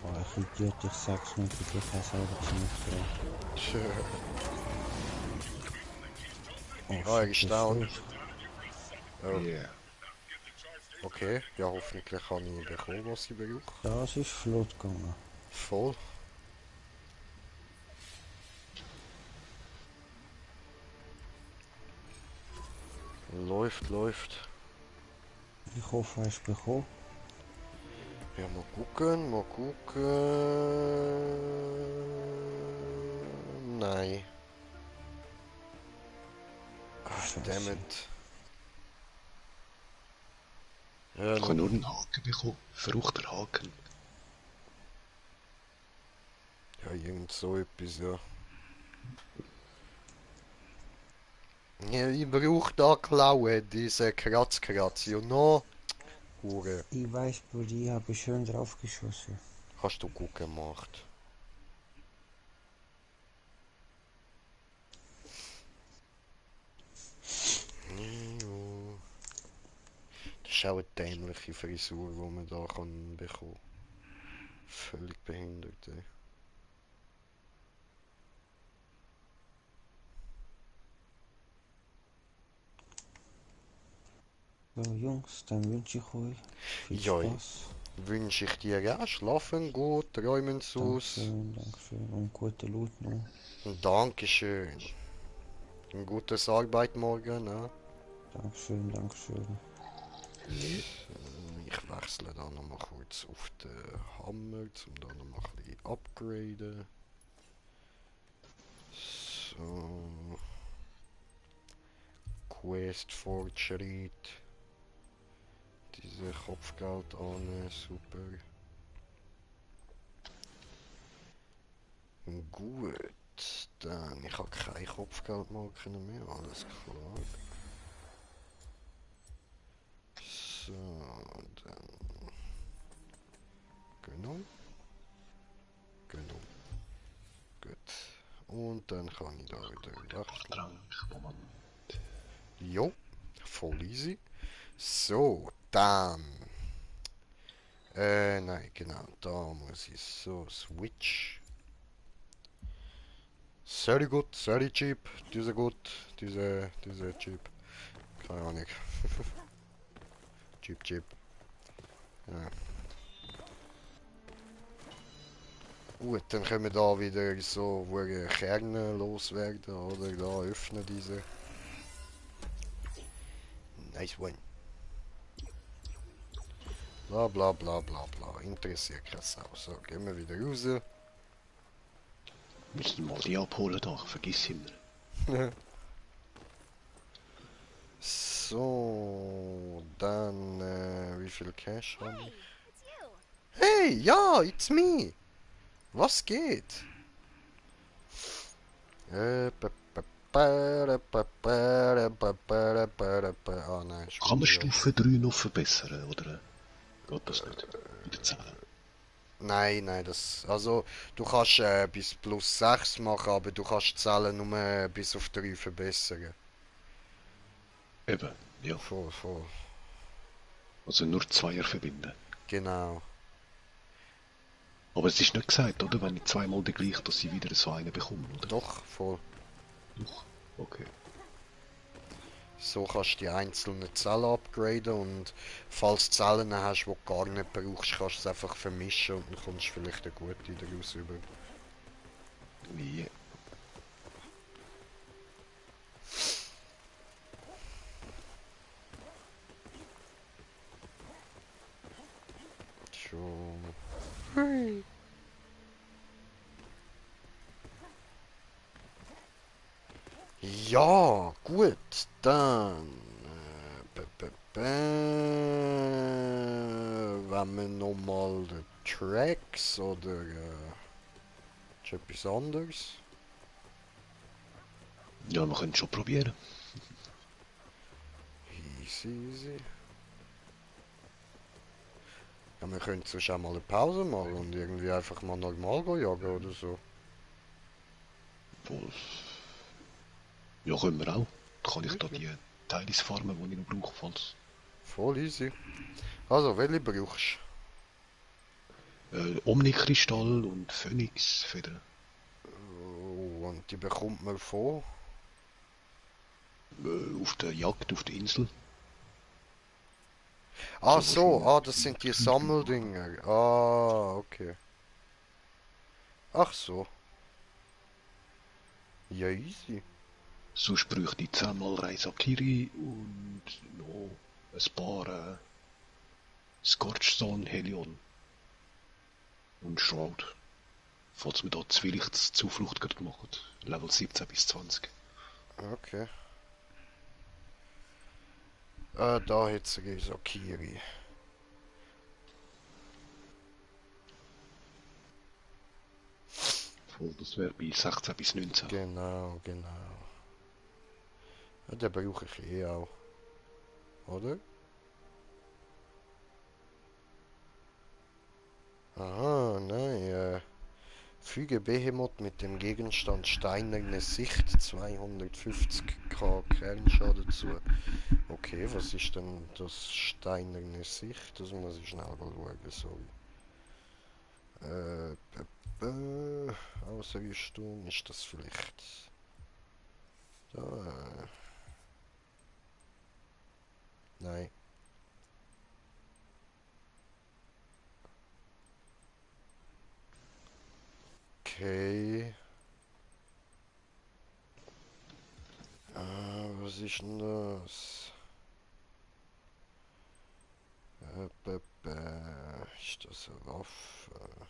oh, ich Idiot, ich sag's mir, ich habe selber zu nicht Schön. Oh, Ah, er shit, ist das down. tot. Oh. Yeah. Okay. Ja, hoffentlich kann ich bekommen, was ich brauche. Das ist flott gegangen. Voll. Läuft, läuft. Ich hoffe, hast du bekommen. Ja, mal gucken, mal gucken. Nein. Ach, Scheiße. dammit. Ja, Ich habe nur einen Haken bekommen. Verruchter Haken. ja, irgend so etwas, ja. Ja, ich brauche da klauen, diese Kratz, you know. Hure. Ich weiß, Brudi, ich habe schön drauf geschossen. Hast du gut gemacht. Ja. Das ist auch eine dämliche Frisur, die man da kann bekommen. Völlig behindert, ey. So, Jungs, dann wünsche ich euch viel Ja, Spaß. wünsche ich dir auch. Schlafen gut, träumen aus. Dankeschön, Dankeschön und gute Loot noch. Dankeschön. Ein gutes Arbeit morgen, ne? Dankeschön, Dankeschön. Ich wechsle dann noch mal kurz auf den Hammer, um da noch mal ein bisschen upgraden. So. Quest Fortschritt. Diese Kopfgeld an, super. Gut, dann ich habe keine Kopfgeldmarken mehr, alles klar. So, dann. Genau. Genau. Gut. Und dann kann ich da wieder wechseln. Trank, Moment. Jo, voll easy. So, dann. Nein, genau, da muss ich so switch. Sehr gut, sehr cheap, diese gut, diese cheap. Keine Ahnung. cheap. Ja. Gut, dann können wir da wieder so, wo Kerne loswerden, oder da öffnen diese. Nice one. Bla bla bla bla bla. Interessiert keine Sau. So, gehen wir wieder raus. Wir müssen mal die abholen da, vergiss immer. So, dann, wie viel Cash haben wir? Hey, it's you. Hey, ja, it's me. Was geht? Ah nein, ist Kann man wieder- Stufe 3 noch verbessern, oder geht das nicht? In der Zelle. Nein, das. Also, du kannst bis plus 6 machen, aber du kannst die Zahlen nur bis auf 3 verbessern. Eben, ja. Voll. Also nur Zweier verbinden. Genau. Aber es ist nicht gesagt, oder? Wenn ich zweimal den gleichen, dass ich wieder so einen bekomme, oder? Doch, voll. Doch. Okay. So kannst du die einzelnen Zellen upgraden und falls du Zellen hast, die du gar nicht brauchst, kannst du es einfach vermischen und dann kommst du vielleicht eine gute daraus über. Wie? Schon. Ja, gut, dann. Wenn wir nochmal die Tracks oder ist etwas anderes? Ja, wir können schon probieren. Easy, easy. Ja, wir können sonst auch mal eine Pause machen und irgendwie einfach mal normal jagen oder so. Wohl. Ja, können wir auch. Dann kann ich da die Teile farmen, die ich noch brauche, falls. Voll easy. Also, welche brauchst Omnikristall und Phönixfeder. du? Oh, und die bekommt man von? Auf der Jagd auf der Insel. Ah So so, wahrscheinlich das sind die 50 Stück. Sammeldinger. Ah, okay. Ach so. Ja, easy. Sonst bräuchte ich 10-mal Reisakiri und noch ein paar Scorchstone Helion und Shroud. Falls wir da Zuflucht gerade machen. Level 17 bis 20. Okay. Da hat sie Sakiri. Voll, das wäre bei 16 bis 19. Genau, genau. Ja, den brauche ich eh auch. Oder? Aha, nein, füge Behemoth mit dem Gegenstand Steinerne Sicht 250k Kernschaden zu. Okay, was ist denn das Steinerne Sicht? Das muss ich schnell schauen, sorry. Ausrüstung, ist das vielleicht... Da, nein. Okay. Was ist denn das? Ist das eine Waffe?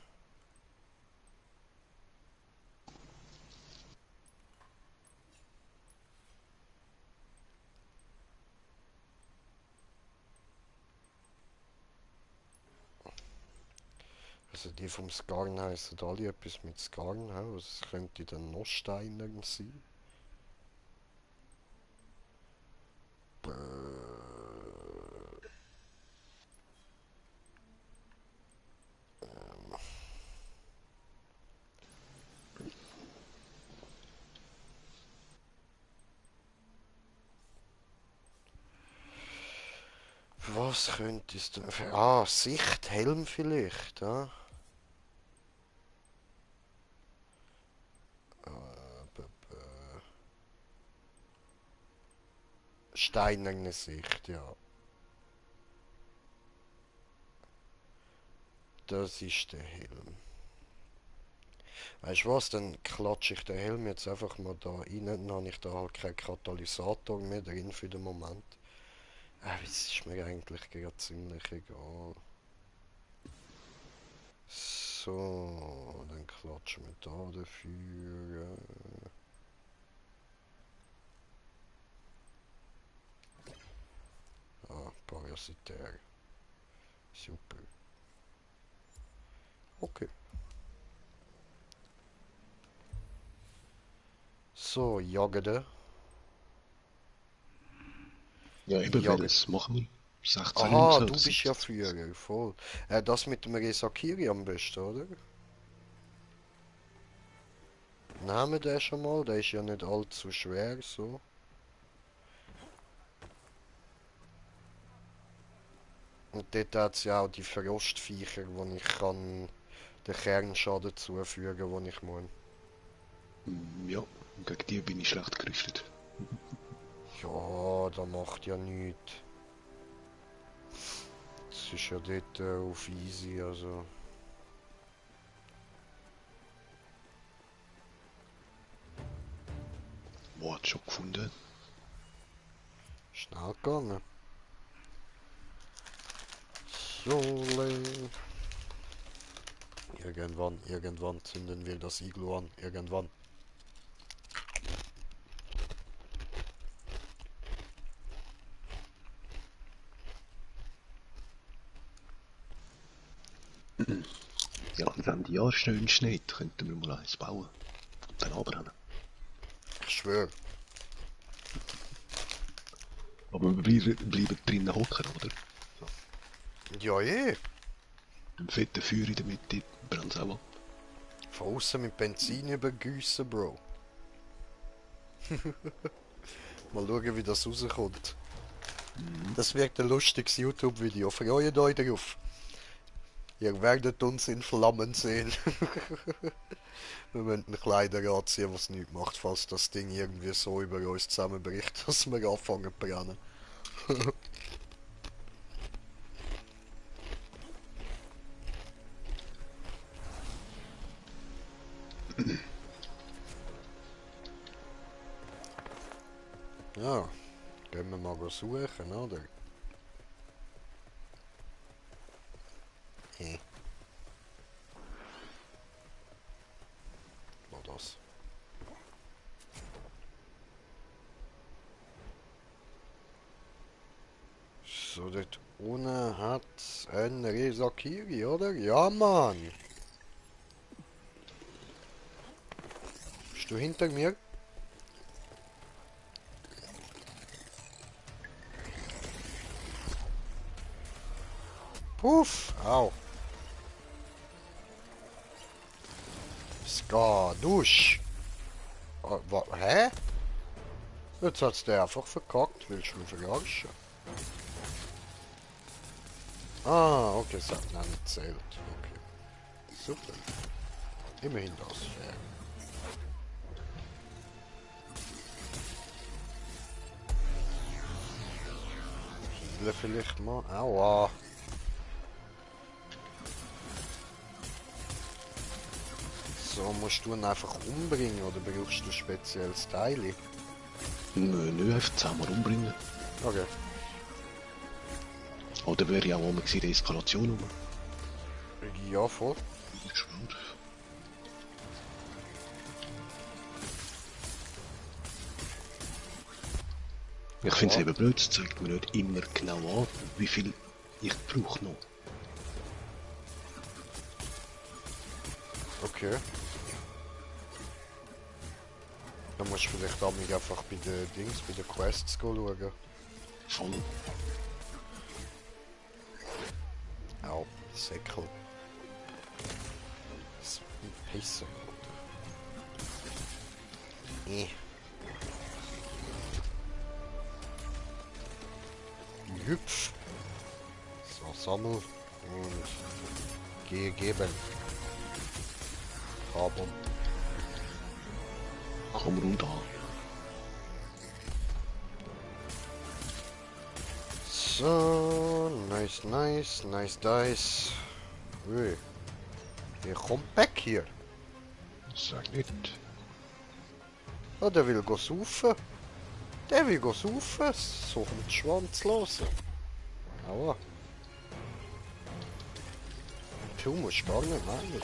Also die vom Skarn heißen alle etwas mit Skarn. Was könnte dann noch steinern sein? Äh, Was könnte es denn für... Ah, Sichthelm vielleicht, ja? Steinerne Sicht, ja. Das ist der Helm. Weißt du was, dann klatsche ich den Helm jetzt einfach mal da rein, dann habe ich da halt keinen Katalysator mehr drin für den Moment. Das ist mir eigentlich gerade ziemlich egal. So, dann klatschen wir da dafür. Parasitär. Super. Okay. So, jagen. Ja, eben Jagen. welches machen wir? 16, Aha, 19 du oder bist ja 17? Führer, voll. Das mit dem Resakiri am besten, oder? Nehmen wir den schon mal, der ist ja nicht allzu schwer, so. Und dort hat es ja auch die Frostviecher, wo ich kann den Kernschaden zufügen, wo ich muss. Ja, gegen die bin ich schlecht gerüstet. Ja, das macht ja nichts. Das ist ja dort auf easy, also. Wo hat schon gefunden? Schnell gegangen. Jole. Irgendwann zünden wir das Iglu an. Irgendwann. Ja, wenn die Jahr schön schneit, könnten wir mal eins bauen. Dann abbrennen. Ich schwöre. Aber wir bleiben drinnen hocken, oder? Ja, je. Ein fetten Feuer in der Mitte brennt es auch ab. Von außen mit Benzin übergießen, Bro. Mal schauen, wie das rauskommt. Das wird ein lustiges YouTube-Video. Freut euch darauf. Ihr werdet uns in Flammen sehen. Wir müssen ein Kleider anziehen, was nichts macht, falls das Ding irgendwie so über uns zusammenbricht, dass wir anfangen zu brennen. Ja, gehen wir mal suchen, oder? War das? So, dort unten hat ein Resakiri, oder? Ja, Mann! Bist du hinter mir? Puff! Au! Ska, dusch! Hä? Jetzt hat's der einfach verkackt. Willst du mich verarschen? Ah, okay, es hat nicht erzählt. Okay. Super. Immerhin das. Ja. Heile vielleicht mal. Aua. So, musst du ihn einfach umbringen oder brauchst du spezielles Teil? Nö, einfach zusammen umbringen. Okay. Oder wäre ja auch mal die Eskalation rum. Ja, voll. Spannend. Ich finde es eben blöd, es zeigt mir nicht immer genau an, wie viel ich brauche noch. Okay. Dann musst du vielleicht auch mich einfach bei den Dings, bei den Quests schauen. Voll. Au, Säckel. Das ist ein Pisser, Alter. Hüpf. So, sammel und gehe geben. Haben. Komm runter. So, nice, nice, nice dice. Ui. Hier kommt back hier. Sag nicht. Oh, der will go saufen. Der will go saufen. So kommt Schwanz los. Aua. Du musst gar nicht meinen.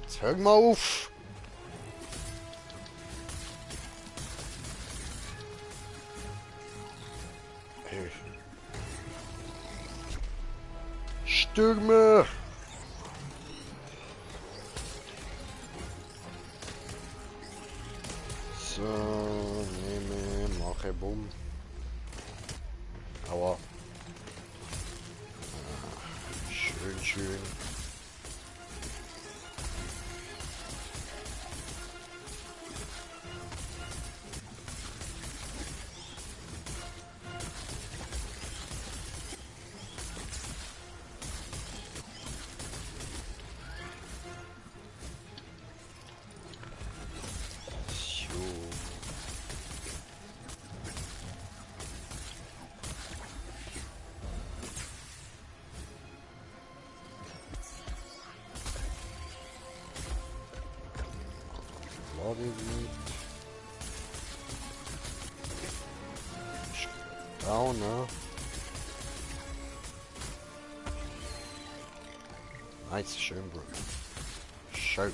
Jetzt hör mal auf. Hey. Stürme! So, nehme, mache, bumm. Aua. Schön, schön. Down, ne? Nice, schön, Bro. Schön.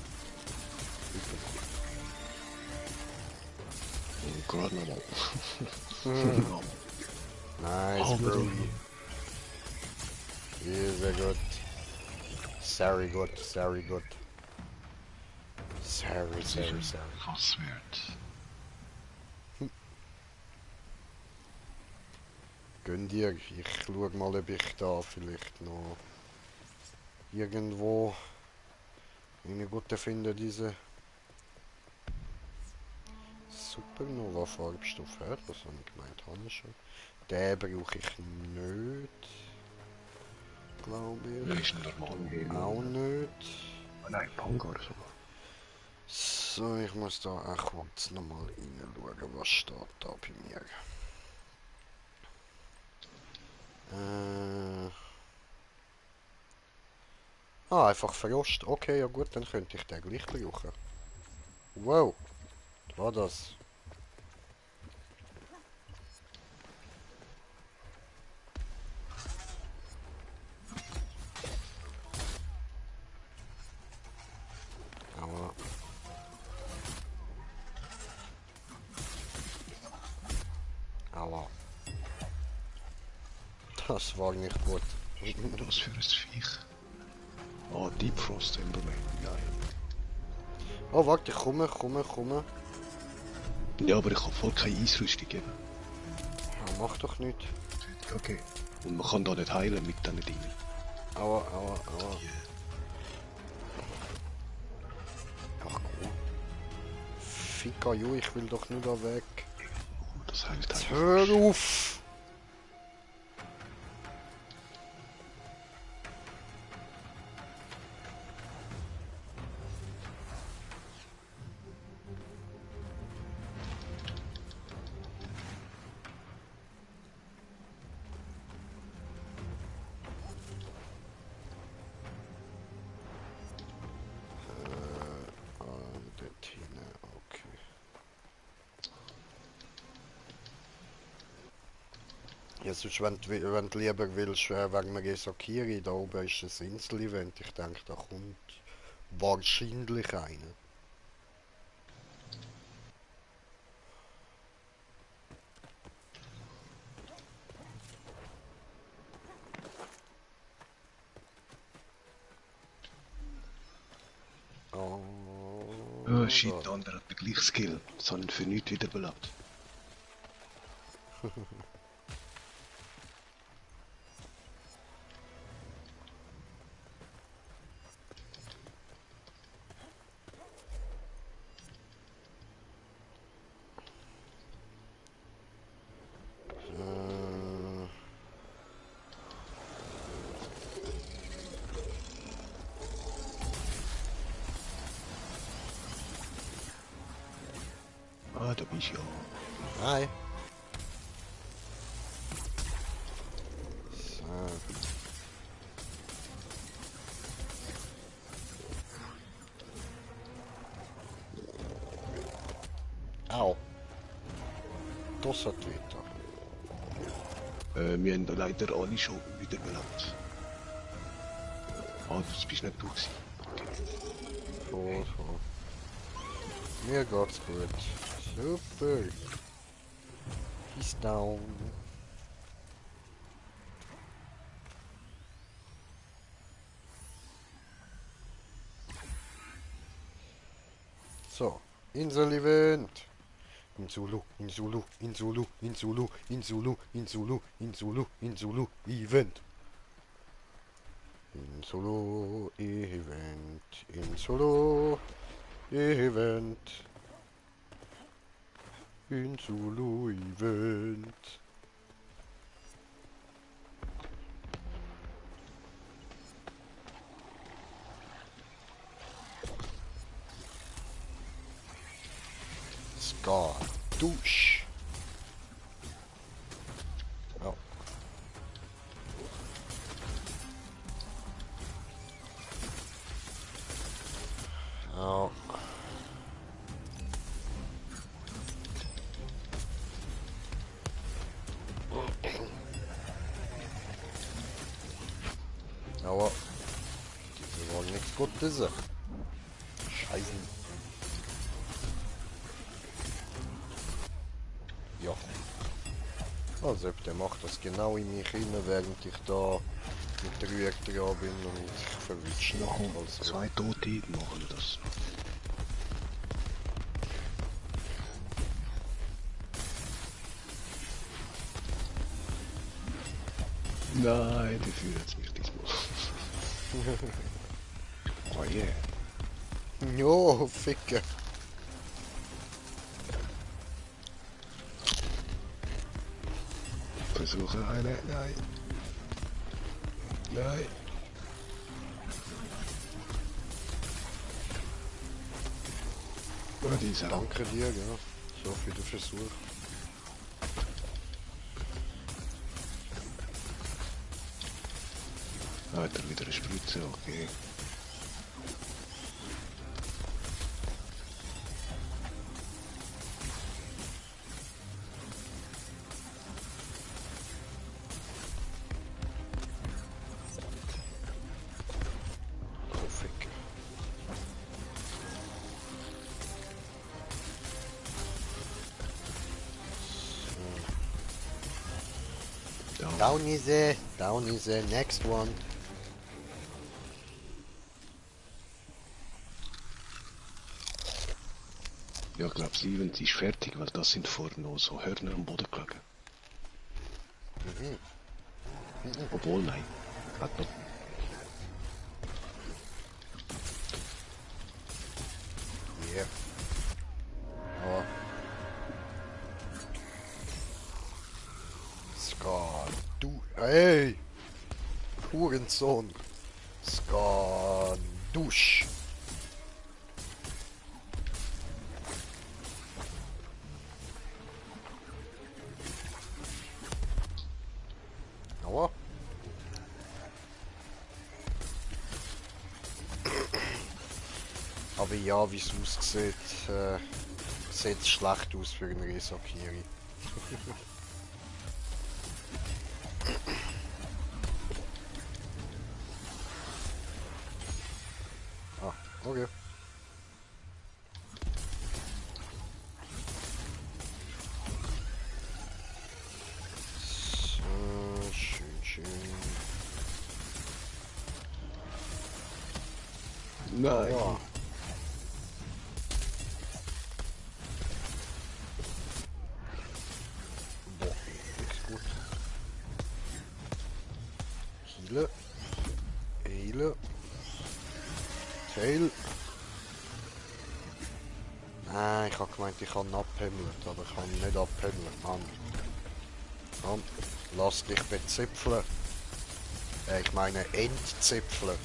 Gerade nochmal. Nice, Bro. Hier, sehr gut. Sehr gut, sehr gut. Sehr. Was wird? Gönn dir, ich schau mal, ob ich da vielleicht noch irgendwo eine gute finde, diese Supernova Farbstoff her, was habe ich gemeint, habe ich schon. Den brauche ich nicht, glaube Das ich. ist ein normaler Helium. Auch nicht. Ah, nein, Pangar sogar. So, ich muss da auch kurz nochmal reinschauen, was steht da bei mir. Einfach Frost. Okay, ja gut, dann könnte ich den gleich brauchen. Wow, was war das? Aber... Aua. Das war nicht gut. Was ist denn das für ein Viech? Ah, Deep Frost Emberman. Nein. Oh, warte, ich komme. Ja, aber ich kann voll keine Eisrüstung geben. Ja, mach doch nicht. Okay. Und man kann da nicht heilen mit diesen Dingen. Aua. Ach komm. Fika, ju, ich will doch nur da weg. Oh, das heilt Jetzt einfach. hör auf! Dort hinten, okay. Ja, sonst, wenn du lieber willst, wegen mir Gesakiri, da oben ist ein Insel-Event. Ich denke, da kommt wahrscheinlich einer. Oh, shit, der andere hat den gleichen Skill. Das habe ich für nichts wiederbelebt. Ah, da bist du ja. Hi. So. Au. Das hat weiter. Wir haben leider alle schon wiederbelebt. Ah, das bist nicht du gewesen. Voll. Mir geht's gut. Super. He's down. So, Insel-Event. Insulu, Event. Insulu Event. Scar. Dusch. Oh. Oh. Aber diese wollen nichts Gutes. Scheiße. Ja. Also der macht das genau in mich rein, während ich da mit 3 Hektar bin und ich verwünsche noch. Komm, Also, 2 Tote, dann machen wir das. Nein, die führen jetzt mich diesmal. Oh yeah. jo, Ficke. Versuche eine. Nein. Nein. Oh, die ist herab. Danke dir, ja. So für den Versuch. Hat er wieder eine Spritze, okay. Oh, Ficke. Down is the next one. Ja, ich glaube, Steven, sie ist fertig, weil das sind vorne noch so Hörner am Boden gelegen. Obwohl, nein. Hat noch. Yeah. Aber. Ska, du. Hey! Hurensohn! Ska, dusch! Aua! Aber ja, wie es aussieht, sieht es schlecht aus für einen Resakiri. ah, okay. So, schön. Nein. Ja. Boah, nix gut. Heile. Tail. Nein, ich hab gemeint, ich kann abhimmeln, aber ich kann nicht abhimmeln, Mann. Mann, lass dich bezipfeln. Ich meine entzipfeln.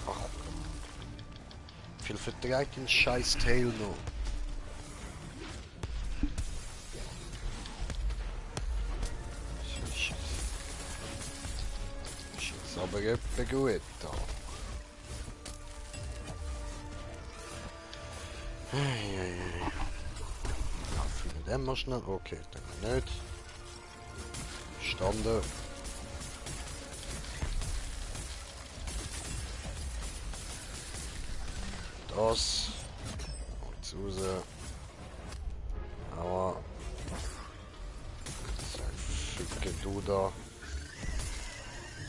Ach, viel verträgt den scheiß Tail noch. Ist jetzt aber etwa gut da. Ja, für den mal schnell. Okay, dann nicht. Standen. Das. Und raus. Aber. Ficke du da.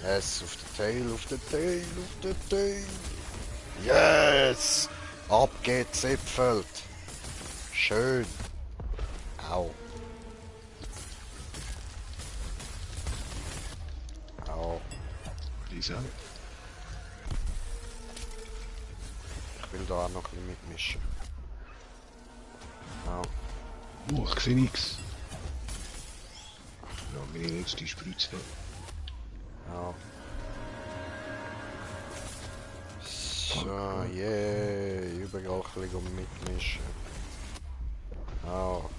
Yes, auf den Tail, auf den Tail, auf den Tail. Yes! Abgezipfelt. Schön. Au. Au. Lisa. Ich will da auch noch ein bisschen mitmischen. Au. Oh, ich sehe nichts. Ja, meine letzte Spritze. Au. So, yeah, überall ein bisschen mitmischen. Au.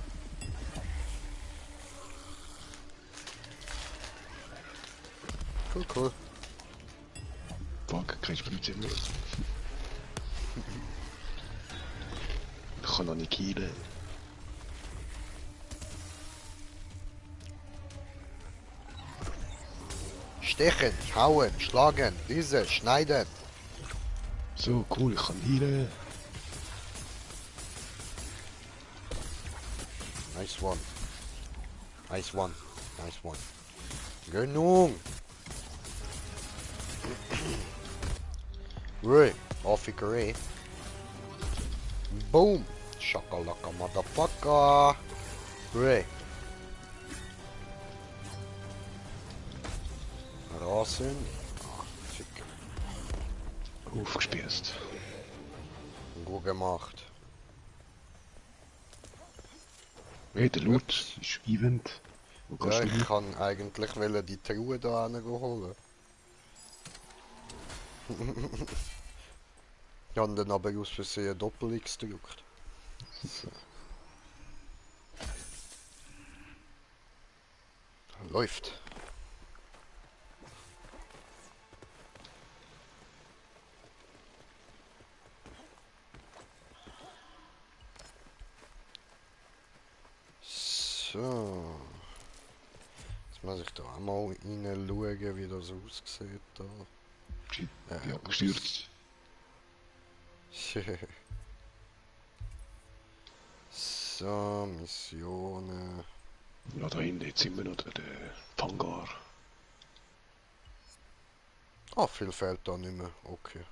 Cool. Fuck, keine Spritze mehr. Ich kann noch nicht heilen. Stechen, hauen, schlagen, diese, schneiden. So, cool, ich kann heilen. Nice one. Nice one. Nice one. Genug. Ray. Officer. Boom. Shakalaka motherfucker. Ray. Rasen. Ah, fick. Aufgespießt. Gut gemacht. Hey, der Loot ist Event. Wo Ja, kannst du ich hin? kann eigentlich wollen die Truhe da holen. Ich habe dann aber aus Versehen Doppel-X gedrückt. Läuft. So. Jetzt muss ich da auch mal reinschauen, wie das aussieht. Da. Shit, ich hab gestürzt. So, Missionen. Ja, da hinten jetzt sind wir noch der Fangar. Ah, viel fehlt da nicht mehr. Okay.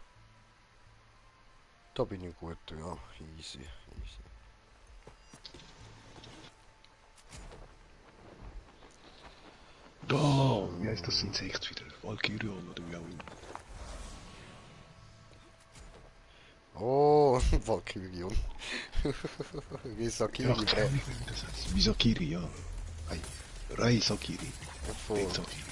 Da bin ich gut, ja. Easy, easy. Da, wie heißt das Insekt wieder? Valkyrion oder wie auch immer. Oh, Valkyrion. Risakiri. Ja, keine Ahnung, wie das heißt. Misakiri, ja. Rai Sakiri. Voll. Sakiri.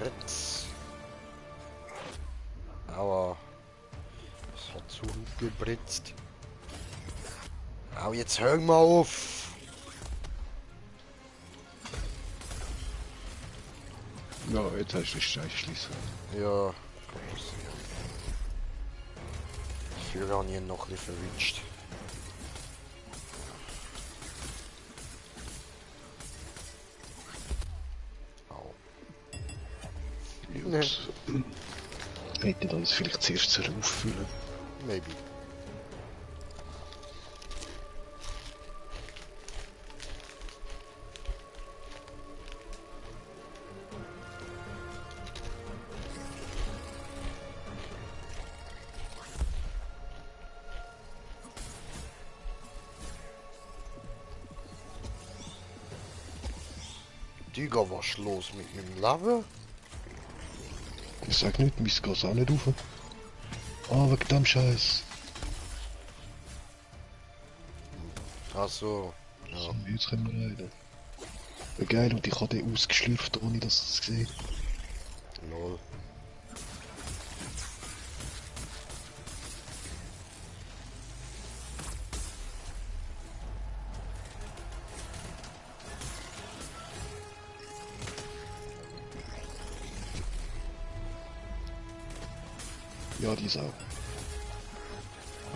Jetzt. Aua. Es hat zu gebritzt. Au, jetzt hör mal auf. Ja, jetzt hast du den Scheiß schließen. Ja, kann passieren. Dafür habe ich ihn noch ein bisschen verwünscht. Au. Jungs. Hätte uns vielleicht zuerst zur auffüllen. Maybe. Digga, was ist los mit meinem Lava? Ich sag nicht, mein geht's auch nicht rauf. Ah, wegen dem Scheiß. Ach so. Ja. So, jetzt können wir rein. Ja, geil, und ich habe den ausgeschlürft, ohne dass ich es gesehen. Lol. Ja, die Sau. Aber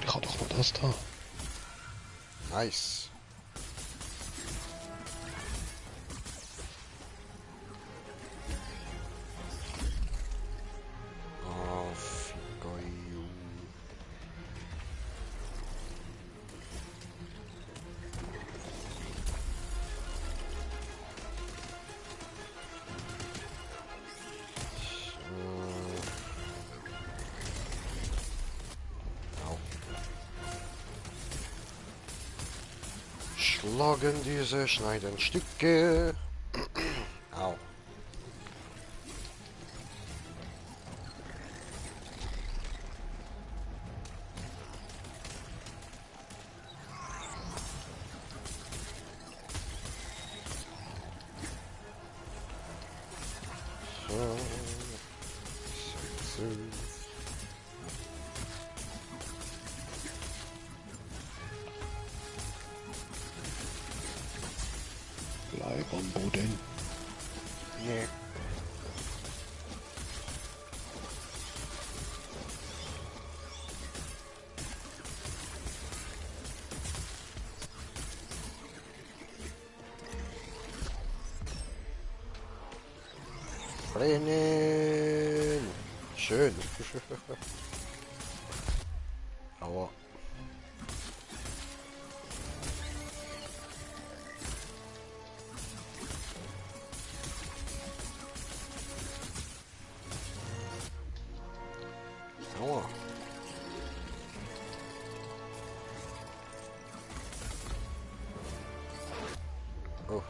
ich habe doch noch das da. Nice. Oh, Figoyu. Au. Schlagen diese, schneiden Stücke. Au. So. Bleib am Boden. Yeah. Rennen! Schön. Aua. Aua. Oh.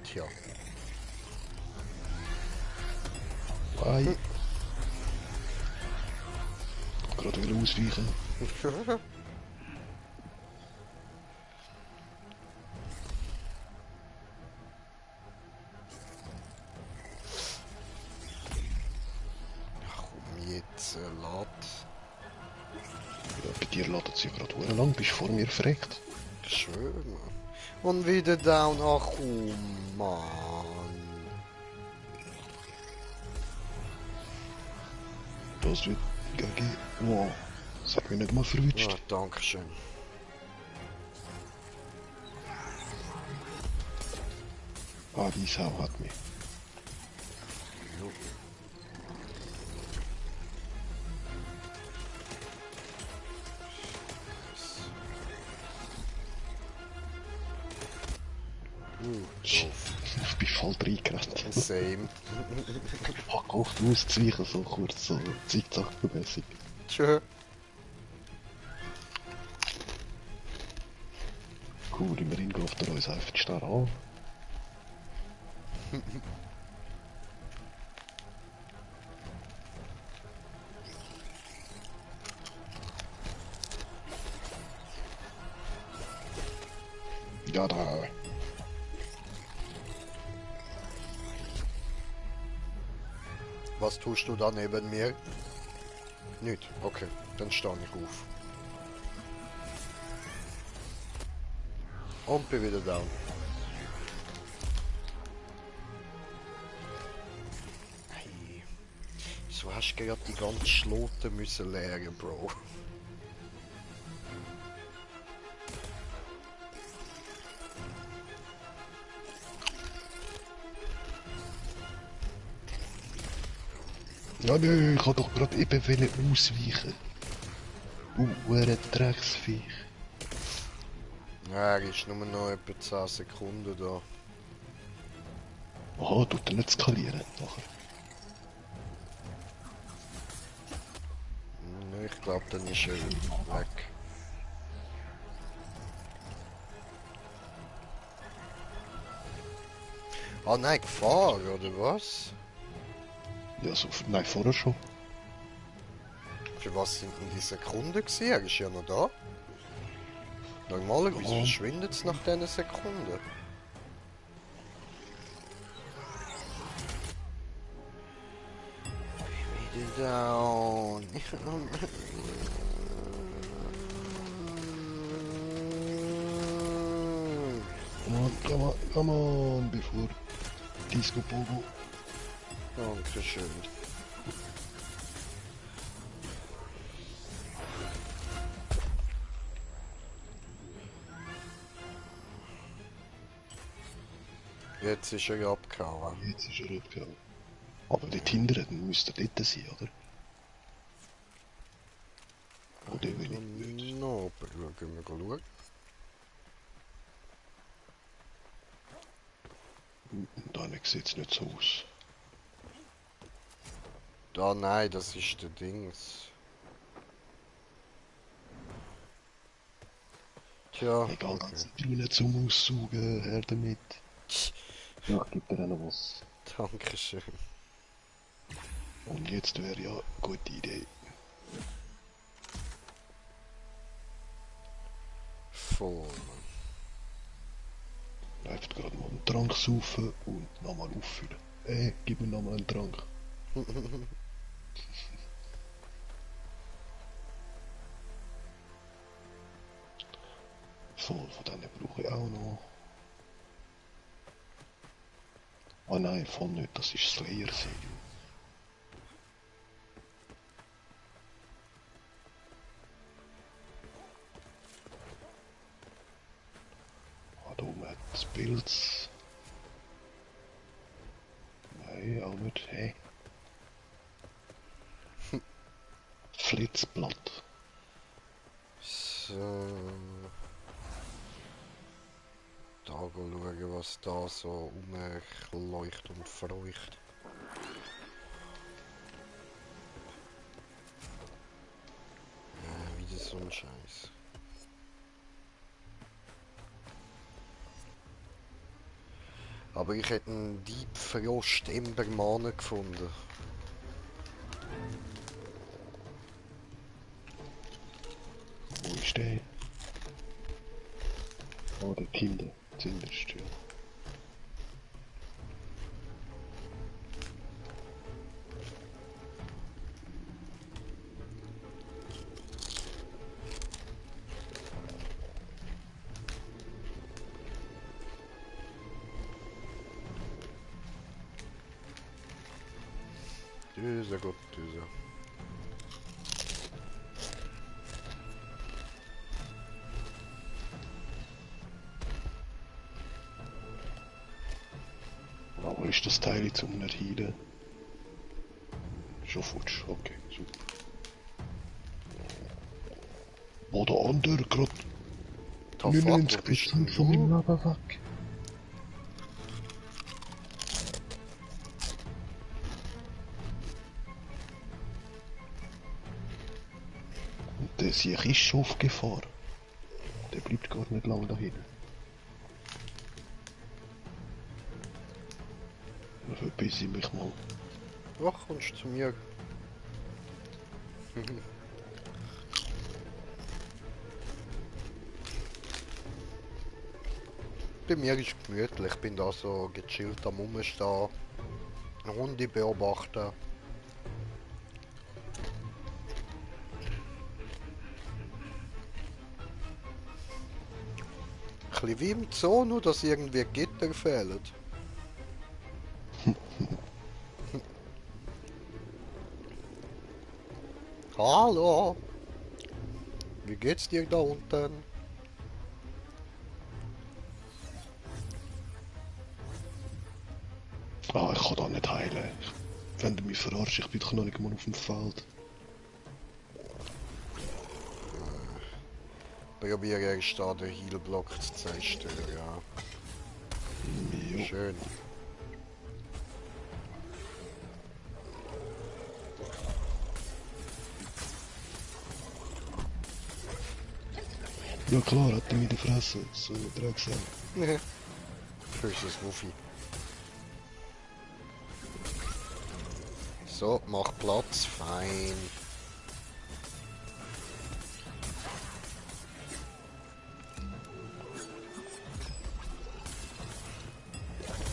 Tja. Ei. Gerade wieder ausweichen. Komm jetzt, lad. Ja, bei dir ladet es ja gerade hure lang, bist vor mir verreckt. Schön. Und wieder down. Ach, oh Mann. Das wird gegen... Wow. Das hat mich nicht mal verwünscht. Ja, danke schön. Ah, die Sau hat mich. Ich bin voll reingerannt. Same. Fuck auf, du auszuweichen, so kurz, so zickzack-mässig. Tschö. Cool, immerhin greift er uns einfach starr an. Ja, da. Was tust du da neben mir? Nicht. Okay, dann stehe ich auf. Und bin wieder down. Hey. So hast du gerade die ganze Schlote müssen leeren, Bro. Ja, nö, ich kann doch gerade eben wollen ausweichen. Drecksviech. Ja, er ist nur noch etwa 10 Sekunden da. Aha, tut er nicht skalieren nachher. Ich glaube, dann ist er weg. Ah nein, Gefahr, oder was? Ja, so, nein, vorher schon. Für was sind denn die Sekunden gewesen? Er ist ja noch da. Normalerweise Ja. verschwindet es nach diesen Sekunden. Wieder down. Come on, bevor Disco Bobo. Dankeschön. Jetzt ist er abgehauen. Jetzt ist er abgehauen. Aber dort hinten, dann müsste er dort sein, oder? Oder will ich nicht? No, schauen wir schauen. Da sieht es nicht so aus. Da, nein, das ist der Dings. Tja, Egal, okay. ganz Brunnen zum Aussaugen, her damit. Ja, ich gebe dir noch was. Dankeschön. Und jetzt wäre ja eine gute Idee. Voll. Einfach gerade mal einen Trank saufen und nochmal auffüllen. Gib mir nochmal einen Trank. Voll, von denen brauche ich auch noch. Ah nein, voll nicht, das ist Slayer Serie. Ah, da oben hat das Pilz. Hä? Flitzblatt. So. Da schauen, was da so rumleuchtet und verleuchtet. Wieder so ein Scheiß. Aber ich hätte einen Deep Frost Embermane gefunden. Wo ist der? Oh, der Kinder. Zinderste. Düse, gut, Düse. Aber ist das Teil zum Erheilen? Schon futsch, okay, super. Wo der andere gerade Da fuck, wo bist 99% denn von meinem du? Leben weg. Und der Sieg ist schon auf Gefahr. Der bleibt gar nicht lange da hinten. Verbisse mich mal. Ach, kommst du zu mir? Bei mir ist es gemütlich, ich bin da so gechillt am Rumstehen, eine Runde beobachten. Ein bisschen wie im Zoo, nur dass irgendwie Gitter fehlen. Hallo! Wie geht's dir da unten? Ah, ich kann da nicht heilen. Wenn du mich verarscht, ich bin doch noch nicht mal auf dem Feld. Probiere erst da den Healblock zu zerstören, ja. Jo. Schön. Ja klar, hat er mich in die Fresse. So Drecksack. Böses Wuffi. So, mach Platz, fein.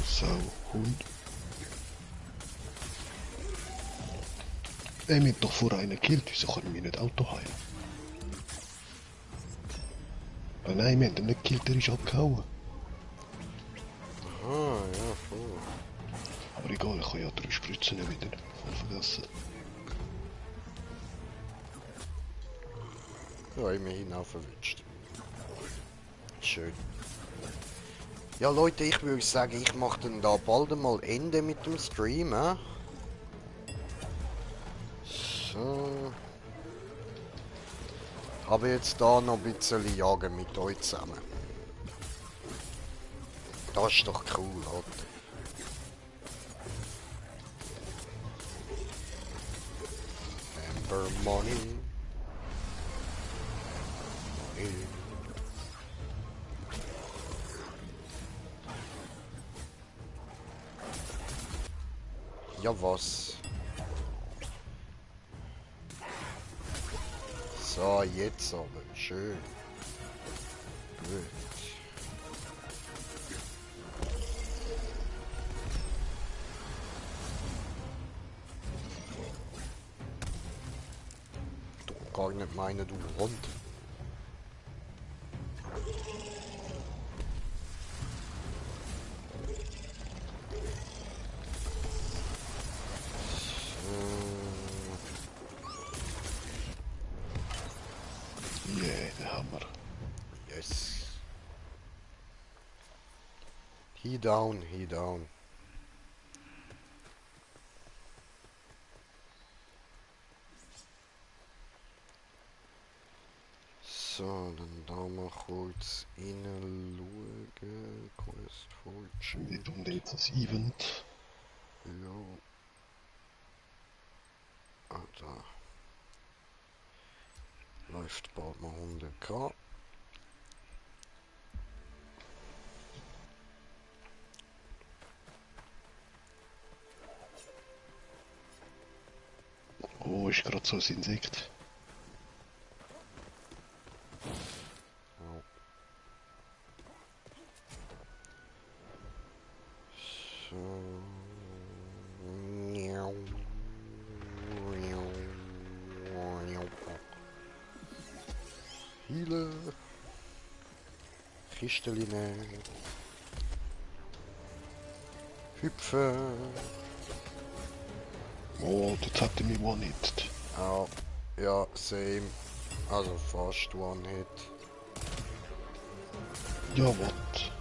So, Hund. Er hat doch vor einer gekillt, wieso kann ich mich nicht Auto heilen? Ah nein, wir haben ihn nicht gekillt, er ist abgehauen. Ah, ja, voll. Aber egal, ich kann ja 3 Spritzen wieder. Voll vergessen. Ja, immerhin auch verwünscht. Schön. Ja Leute, ich würde sagen, ich mache dann da bald mal Ende mit dem Stream, hä? So. Habe jetzt da noch ein bisschen jagen mit euch zusammen. Das ist doch cool, oder? Amber Money. Money. Ja, was? So, jetzt aber. Schön. Gut. Du gar nicht meine, du Hund. Yeah, der Hammer. Yes. He down, he down. So, dann da mal kurz reinschauen. Quest Fortune. Wir tun jetzt das Event. Ja. Ah, da. Läuft bald mal 100k. Oh, ist gerade so ein Insekt. Ja. So. Miau. Miau. Miau. Heile. Kisteline. Hüpfen. Oh, das hat er mich one-hitted. Ah, ja, same. Also fast One-Hit. Ja, what?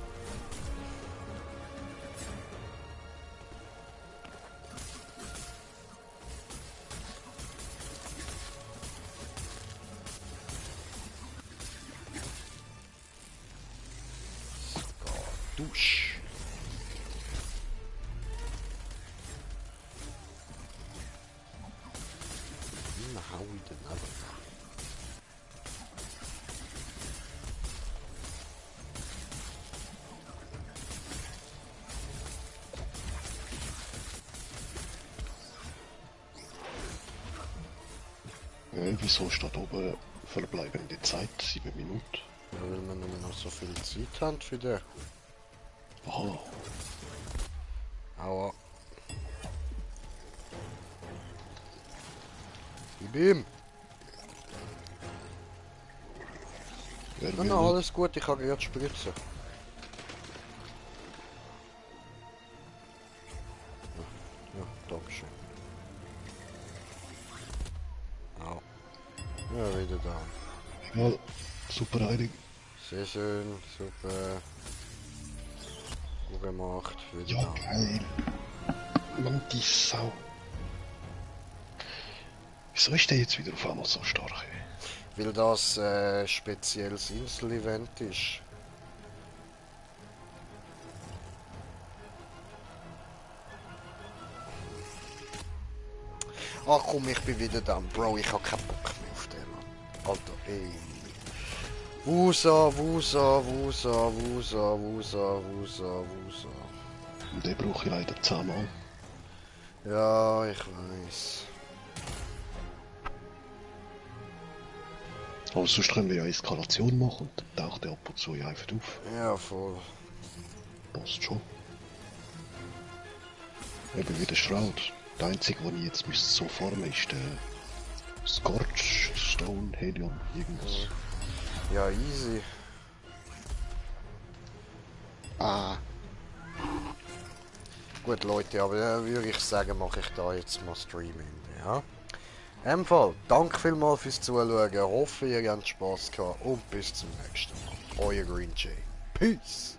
Dusch. Hau ich den aber. Wieso steht oben verbleibende Zeit 7 Minuten? Ja, weil wir nicht mehr noch so viel Zeit haben für den. Aha, Aua. Gib ihm. wer Na, will na, nicht? alles gut, ich kann gerade spritzen. Ja, danke schön. Au. Ja, wieder da. Ja, super eilig. Sehr schön, super. Gut gemacht, wieder Ja, da. geil. Mann, die Sau. Wieso ist der jetzt wieder auf einmal so stark? Ey? Weil das spezielles Insel-Event ist. Ach komm, ich bin wieder da. Bro, ich hab keinen Bock mehr auf den, Mann. Alter, ey. Wusa, Wusa, Wusa, Wusa, Wusa, Wusa, Wusa. Und den brauche ich leider 10-mal. Ja, ich weiß. Aber sonst können wir ja Eskalation machen und dann taucht der ab und zu ja einfach auf. Ja, voll. Passt schon. Eben wie der Shroud. Der einzige, den ich jetzt müsste so formen ist der Scorch, Stone, Helium, irgendwas. Ja, easy. Ah, Gut, Leute, aber würde ich sagen, mache ich da jetzt mal Streaming, ja? In dem Fall, danke vielmals fürs Zuschauen, hoffe ihr habt Spaß gehabt und bis zum nächsten Mal. Euer Green Jay. Peace!